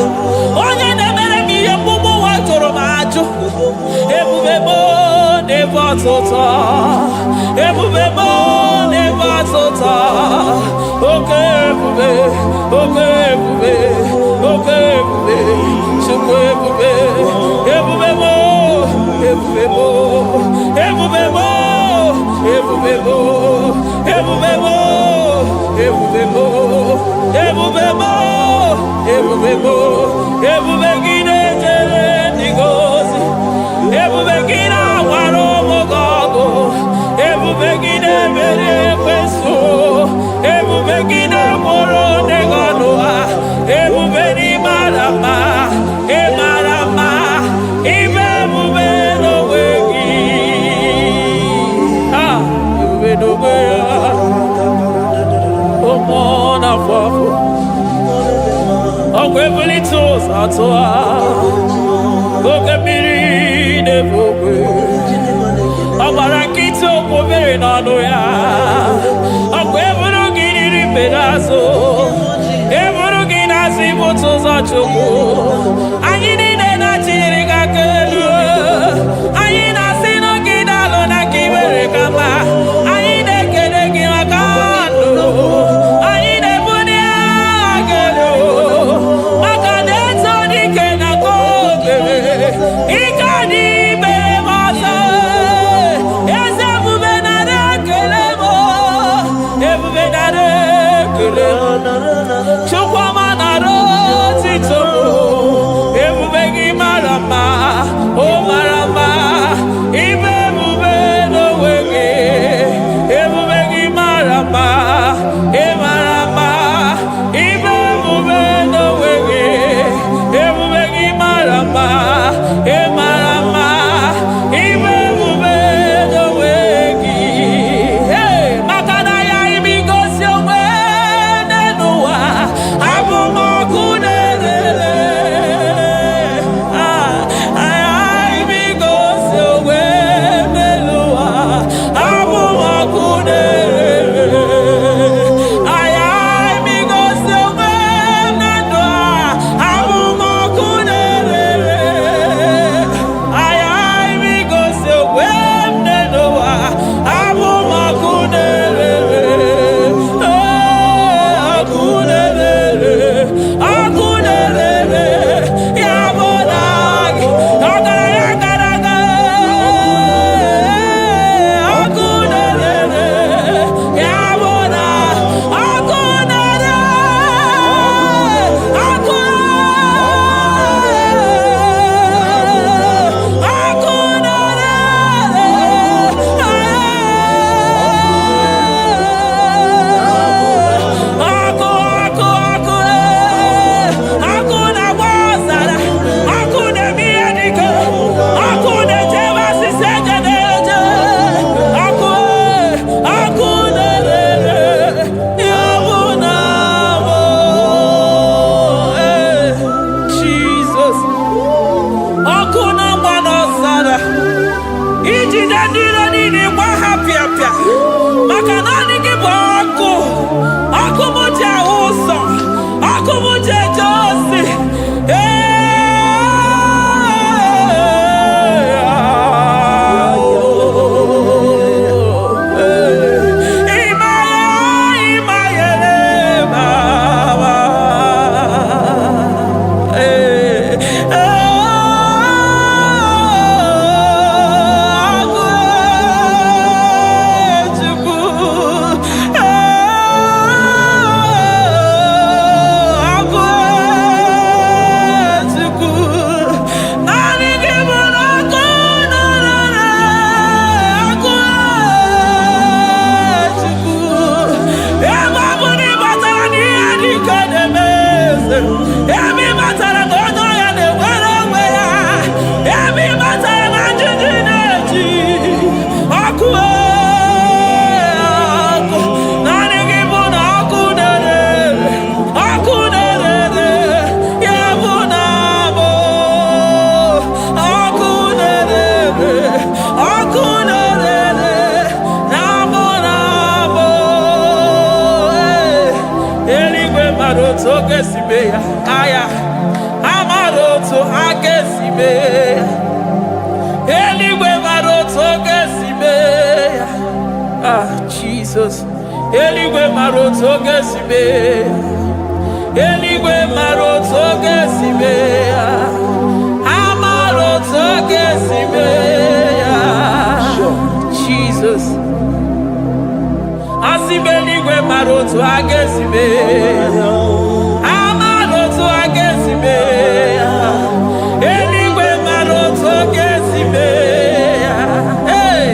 Onye na-emere m ihe mgbugbu ụwa jụrụ m ajụ. Ebube m na-ebe ọtụtụ. Ebube m na-ebe ọtụtụ. Oke ebube, oke ebube, oke ebube, Chukwu ebube, ebube m, ebube m, ebube m, ebube m, ebube m, ebube m, ebube m, ebube m, ebube gị na-ejere ndị gị ozi, ebube gị na-agbara ụmụ gị ọgụ, ebube gị na-emeri ekwensu, ebube gị na-agbụrụ ndị gị ọnụ ha, ebube n'ịmara mma, ịmara mma, ibe ebube n'onwe gị. Ah, ebube n'onwe ya, ụmụ na-afọ afọ. Ọkwa ebulite ụzọ atụ ha, oke mmiri na-ebu ogwe. Ọ gbara nkịtị, okwu mmiri n'ọnụ ya. Ọkwa eburu gị riri mbe n'azụ, eburu gị n'azụ ibute ụzọ. Chukwu anyị niile na-achịrị gị aka elu. Anyị na-asị na gị daalụ na ka i mere ka mma. Anyị na-ekele gị maka ndụ. Anyị na-ebuli aha gị elu maka na eto dike na ka o mere ike dị mere m ọzọ. Eze ebube, nara ekele m. Ebe ị matara na onye ọya na-enwere onwe ya. Ebe ị matara na njiji na-eji ọkụ ee, ọkụ. Naanị gị bụ na ọkụ na-ere ere, ọkụ na-ere ere, ya bụ na bụ ọkụ na-ere ere, ọkụ na-ere ere, na-abụ na-abụ. Ee, eluigwe mara otu oge si mee ya, aya amara otu aka esi mee ya. Eluigwe mara otu oge si mee ya. Ah, Jesus. Eluigwe mara otu oge si mee ya. Eluigwe mara otu oge si mee ya. Amara otu oge si mee ya. Jesus. Asị m eluigwe mara otu a ga-esi mee ya. Amara otu a ga-esi mee ya. Eluigwe mara otu ọ ga-esi mee ya. Hey!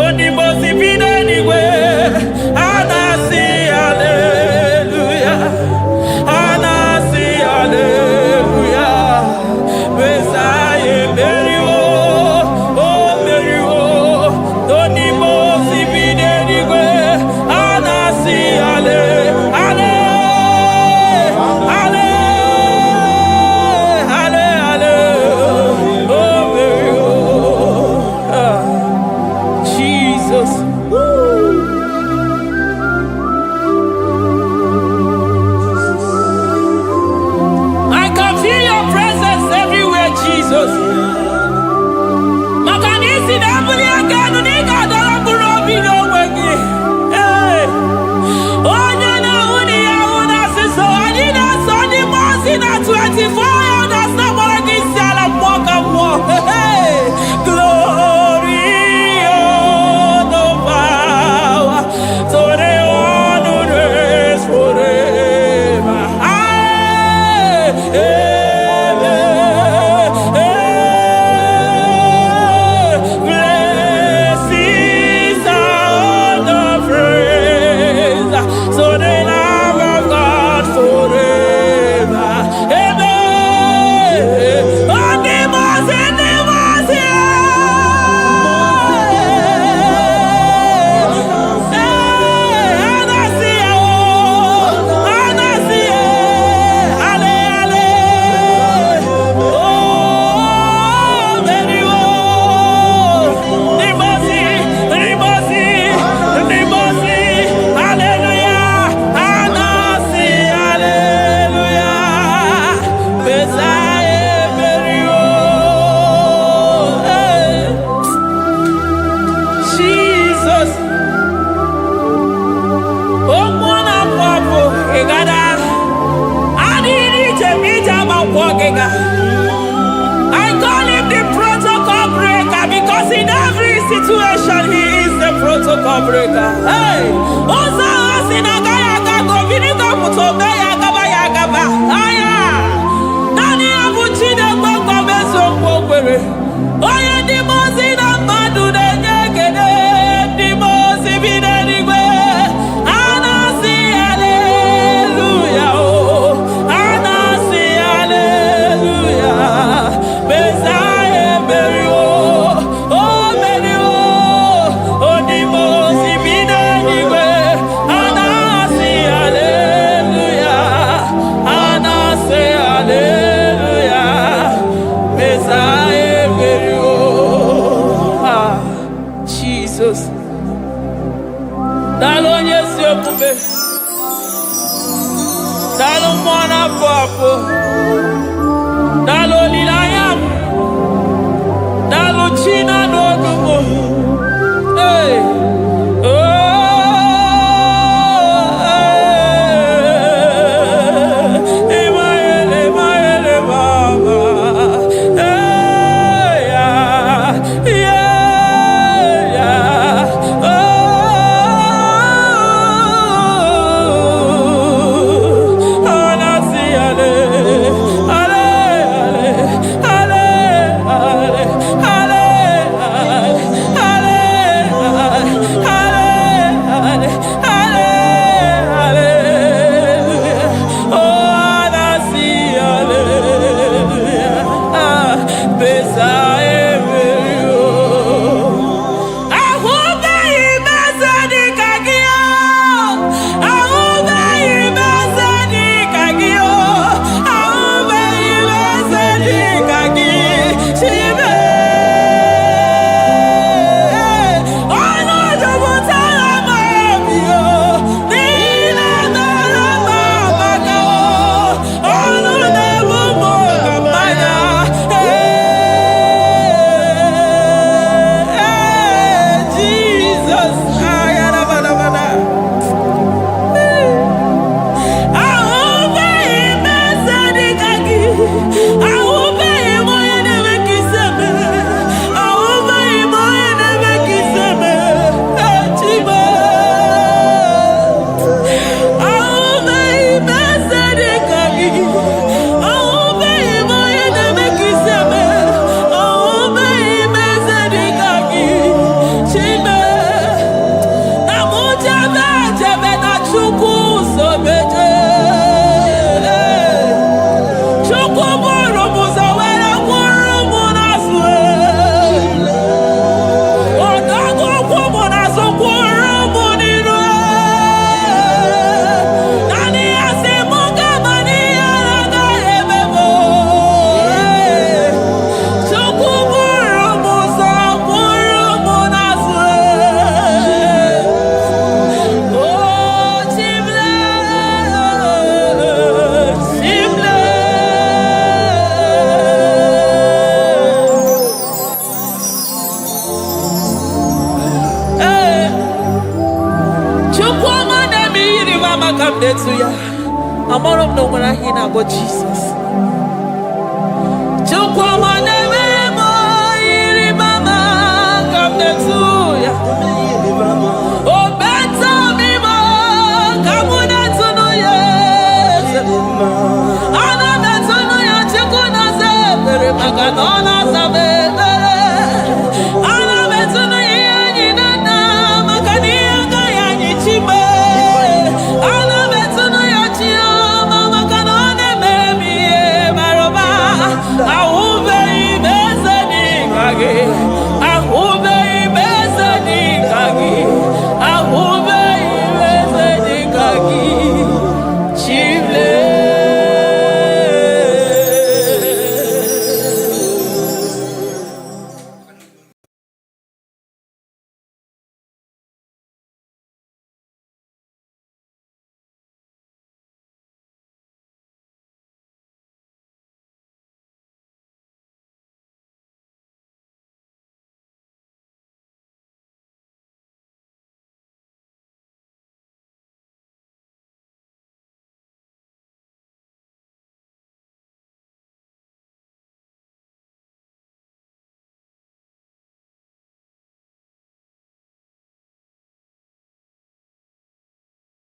Onimosi bi n'eluigwe, a na-asị haleluya. A na-asị haleluya. Mesaya emeriwo, o meriwo. Onimosi bi n'eluigwe, a na-asị hale, hale, hale, hale, hale. O meriwo. Ah, Jesus. I can feel your presence everywhere, Jesus. Maka na isi na-ebuli aka elu na ị ga-adọrọ mkpụrụ obi n'onwe gị. Ee, onye na-ahụ na ihe ahụ na-asịsọ, anyị na-eso ndị mmụọ ozi na 24 elders na-agbara gị isi ala mmụọ ka mmụọ. Hey! Glory, honor, power to the one who reigns forever. Amen. Amen. Blessings and honor, praise to the Lamb of God forever. Amen. Ndị mmụọ ozi, ndị mmụọ ozi, ee, a na-asị ya, o, a na-asị ya, ale, ale, o, meriwo. Ndị mmụọ ozi, ndị mmụọ ozi, ndị mmụọ ozi, haleluya, a na-asị haleluya, Mesaya emeriwo. Hey, Jesus. Okwu na-apụ apụ ịgada adịghị ije ma ije agbakwọ gịga. I call him the protocol breaker because in every situation he is the protocol breaker. Hey! Ụzọ ahụ si na agaghị aga ka obinigo pụta ome ya agaba ya agaba. Aya! Naanị ya bụ Chineke nkwa mezu okwu o kwere. Onye ndị mmụọ ozi na mmadụ na-enye ekele, ndị mmụọ ozi bi n'eluigwe. A na-asị haleluya o, a na-asị haleluya. Mesaya emeriwo, o meriwo. Ndị mmụọ ozi bi n'eluigwe. A na-asị haleluya, a na-asị haleluya. Mesaya emeriwo. Ah, Jesus. Daalụ onye ezi omume. Daalụ mmụọ na-apụ apụ. Daalụ olileanya m. Daalụ chi na-anụ olu m. Hey. Oh, hey. Emmanuel, Emmanuel, Baba. Hey, yeah. Oh, anasi, ale, ale, ale. m na-etu ya. Amara m na o nwere aha ị na-akpọ Jizọs. Chukwu ọma.